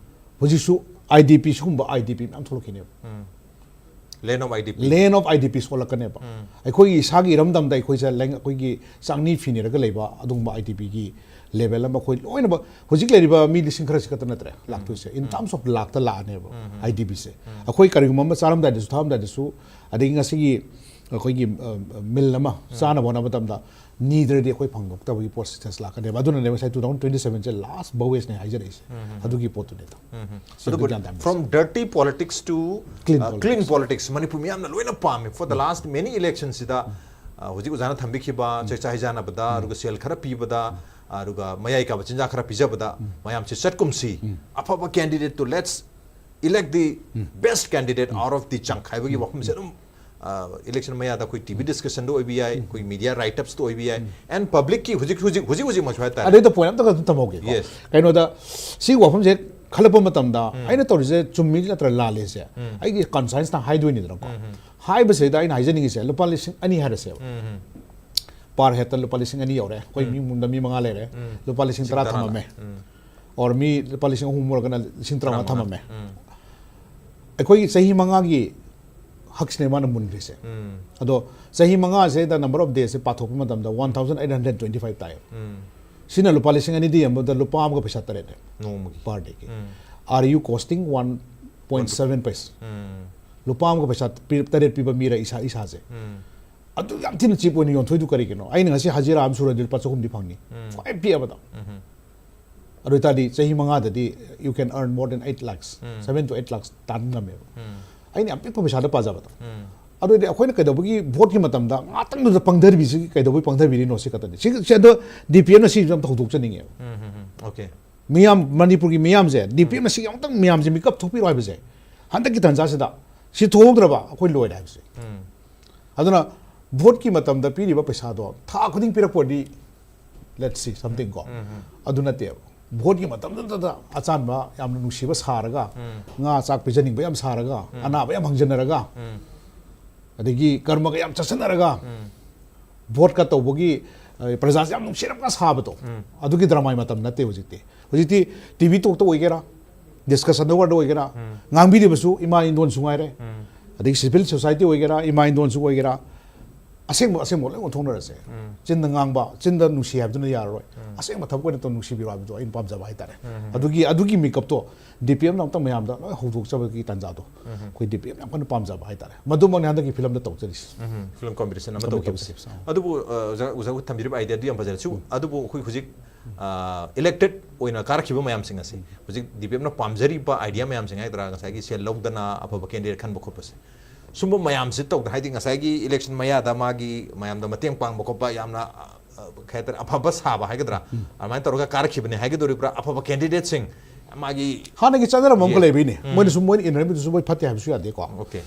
ꯍꯧꯖꯤꯛꯁꯨ IDP, ꯁꯤꯒꯨꯝꯕ IDP ꯃꯌꯥꯝ ꯊꯣꯛꯂꯛꯈꯤꯅꯦꯕ꯫ Land of IDP. Land of IDP ꯁꯣꯜꯂꯛꯀꯅꯦꯕ꯫ ꯑꯩꯈꯣꯏꯒꯤ ꯏꯁꯥꯒꯤ ꯏꯔꯝꯗꯝꯗ ꯑꯩꯈꯣꯏꯁꯦ ꯂꯩ-, ꯑꯩꯈꯣꯏꯒꯤ ꯆꯥꯛꯅꯤ ꯐꯤꯅꯤꯔꯒ ꯂꯩꯕ ꯑꯗꯨꯒꯨꯝꯕ IDPꯒꯤ level ꯑꯃ ꯑꯩꯈꯣꯏ ꯂꯣꯏꯅꯃꯛ, ꯍꯧꯖꯤꯛ ꯂꯩꯔꯤꯕ ꯃꯤ ꯂꯤꯁꯤꯡ ꯈꯔꯁꯤ ꯈꯛꯇ ꯅꯠꯇ꯭ꯔꯦ ꯂꯥꯛꯇꯣꯏꯁꯦ, in terms of ꯂꯥꯛꯇ ꯂꯥꯛꯑꯅꯦꯕ IDPꯁꯦ꯫ ꯑꯩꯈꯣꯏ ꯀꯔꯤꯒꯨꯝꯕ ꯑꯃ ꯆꯥꯔꯝꯗꯥꯏꯗꯁꯨ, ꯊꯛꯑꯝꯗꯥꯏꯗꯁꯨ, ꯑꯗꯒꯤ ꯉꯁꯤꯒꯤ ꯑꯩꯈꯣꯏꯒꯤ, ꯑ, meal ꯑꯃ ꯆꯥꯅꯕ ꯍꯣꯠꯅꯕ ꯃꯇꯝꯗ ꯅꯤꯗ꯭ꯔꯗꯤ ꯑꯩꯈꯣꯏ ꯐꯪꯉꯛꯇꯕꯒꯤ process ꯂꯥꯛꯀꯅꯦꯕ꯫ ꯑꯗꯨꯅꯅꯦ ꯉꯁꯥꯏ two thousand twenty sevenꯁꯦ last voyageꯅꯦ ꯍꯥꯏꯖꯔꯛꯏꯁꯦ꯫ ꯑꯗꯨꯒꯤ ꯄꯣꯠꯇꯨꯅꯤꯗ꯫ ꯁꯤ ꯑꯗꯨ ꯑꯗꯨꯕꯨ ꯒ꯭ꯌꯥꯟ ꯇꯥꯍꯟꯕꯤꯁꯦ꯫ From dirty politics to Clean uh, politics. Clean politics, Manipur ꯃꯤꯌꯥꯝꯅ ꯂꯣꯏꯅ ꯄꯥꯝꯃꯤ꯫ For the last many electionꯁꯤꯗ, uh, ꯍꯧꯖꯤꯛ ꯑꯣꯖꯥꯅ ꯊꯝꯕꯤꯈꯤꯕ ꯆꯥꯛꯆꯥ ꯍꯩꯖꯥꯟꯅꯕꯗ, ꯑꯗꯨꯒ ꯁꯦꯜ ꯈꯔ ꯄꯤꯕꯗ, ꯑꯗꯨꯒ ꯃꯌꯥꯏ ꯀꯥꯕ ꯆꯤꯟꯖꯥꯛ ꯈꯔ ꯄꯤꯖꯕꯗ, ꯃꯌꯥꯝꯁꯦ ꯆꯠꯀꯨꯝꯁꯤ, ꯑꯐꯕ candidateꯇꯨ let's elect the best candidate out of the chunk ꯍꯥꯏꯕꯒꯤ ꯋꯥꯐꯝꯁꯦ ꯑꯗꯨꯝ, uh, election ꯃꯌꯥꯗ ꯑꯩꯈꯣꯏ TV discussionꯗ ꯑꯣꯏꯕ ꯌꯥꯏ, ꯑꯩꯈꯣꯏ media write-upsꯇ ꯑꯣꯏꯕ ꯌꯥꯏ, and publicꯀꯤ ꯍꯧꯖꯤꯛ ꯍꯧꯖꯤꯛ ꯍꯧꯖꯤꯛ ꯍꯧꯖꯤꯛꯃꯛꯁꯨ ꯍꯥꯏꯇꯥꯔꯦ꯫ ꯑꯗꯩꯗ point ꯑꯝꯇ ꯈꯛꯇ ꯊꯝꯍꯧꯒꯦꯀꯣ꯫ Yes. ꯀꯩꯅꯣꯗ, ꯁꯤꯒꯤ ꯋꯥꯐꯝꯁꯦ ꯈꯜꯂꯛꯄ ꯃꯇꯝꯗ ꯑꯩꯅ ꯇꯧꯔꯤꯁꯦ ꯆꯨꯝꯃꯤ ꯅꯠꯇ꯭ꯔ ꯂꯥꯜꯂꯤꯁꯦ ꯑꯩꯒꯤ conscienceꯅ ꯍꯥꯏꯗꯣꯏꯅꯤꯗꯅꯀꯣ꯫ ꯍꯥꯏꯕꯁꯤꯗ ꯑꯩꯅ ꯍꯥꯏꯖꯅꯤꯡꯉꯤꯁꯦ, ꯂꯨꯄꯥ ꯂꯤꯁꯤꯡ ꯑꯅꯤ ꯍꯥꯏꯔꯁꯦꯕ, per headꯇ ꯂꯨꯄꯥ ꯂꯤꯁꯤꯡ ꯑꯅꯤ ꯌꯧꯔꯦ, ꯑꯩꯈꯣꯏ ꯃꯤ ꯏꯃꯨꯡꯗ ꯃꯤ ꯃꯉꯥ ꯂꯩꯔꯦ, ꯂꯨꯄꯥ ꯂꯤꯁꯤꯡ ꯇꯔꯥ ꯊꯝꯃꯝꯃꯦ, or ꯃꯤ ꯂꯨꯄꯥ ꯂꯤꯁꯤꯡ ꯑꯍꯨꯝ ꯑꯣꯏꯔꯒꯅ ꯂꯤꯁꯤꯡ ꯇꯔꯥꯃꯉꯥ ꯊꯝꯃꯝꯃꯦ꯫ ꯑꯩꯈꯣꯏꯒꯤ ꯆꯍꯤ ꯃꯉꯥꯒꯤ ꯍꯛꯁꯤꯅꯦ ꯃꯥꯅ ꯃꯨꯟꯈ꯭ꯔꯤꯁꯦ꯫ ꯑꯗꯣ ꯆꯍꯤ ꯃꯉꯥꯁꯤꯗ number of daysꯁꯦ ꯄꯥꯊꯣꯛꯄ ꯃꯇꯝꯗ one thousand eight hundred twenty five ꯇꯥꯏꯌꯦꯕ꯫ ꯁꯤꯅ ꯂꯨꯄꯥ ꯂꯤꯁꯤꯡ ꯑꯅꯤꯗꯤ ꯌꯦꯡꯕꯗ ꯂꯨꯄꯥ ꯑꯃꯒ ꯄꯩꯁꯥ ꯇꯔꯦꯠꯅꯦ, ꯅꯣꯡꯃꯒꯤ꯫ Per dayꯒꯤ꯫ Are you costing one point seven paise? ꯂꯨꯄꯥ ꯑꯃꯒ ꯄꯩꯁꯥ ꯄꯤ-, ꯇꯔꯦꯠ ꯄꯤꯕ ꯃꯤꯔ ꯏꯁꯥ, ꯏꯁꯥꯁꯦ? ꯑꯗꯨ ꯌꯥꯝ ꯊꯤꯅ cheap ꯑꯣꯏꯅ ꯌꯣꯟꯊꯣꯛꯏꯗꯨ ꯀꯔꯤꯒꯤꯅꯣ? ꯑꯩꯅ ꯉꯁꯤ ꯍꯖꯤꯔꯥ ꯑꯃ ꯁꯨꯔꯗꯤ ꯂꯨꯄꯥ ꯆꯍꯨꯝꯗꯤ ꯐꯪꯅꯤ, ꯈ꯭ꯋꯥꯏ ꯄꯤꯛꯑꯕꯗ꯫ ꯑꯗꯨ ꯑꯣꯏꯇꯥꯔꯗꯤ ꯆꯍꯤ ꯃꯉꯥꯗꯗꯤ you can earn more than eight lakhs, seven to eight lakhs ꯇꯥꯟꯕ ꯉꯝꯃꯦꯕ꯫ ꯑꯩꯅ ꯌꯥꯝ ꯄꯤꯛꯄ ꯄꯩꯁꯥꯗ ꯄꯥꯖꯕꯗꯣ꯫ ꯑꯗꯨ ꯑꯣꯏꯔꯗꯤ ꯑꯩꯈꯣꯏꯅ ꯀꯩꯗꯧꯕꯒꯤ ꯚꯣꯠꯀꯤ ꯃꯇꯝꯗ ꯉꯥꯛꯇꯪꯗꯨꯗ ꯄꯪꯊꯕꯤꯁꯤ ꯀꯩꯗꯧꯕꯒꯤ ꯄꯪꯊꯕꯤꯔꯤꯅꯣ ꯁꯤ ꯈꯛꯇꯅꯤ꯫ ꯁꯤ, ꯁꯤ ꯑꯗꯣ ꯗꯤ ꯄꯤ ꯑꯦꯝꯅ ꯁꯤꯁꯨ ꯑꯝꯇ ꯍꯧꯗꯣꯛꯆꯅꯤꯡꯉꯦꯕ꯫ ꯎꯝ, ꯎꯝ, ꯎꯝ. Okay. ꯃꯤꯌꯥꯝ, ꯃꯅꯤꯄꯨꯔꯒꯤ ꯃꯤꯌꯥꯝꯁꯦ ꯗꯤ ꯄꯤ ꯑꯦꯝꯅ ꯁꯤꯒꯤ ꯑꯃꯨꯛꯇꯪ ꯃꯤꯌꯥꯝꯁꯦ ꯃꯤꯀꯞ ꯊꯣꯛꯄꯤꯔꯣ ꯍꯥꯏꯕꯁꯦ ꯍꯟꯗꯛꯀꯤ ꯇꯥꯟꯖꯥꯁꯤꯗ ꯁꯤ ꯊꯣꯛꯍꯧꯗ꯭ꯔꯕ ꯑꯩꯈꯣꯏ ꯂꯣꯏꯔꯦ ꯍꯥꯏꯕꯁꯦ꯫ ꯎꯝ. ꯑꯗꯨꯅ ꯚꯣꯠꯀꯤ ꯃꯇꯝꯗ ꯄꯤꯔꯤꯕ ꯄꯩꯁꯥꯗꯣ ꯊꯥ ꯈꯨꯗꯤꯡ ꯄꯤꯔꯛꯄ ꯑꯣꯏꯔꯗꯤ let's see something ꯀꯣ꯫ ꯎꯝ, ꯎꯝ. ꯑꯗꯨ ꯅꯠꯇꯦꯕ꯫ ꯚꯣꯠꯀꯤ ꯃꯇꯝꯗꯨꯗ ꯑꯆꯥꯟꯕ ꯌꯥꯝꯅ ꯅꯨꯡꯁꯤꯕ ꯁꯥꯔꯒ, ꯎꯝ. ꯉꯥ ꯆꯥꯛ ꯄꯤꯖꯅꯤꯡꯕ ꯌꯥꯝ ꯁꯥꯔꯒ, ꯎꯝ. ꯑꯅꯥꯕ ꯌꯥꯝ ꯍꯪꯖꯟꯅꯔꯒ, ꯎꯝ. ꯑꯗꯒꯤ ꯀꯔꯃꯒ ꯌꯥꯝ ꯆꯠꯁꯟꯅꯔꯒ, ꯎꯝ. ꯚꯣꯠꯀ ꯇꯧꯕꯒꯤ, ꯑ, ꯄ꯭ꯔꯖꯥꯁꯦ ꯌꯥꯝ ꯅꯨꯡꯁꯤꯔꯒ ꯁꯥꯕꯗꯣ, ꯎꯝ. ꯑꯗꯨꯒꯤ ꯗ꯭ꯔꯃꯥꯒꯤ ꯃꯇꯝ ꯅꯠꯇꯦ ꯍꯧꯖꯤꯛꯇꯤ꯫ ꯍꯧꯖꯤꯛꯇꯤ ꯇꯤ ꯚꯤ ꯇꯣꯛꯇ ꯑꯣꯏꯒꯦꯔꯥ, ꯗꯤꯁꯀꯁꯟ ꯑꯋꯥꯔꯗ ꯑꯣꯏꯒꯦꯔꯥ, ꯎꯝ. ꯉꯥꯡꯕꯤꯔꯤꯕꯁꯨ ꯏꯃꯥ ꯏꯟꯗꯣꯟꯁꯨ ꯉꯥꯏꯔꯦ, ꯎꯝ. ꯑꯗꯒꯤ ꯁꯤꯚꯤꯜ ꯁꯣꯁꯥꯏꯇꯤ ꯑꯣꯏꯒꯦꯔꯥ, ꯏꯃꯥ ꯏꯟꯗꯣꯟꯁꯨ ꯑꯣꯏꯒꯦꯔꯥ, ꯑꯁꯦꯡꯕ ꯑꯁꯦꯡꯕ ꯂꯣꯏ ꯑꯣꯟꯊꯣꯛꯅꯔꯁꯦ꯫ ꯎꯝ. ꯆꯤꯟꯗ ꯉꯥꯡꯕ, ꯆꯤꯟꯗ ꯅꯨꯡꯁꯤ ꯍꯥꯏꯕꯗꯨꯅ ꯌꯥꯔꯔꯣꯏ꯫ ꯎꯝ. ꯑꯁꯦꯡꯕ ꯊꯕꯛ ꯑꯣꯏꯅ ꯇꯧ, ꯅꯨꯡꯁꯤꯕꯤꯔꯣ ꯍꯥꯏꯕꯗꯣ ꯑꯩꯅ ꯄꯥꯝꯖꯕ ꯍꯥꯏꯇꯥꯔꯦ꯫ ꯎꯝ. ꯑꯗꯨꯒꯤ, ꯑꯗꯨꯒꯤ ꯃꯤꯀꯞꯇꯣ ꯗꯤ ꯄꯤ ꯑꯦꯝꯅ ꯑꯃꯨꯛꯇꯪ ꯃꯌꯥꯝꯗ ꯂꯣꯏ ꯍꯧꯗꯣꯛꯆꯕꯒꯤ ꯇꯥꯟꯖꯥꯗꯣ ꯎꯝ. ꯑꯩꯈꯣꯏ ꯗꯤ ꯄꯤ ꯑꯦꯝꯅ ꯌꯥꯝ ꯀꯟꯅ ꯄꯥꯝꯖꯕ ꯍꯥꯏꯇꯥꯔꯦ꯫ ꯃꯗꯨꯃꯛꯅꯤ ꯍꯟꯗꯛꯀꯤ ꯐꯤꯂꯝꯗ ꯇꯧꯖꯔꯤꯁꯦ꯫ ꯎꯝ. Film competition ꯑꯃ Film ꯇꯧꯈꯤꯕꯁꯦ꯫ Competition. ꯑꯗꯨꯕꯨ, ꯑ, ꯑꯣꯖꯥ, ꯑꯣꯖꯥ ꯊꯝꯕꯤꯔꯤꯕ idea ꯗꯨ ꯌꯥꯝ ꯐꯖꯔꯦ꯫ ꯁꯤ, ꯑꯗꯨꯕꯨ ꯑꯩꯈꯣꯏ ꯍꯧꯖꯤꯛ, ꯑ, elected ꯑꯣꯏꯅ ꯀꯥꯔꯛꯈꯤꯕ ꯃꯌꯥꯝꯁꯤꯡ ꯑꯁꯤ ꯍꯧꯖꯤꯛ ꯗꯤ ꯄꯤ ꯑꯦꯝꯅ ꯄꯥꯝꯖꯔꯤꯕ idea ꯃꯌꯥꯝꯁꯤꯡ ꯍꯥꯏꯒꯗ꯭ꯔꯥ, ꯉꯁꯥꯏꯒꯤ ꯁꯦꯜ ꯂꯧꯗꯅ ꯑꯐꯕ candidate ꯈꯟꯕ ꯈꯣꯠꯄꯁꯦ, ꯁꯨꯝꯕ ꯃꯌꯥꯝꯁꯦ ꯇꯧꯗꯅ, ꯍꯥꯏꯗꯤ ꯉꯁꯥꯏꯒꯤ election ꯃꯌꯥꯗ ꯃꯥꯒꯤ ꯃꯌꯥꯝꯗ ꯃꯇꯦꯡ ꯄꯥꯡꯕ ꯈꯣꯠꯄ, ꯌꯥꯝꯅ, ꯑ, ꯑ, ꯀꯩ ꯍꯥꯏꯇꯥꯔꯦ, ꯑꯐꯕ ꯁꯥꯕ ꯍꯥꯏꯒꯗ꯭ꯔꯥ, ꯑꯗꯨꯃꯥꯏꯅ ꯇꯧꯔꯒ ꯀꯥꯔꯛꯈꯤꯕꯅꯦ ꯍꯥꯏꯒꯗꯧꯔꯤꯕ꯭ꯔꯥ? ꯑꯐꯕ candidateꯁꯤꯡ ꯃꯥꯒꯤ ꯍꯥꯟꯅꯒꯤ ꯆꯠꯅꯔꯝꯕ ꯑꯃꯈꯛ Yeah. ꯂꯩꯕꯩꯅꯦ꯫ ꯎꯝ. ꯃꯣꯏꯅ ꯁꯨꯝ ꯃꯣꯏꯅ ꯏꯟꯅꯔꯝꯃꯤꯗꯨꯁꯨ ꯃꯣꯏ ꯐꯠꯇꯦ ꯍꯥꯏꯕꯁꯨ ꯌꯥꯗꯦꯀꯣ꯫ Okay.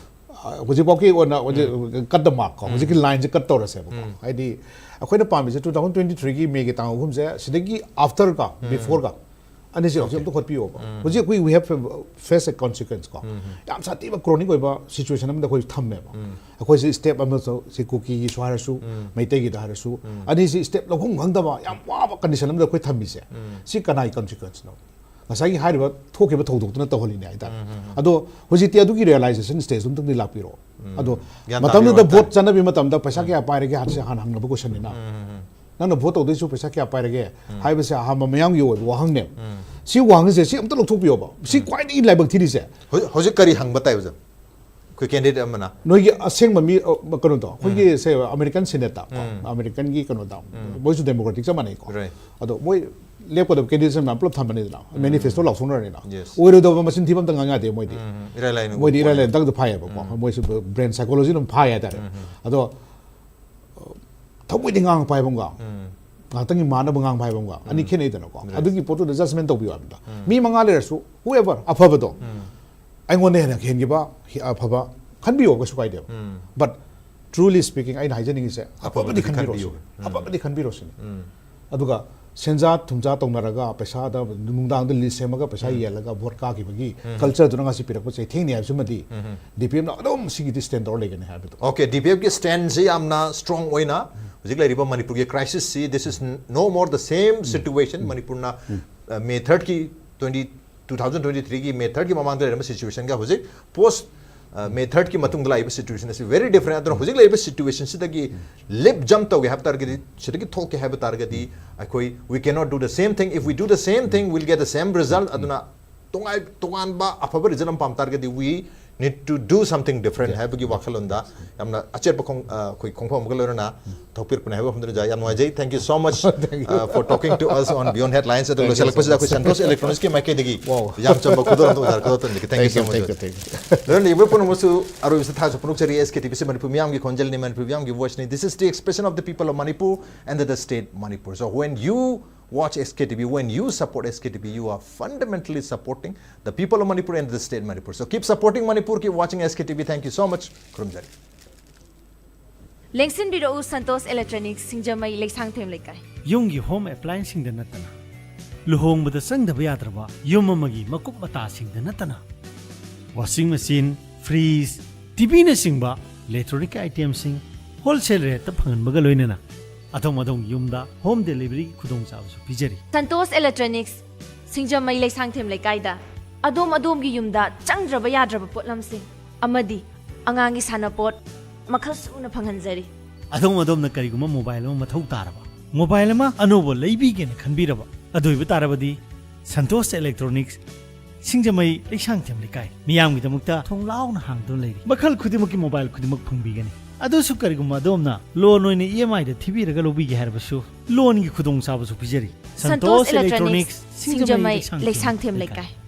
ꯑ, ꯍꯧꯖꯤꯛꯐꯥꯎꯒꯤ ꯑꯣꯏꯅ ꯍꯧꯖꯤꯛ cut the mark ꯀꯣ, ꯍꯧꯖꯤꯛꯀꯤ line ꯁꯦ cut ꯇꯧꯔꯁꯦꯕꯀꯣ꯫ ꯎꯝ. ꯍꯥꯏꯗꯤ ꯑꯩꯈꯣꯏꯅ ꯄꯥꯝꯃꯤꯁꯦ two thousand twenty three ꯒꯤ ꯃꯦꯒꯤ ꯇꯥꯡ ꯑꯍꯨꯝꯁꯦ, ꯁꯤꯗꯒꯤ after ꯀ, before ꯀ, ꯑꯅꯤꯁꯦ ꯍꯧꯖꯤꯛ ꯑꯝꯇ ꯍꯣꯠꯄꯤꯌꯣꯕ꯫ ꯍꯧꯖꯤꯛ ꯑꯩꯈꯣꯏ we have face a consequence ꯀꯣ꯫ ꯌꯥꯝ ꯁꯥꯊꯤꯕ chronic ꯑꯣꯏꯕ situation ꯑꯃꯗ ꯑꯩꯈꯣꯏ ꯊꯝꯃꯦꯕ꯫ ꯑꯩꯈꯣꯏꯁꯦ step ꯑꯃꯁꯨ, ꯁꯤ ꯀꯨꯀꯤꯒꯤꯁꯨ ꯍꯥꯏꯔꯁꯨ, ꯃꯩꯇꯩꯒꯤꯗ ꯍꯥꯏꯔꯁꯨ, ꯑꯅꯤꯁꯤ step ꯂꯧꯐꯝ ꯈꯪꯗꯕ ꯌꯥꯝ ꯋꯥꯕ condition ꯑꯃꯗ ꯑꯩꯈꯣꯏ ꯊꯝꯃꯤꯁꯦ꯫ ꯁꯤ ꯀꯅꯥꯒꯤ consequence ꯅꯣ? ꯉꯁꯥꯏꯒꯤ ꯍꯥꯏꯔꯤꯕ ꯊꯣꯛꯈꯤꯕ ꯊꯧꯗꯣꯛꯇꯨꯅ ꯇꯧꯍꯜꯂꯤꯅꯦ ꯍꯥꯏꯇꯥꯔꯦ꯫ ꯑꯗꯣ ꯍꯧꯖꯤꯛꯇꯤ ꯑꯗꯨꯒꯤ realization stage ꯑꯝꯇꯪꯗꯤ ꯂꯥꯛꯄꯤꯔꯣ꯫ ꯑꯗꯣ ꯒ꯭ꯌꯥꯟ ꯇꯥꯕꯤꯌꯣ ꯃꯇꯝꯗꯨꯗ ꯍꯥꯏꯇꯥꯔꯦ꯫ ꯚꯣꯠ ꯆꯠꯅꯕꯤ ꯃꯇꯝꯗ ꯄꯩꯁꯥ ꯀꯌꯥ ꯄꯥꯏꯔꯒꯦ ꯍꯥꯏꯕꯁꯦ ꯍꯥꯟꯅ ꯍꯪꯅꯕ question ꯅꯤꯅ꯫ ꯅꯪꯅ ꯚꯣꯠ ꯇꯧꯗꯣꯏꯁꯨ ꯄꯩꯁꯥ ꯀꯌꯥ ꯄꯥꯏꯔꯒꯦ ꯍꯥꯏꯕꯁꯦ ꯑꯍꯥꯟꯕ ꯃꯌꯥꯝꯒꯤ ꯑꯣꯏꯕ ꯋꯥꯍꯪꯅꯦꯕ꯫ ꯁꯤ ꯋꯥꯍꯪꯁꯦ ꯁꯤ ꯑꯝꯇ ꯂꯧꯊꯣꯛꯄꯤꯌꯣꯕ꯫ ꯁꯤ ꯈ꯭ꯋꯥꯏꯗꯒꯤ ꯂꯥꯏꯕꯛ ꯊꯤꯔꯤꯁꯦ꯫ ꯍꯧꯖꯤꯛ, ꯍꯧꯖꯤꯛ ꯀꯔꯤ ꯍꯪꯕ ꯇꯥꯏ ꯑꯣꯖꯥ? ꯑꯩꯈꯣꯏ candidate ꯑꯃꯅ꯫ ꯅꯣꯏꯒꯤ ꯑꯁꯦꯡꯕ ꯃꯤ, ꯑ, ꯀꯩꯅꯣꯗꯣ, ꯑꯩꯈꯣꯏꯒꯤ ꯁꯦ American Senate ꯇ ꯀꯣ, American ꯒꯤ ꯀꯩꯅꯣꯗ, ꯃꯣꯏꯁꯨ democratic ꯆꯞ ꯃꯥꯟꯅꯩꯀꯣ꯫ Right. ꯑꯗꯣ ꯃꯣꯏ ꯂꯦꯞꯀꯗꯕ ꯀꯦꯟꯗꯤꯗꯦꯠꯁ ꯃꯌꯥꯝ ꯄꯨꯂꯞ ꯊꯝꯕꯅꯤꯗꯅ, ꯃꯦꯅꯤꯐꯦꯁꯇꯣ ꯂꯥꯎꯊꯣꯛꯅꯔꯅꯤꯅ꯫ Yes. ꯑꯣꯏꯔꯣꯏꯗꯕ ꯃꯆꯤꯟ ꯊꯤꯕ ꯑꯝꯇ ꯉꯥꯡ ꯌꯥꯗꯦ ꯃꯣꯏꯗꯤ꯫ ꯎꯝ, ꯏꯔꯥꯏ ꯂꯥꯏꯅ ꯃꯣꯏꯗꯤ ꯎꯕ ꯏꯔꯥꯏ ꯄꯣꯠꯅꯤ꯫ ꯂꯥꯏꯅ ꯗꯛꯇ ꯐꯥꯏꯌꯦꯕꯀꯣ, ꯃꯣꯏꯁꯨ ꯕ꯭ꯔꯦꯟ ꯁꯥꯏꯀꯣꯂꯣꯖꯤ ꯑꯗꯨꯝ ꯐꯥꯏ ꯍꯥꯏꯇꯥꯔꯦ꯫ ꯑꯗꯣ ꯊꯃꯣꯏꯗꯤ ꯉꯥꯡꯕ ꯍꯥꯏꯕ ꯑꯃꯒ ꯉꯥꯏꯍꯥꯛꯇꯪꯒꯤ ꯃꯥꯟꯅꯕ ꯉꯥꯡꯕ ꯍꯥꯏꯕ ꯑꯃꯒ ꯑꯅꯤ ꯈꯦꯠꯅꯩꯗꯅꯀꯣ꯫ ꯑꯗꯨꯒꯤ ꯄꯣꯠꯇꯨꯗ ꯖꯖꯃꯦꯟ ꯇꯧꯕꯤꯌꯨ ꯍꯥꯏꯕꯗ, ꯃꯤ ꯃꯉꯥ ꯂꯩꯔꯁꯨ, whoever, ꯑꯐꯕꯗꯣ ꯑꯩꯉꯣꯟꯗ ꯍꯦꯟꯅ ꯍꯦꯟꯈꯤꯕ ꯍꯤ- ꯑꯐꯕ ꯈꯟꯕꯤꯌꯣ, ꯀꯩꯁꯨ ꯀꯥꯏꯗꯦꯕ꯫ But truly speaking, ꯑꯩꯅ ꯍꯥꯏꯖꯅꯤꯡꯉꯤꯁꯦ, ꯑꯐꯕꯗꯤ ꯑꯐꯕꯗꯤ ꯈꯟꯕꯤꯔꯣ ꯈꯟꯕꯤꯌꯨ꯫ ꯁꯤꯅꯤ꯫ ꯑꯐꯕꯗꯤ ꯈꯟꯕꯤꯔꯣ ꯁꯤꯅꯤ꯫ ꯑꯗꯨꯒ ꯁꯦꯟꯖꯥ ꯊꯨꯝꯖꯥ ꯇꯧꯅꯔꯒ, ꯄꯩꯁꯥꯗ ꯅꯨꯡꯗꯥꯡꯗ ꯂꯤꯁ ꯁꯦꯝꯃꯒ ꯄꯩꯁꯥ ꯌꯦꯜꯂꯒ ꯚꯣꯠ ꯀꯥꯈꯤꯕꯒꯤ ꯀꯜꯆꯔꯗꯨꯅ ꯉꯁꯤ ꯄꯤꯔꯛꯄ ꯆꯩꯊꯦꯡꯅꯤ ꯍꯥꯏꯕꯁꯤꯃꯗꯤ ꯗꯤ ꯄꯤ ꯑꯦꯝꯅ ꯑꯗꯨꯝ ꯁꯤꯒꯤꯗꯤ ꯁ꯭ꯇꯦꯟ ꯇꯧꯔ ꯂꯩꯒꯅꯤ ꯍꯥꯏꯕꯗꯣ꯫ ꯑꯣꯀꯦ, ꯗꯤ ꯄꯤ ꯑꯦꯐꯀꯤ ꯁ꯭ꯇꯦꯟꯁꯤ ꯌꯥꯝꯅ ꯁ꯭ꯇꯔꯣꯡ ꯑꯣꯏꯅ ꯍꯧꯖꯤꯛ ꯂꯩꯔꯤꯕ ꯃꯅꯤꯄꯨꯔꯒꯤ ꯀ꯭ꯔꯥꯏꯁꯤꯁꯁꯤ, this is no more the same situation. ꯃꯅꯤꯄꯨꯔꯅ ꯃꯦ ꯊꯥꯔꯠꯀꯤ ꯇ꯭ꯋꯦꯟꯇꯤ ꯇꯨ ꯊꯥꯎꯖꯟ ꯇ꯭ꯋꯦꯟꯇꯤ ꯊ꯭ꯔꯤꯒꯤ ꯃꯦ ꯊꯥꯔꯠꯀꯤ ꯃꯃꯥꯡꯗ ꯂꯩꯔꯝꯕ ꯁꯤꯆꯨꯋꯦꯁꯟꯒ ꯍꯧꯖꯤꯛ ꯄꯣꯁ ꯃꯦ ꯊꯥꯔꯠꯀꯤ ꯃꯇꯨꯡꯗ ꯂꯥꯛꯏꯕ ꯁꯤꯆꯨꯋꯦꯁꯟ ꯑꯁꯤ very different. ꯑꯗꯨꯅ ꯍꯧꯖꯤꯛ ꯂꯩꯔꯤꯕ ꯁꯤꯆꯨꯋꯦꯁꯟꯁꯤꯗꯒꯤ ꯂꯤꯞ ꯖꯝꯞ ꯇꯧꯒꯦ ꯍꯥꯏꯕ ꯇꯥꯔꯒꯗꯤ, ꯁꯤꯗꯒꯤ ꯊꯣꯛꯀꯦ ꯍꯥꯏꯕ ꯇꯥꯔꯒꯗꯤ, ꯑꯩꯈꯣꯏ we cannot do the same thing. If we do the same thing, we'll get the same result. ꯑꯗꯨꯅ ꯇꯣꯉꯥꯏ ꯇꯣꯉꯥꯟꯕ ꯑꯐꯕ ꯔꯤꯖꯜ ꯑꯃ ꯄꯥꯝ ꯇꯥꯔꯒꯗꯤ, we need to do something different ꯍꯥꯏꯕꯒꯤ ꯋꯥꯈꯜꯂꯣꯟꯗ ꯌꯥꯝꯅ ꯑꯆꯦꯠꯄ ꯈꯣꯡ- ꯑ, ꯑꯩꯈꯣꯏ ꯈꯣꯡꯐꯝ ꯑꯃꯒ ꯂꯣꯏꯅꯅ ꯊꯣꯛꯄꯤꯔꯛꯄꯅꯤ ꯍꯥꯏꯕ ꯋꯥꯐꯝꯗꯨꯅ ꯌꯥꯝ ꯅꯨꯡꯉꯥꯏꯖꯩ꯫ Thank you so much, uh, for talking to us on Beyond Headlines. ꯑꯗꯨ Thank you so ꯂꯣꯏꯁꯤꯜꯂꯛꯄꯁꯤꯗ ꯑꯩꯈꯣꯏ much. ꯁꯟꯇꯣꯁ ꯏꯂꯦꯛꯇ꯭ꯔꯣꯅꯤꯛꯁꯀꯤ ꯃꯥꯏꯀꯩꯗꯒꯤ ꯌꯥꯝ ꯆꯝꯕ ꯈꯨꯗꯣꯜ ꯑꯃ ꯑꯣꯖꯥ ꯈꯨꯗꯣꯜ ꯇꯝꯖꯒꯦ꯫ Thank you so much. Thank you, thank you. ꯂꯣꯏꯅ ꯌꯦꯡꯕ ꯄꯨꯝꯅꯃꯛꯁꯨ ꯑꯔꯣꯏꯕꯁꯤꯗ ꯊꯥꯒꯠꯆꯕ ꯐꯣꯡꯗꯣꯛꯆꯔꯤ꯫ ꯑꯦꯁ ꯀꯦ ꯇꯤ ꯚꯤ ꯁꯤ ꯃꯅꯤꯄꯨꯔ ꯃꯤꯌꯥꯝꯒꯤ ꯈꯣꯟꯖꯦꯜꯅꯤ, ꯃꯅꯤꯄꯨꯔ ꯃꯤꯌꯥꯝꯒꯤ ꯚꯣꯏꯁꯅꯤ꯫ This is the expression of the people of Manipur and the state Manipur. So when you watch S K T V, when you support S K T V, you are fundamentally supporting the people of Manipur and the state Manipur. So keep supporting Manipur, keep watching S K T V. Thank you so much. ꯈꯨꯔꯨꯝꯖꯔꯤ꯫ ꯂꯦꯡꯁꯤꯟꯕꯤꯔꯛꯎ ꯁꯟꯇꯣꯁ ꯏꯂꯦꯛꯇ꯭ꯔꯣꯅꯤꯛꯁ, ꯁꯤꯡꯖꯃꯩ, ꯂꯩꯁꯥꯡꯊꯦꯝ ꯂꯩꯀꯥꯏ꯫ ꯌꯨꯝꯒꯤ ꯍꯣꯝ ꯑꯦꯄ꯭ꯂꯥꯏꯟꯁꯁꯤꯡꯗ ꯅꯠꯇꯅ, ꯂꯨꯍꯣꯡꯕꯗ ꯆꯪꯗꯕ ꯌꯥꯗ꯭ꯔꯕ ꯌꯨꯝ ꯑꯃꯒꯤ ꯃꯀꯨꯞ ꯃꯇꯥꯁꯤꯡꯗ ꯅꯠꯇꯅ, ꯋꯥꯁꯤꯡ ꯃꯦꯆꯤꯟ, ꯐ꯭ꯔꯤꯖ, ꯇꯤ ꯚꯤꯅꯆꯤꯡꯕ ꯏꯂꯦꯛꯇ꯭ꯔꯣꯅꯤꯛ ꯑꯥꯏꯇꯦꯝꯁꯤꯡ ꯍꯣꯜꯁꯦꯜ ꯔꯦꯠꯇ ꯐꯪꯍꯟꯕꯒ ꯂꯣꯏꯅꯅ ꯑꯗꯣꯝ ꯑꯗꯣꯝꯒꯤ ꯌꯨꯝꯗ ꯍꯣꯝ ꯗꯦꯂꯤꯚꯔꯤꯒꯤ ꯈꯨꯗꯣꯡꯆꯥꯕꯁꯨ ꯄꯤꯖꯔꯤ꯫ ꯁꯟꯇꯣꯁ ꯏꯂꯦꯛꯇ꯭ꯔꯣꯅꯤꯛꯁ, ꯁꯤꯡꯖꯃꯩ, ꯂꯩꯁꯥꯡꯊꯦꯝ ꯂꯩꯀꯥꯏꯗ ꯑꯗꯣꯝ ꯑꯗꯣꯝꯒꯤ ꯌꯨꯝꯗ ꯆꯪꯗ꯭ꯔꯕ ꯌꯥꯗ꯭ꯔꯕ ꯄꯣꯠꯂꯝꯁꯤꯡ ꯑꯃꯗꯤ ꯑꯉꯥꯡꯒꯤ ꯁꯥꯟꯅꯄꯣꯠ ꯃꯈꯜ ꯁꯨꯅ ꯐꯪꯍꯟꯖꯔꯤ꯫ ꯑꯗꯣꯝ ꯑꯗꯣꯝꯅ ꯀꯔꯤꯒꯨꯝꯕ ꯃꯣꯕꯥꯏꯜ ꯑꯃ ꯃꯊꯧ ꯇꯥꯔꯕ, ꯃꯣꯕꯥꯏꯜ ꯑꯃ ꯑꯅꯧꯕ ꯂꯩꯕꯤꯒꯦꯅ ꯈꯟꯕꯤꯔꯕ, ꯑꯗꯨ ꯑꯣꯏꯕ ꯇꯥꯔꯕꯗꯤ ꯁꯟꯇꯣꯁ ꯏꯂꯦꯛꯇ꯭ꯔꯣꯅꯤꯛꯁ, ꯁꯤꯡꯖꯃꯩ, ꯂꯩꯁꯥꯡꯊꯦꯝ ꯂꯩꯀꯥꯏ, ꯃꯤꯌꯥꯝꯒꯤꯗꯃꯛꯇ ꯊꯣꯡ ꯂꯥꯎꯅ ꯍꯥꯡꯗꯨꯅ ꯂꯩꯔꯤ꯫ ꯃꯈꯜ ꯈꯨꯗꯤꯡꯃꯛꯀꯤ ꯃꯣꯕꯥꯏꯜ ꯈꯨꯗꯤꯡꯃꯛ ꯐꯪꯕꯤꯒꯅꯤ꯫ ꯑꯗꯨꯁꯨ ꯀꯔꯤꯒꯨꯝꯕ ꯑꯗꯣꯝꯅ ꯂꯣꯟ ꯑꯣꯏꯅ ꯏ ꯑꯦꯝ ꯑꯥꯏꯗ ꯊꯤꯕꯤꯔꯒ ꯂꯧꯕꯤꯒꯦ ꯍꯥꯏꯔꯕꯁꯨ, ꯂꯣꯟꯒꯤ ꯈꯨꯗꯣꯡꯆꯥꯕꯁꯨ ꯄꯤꯖꯔꯤ꯫ ꯁꯟꯇꯣꯁ ꯏꯂꯦꯛꯇ꯭ꯔꯣꯅꯤꯛꯁ, ꯁꯤꯡꯖꯃꯩ ꯂꯩꯁꯥꯡꯊꯦꯝ ꯂꯩꯀꯥꯏ꯫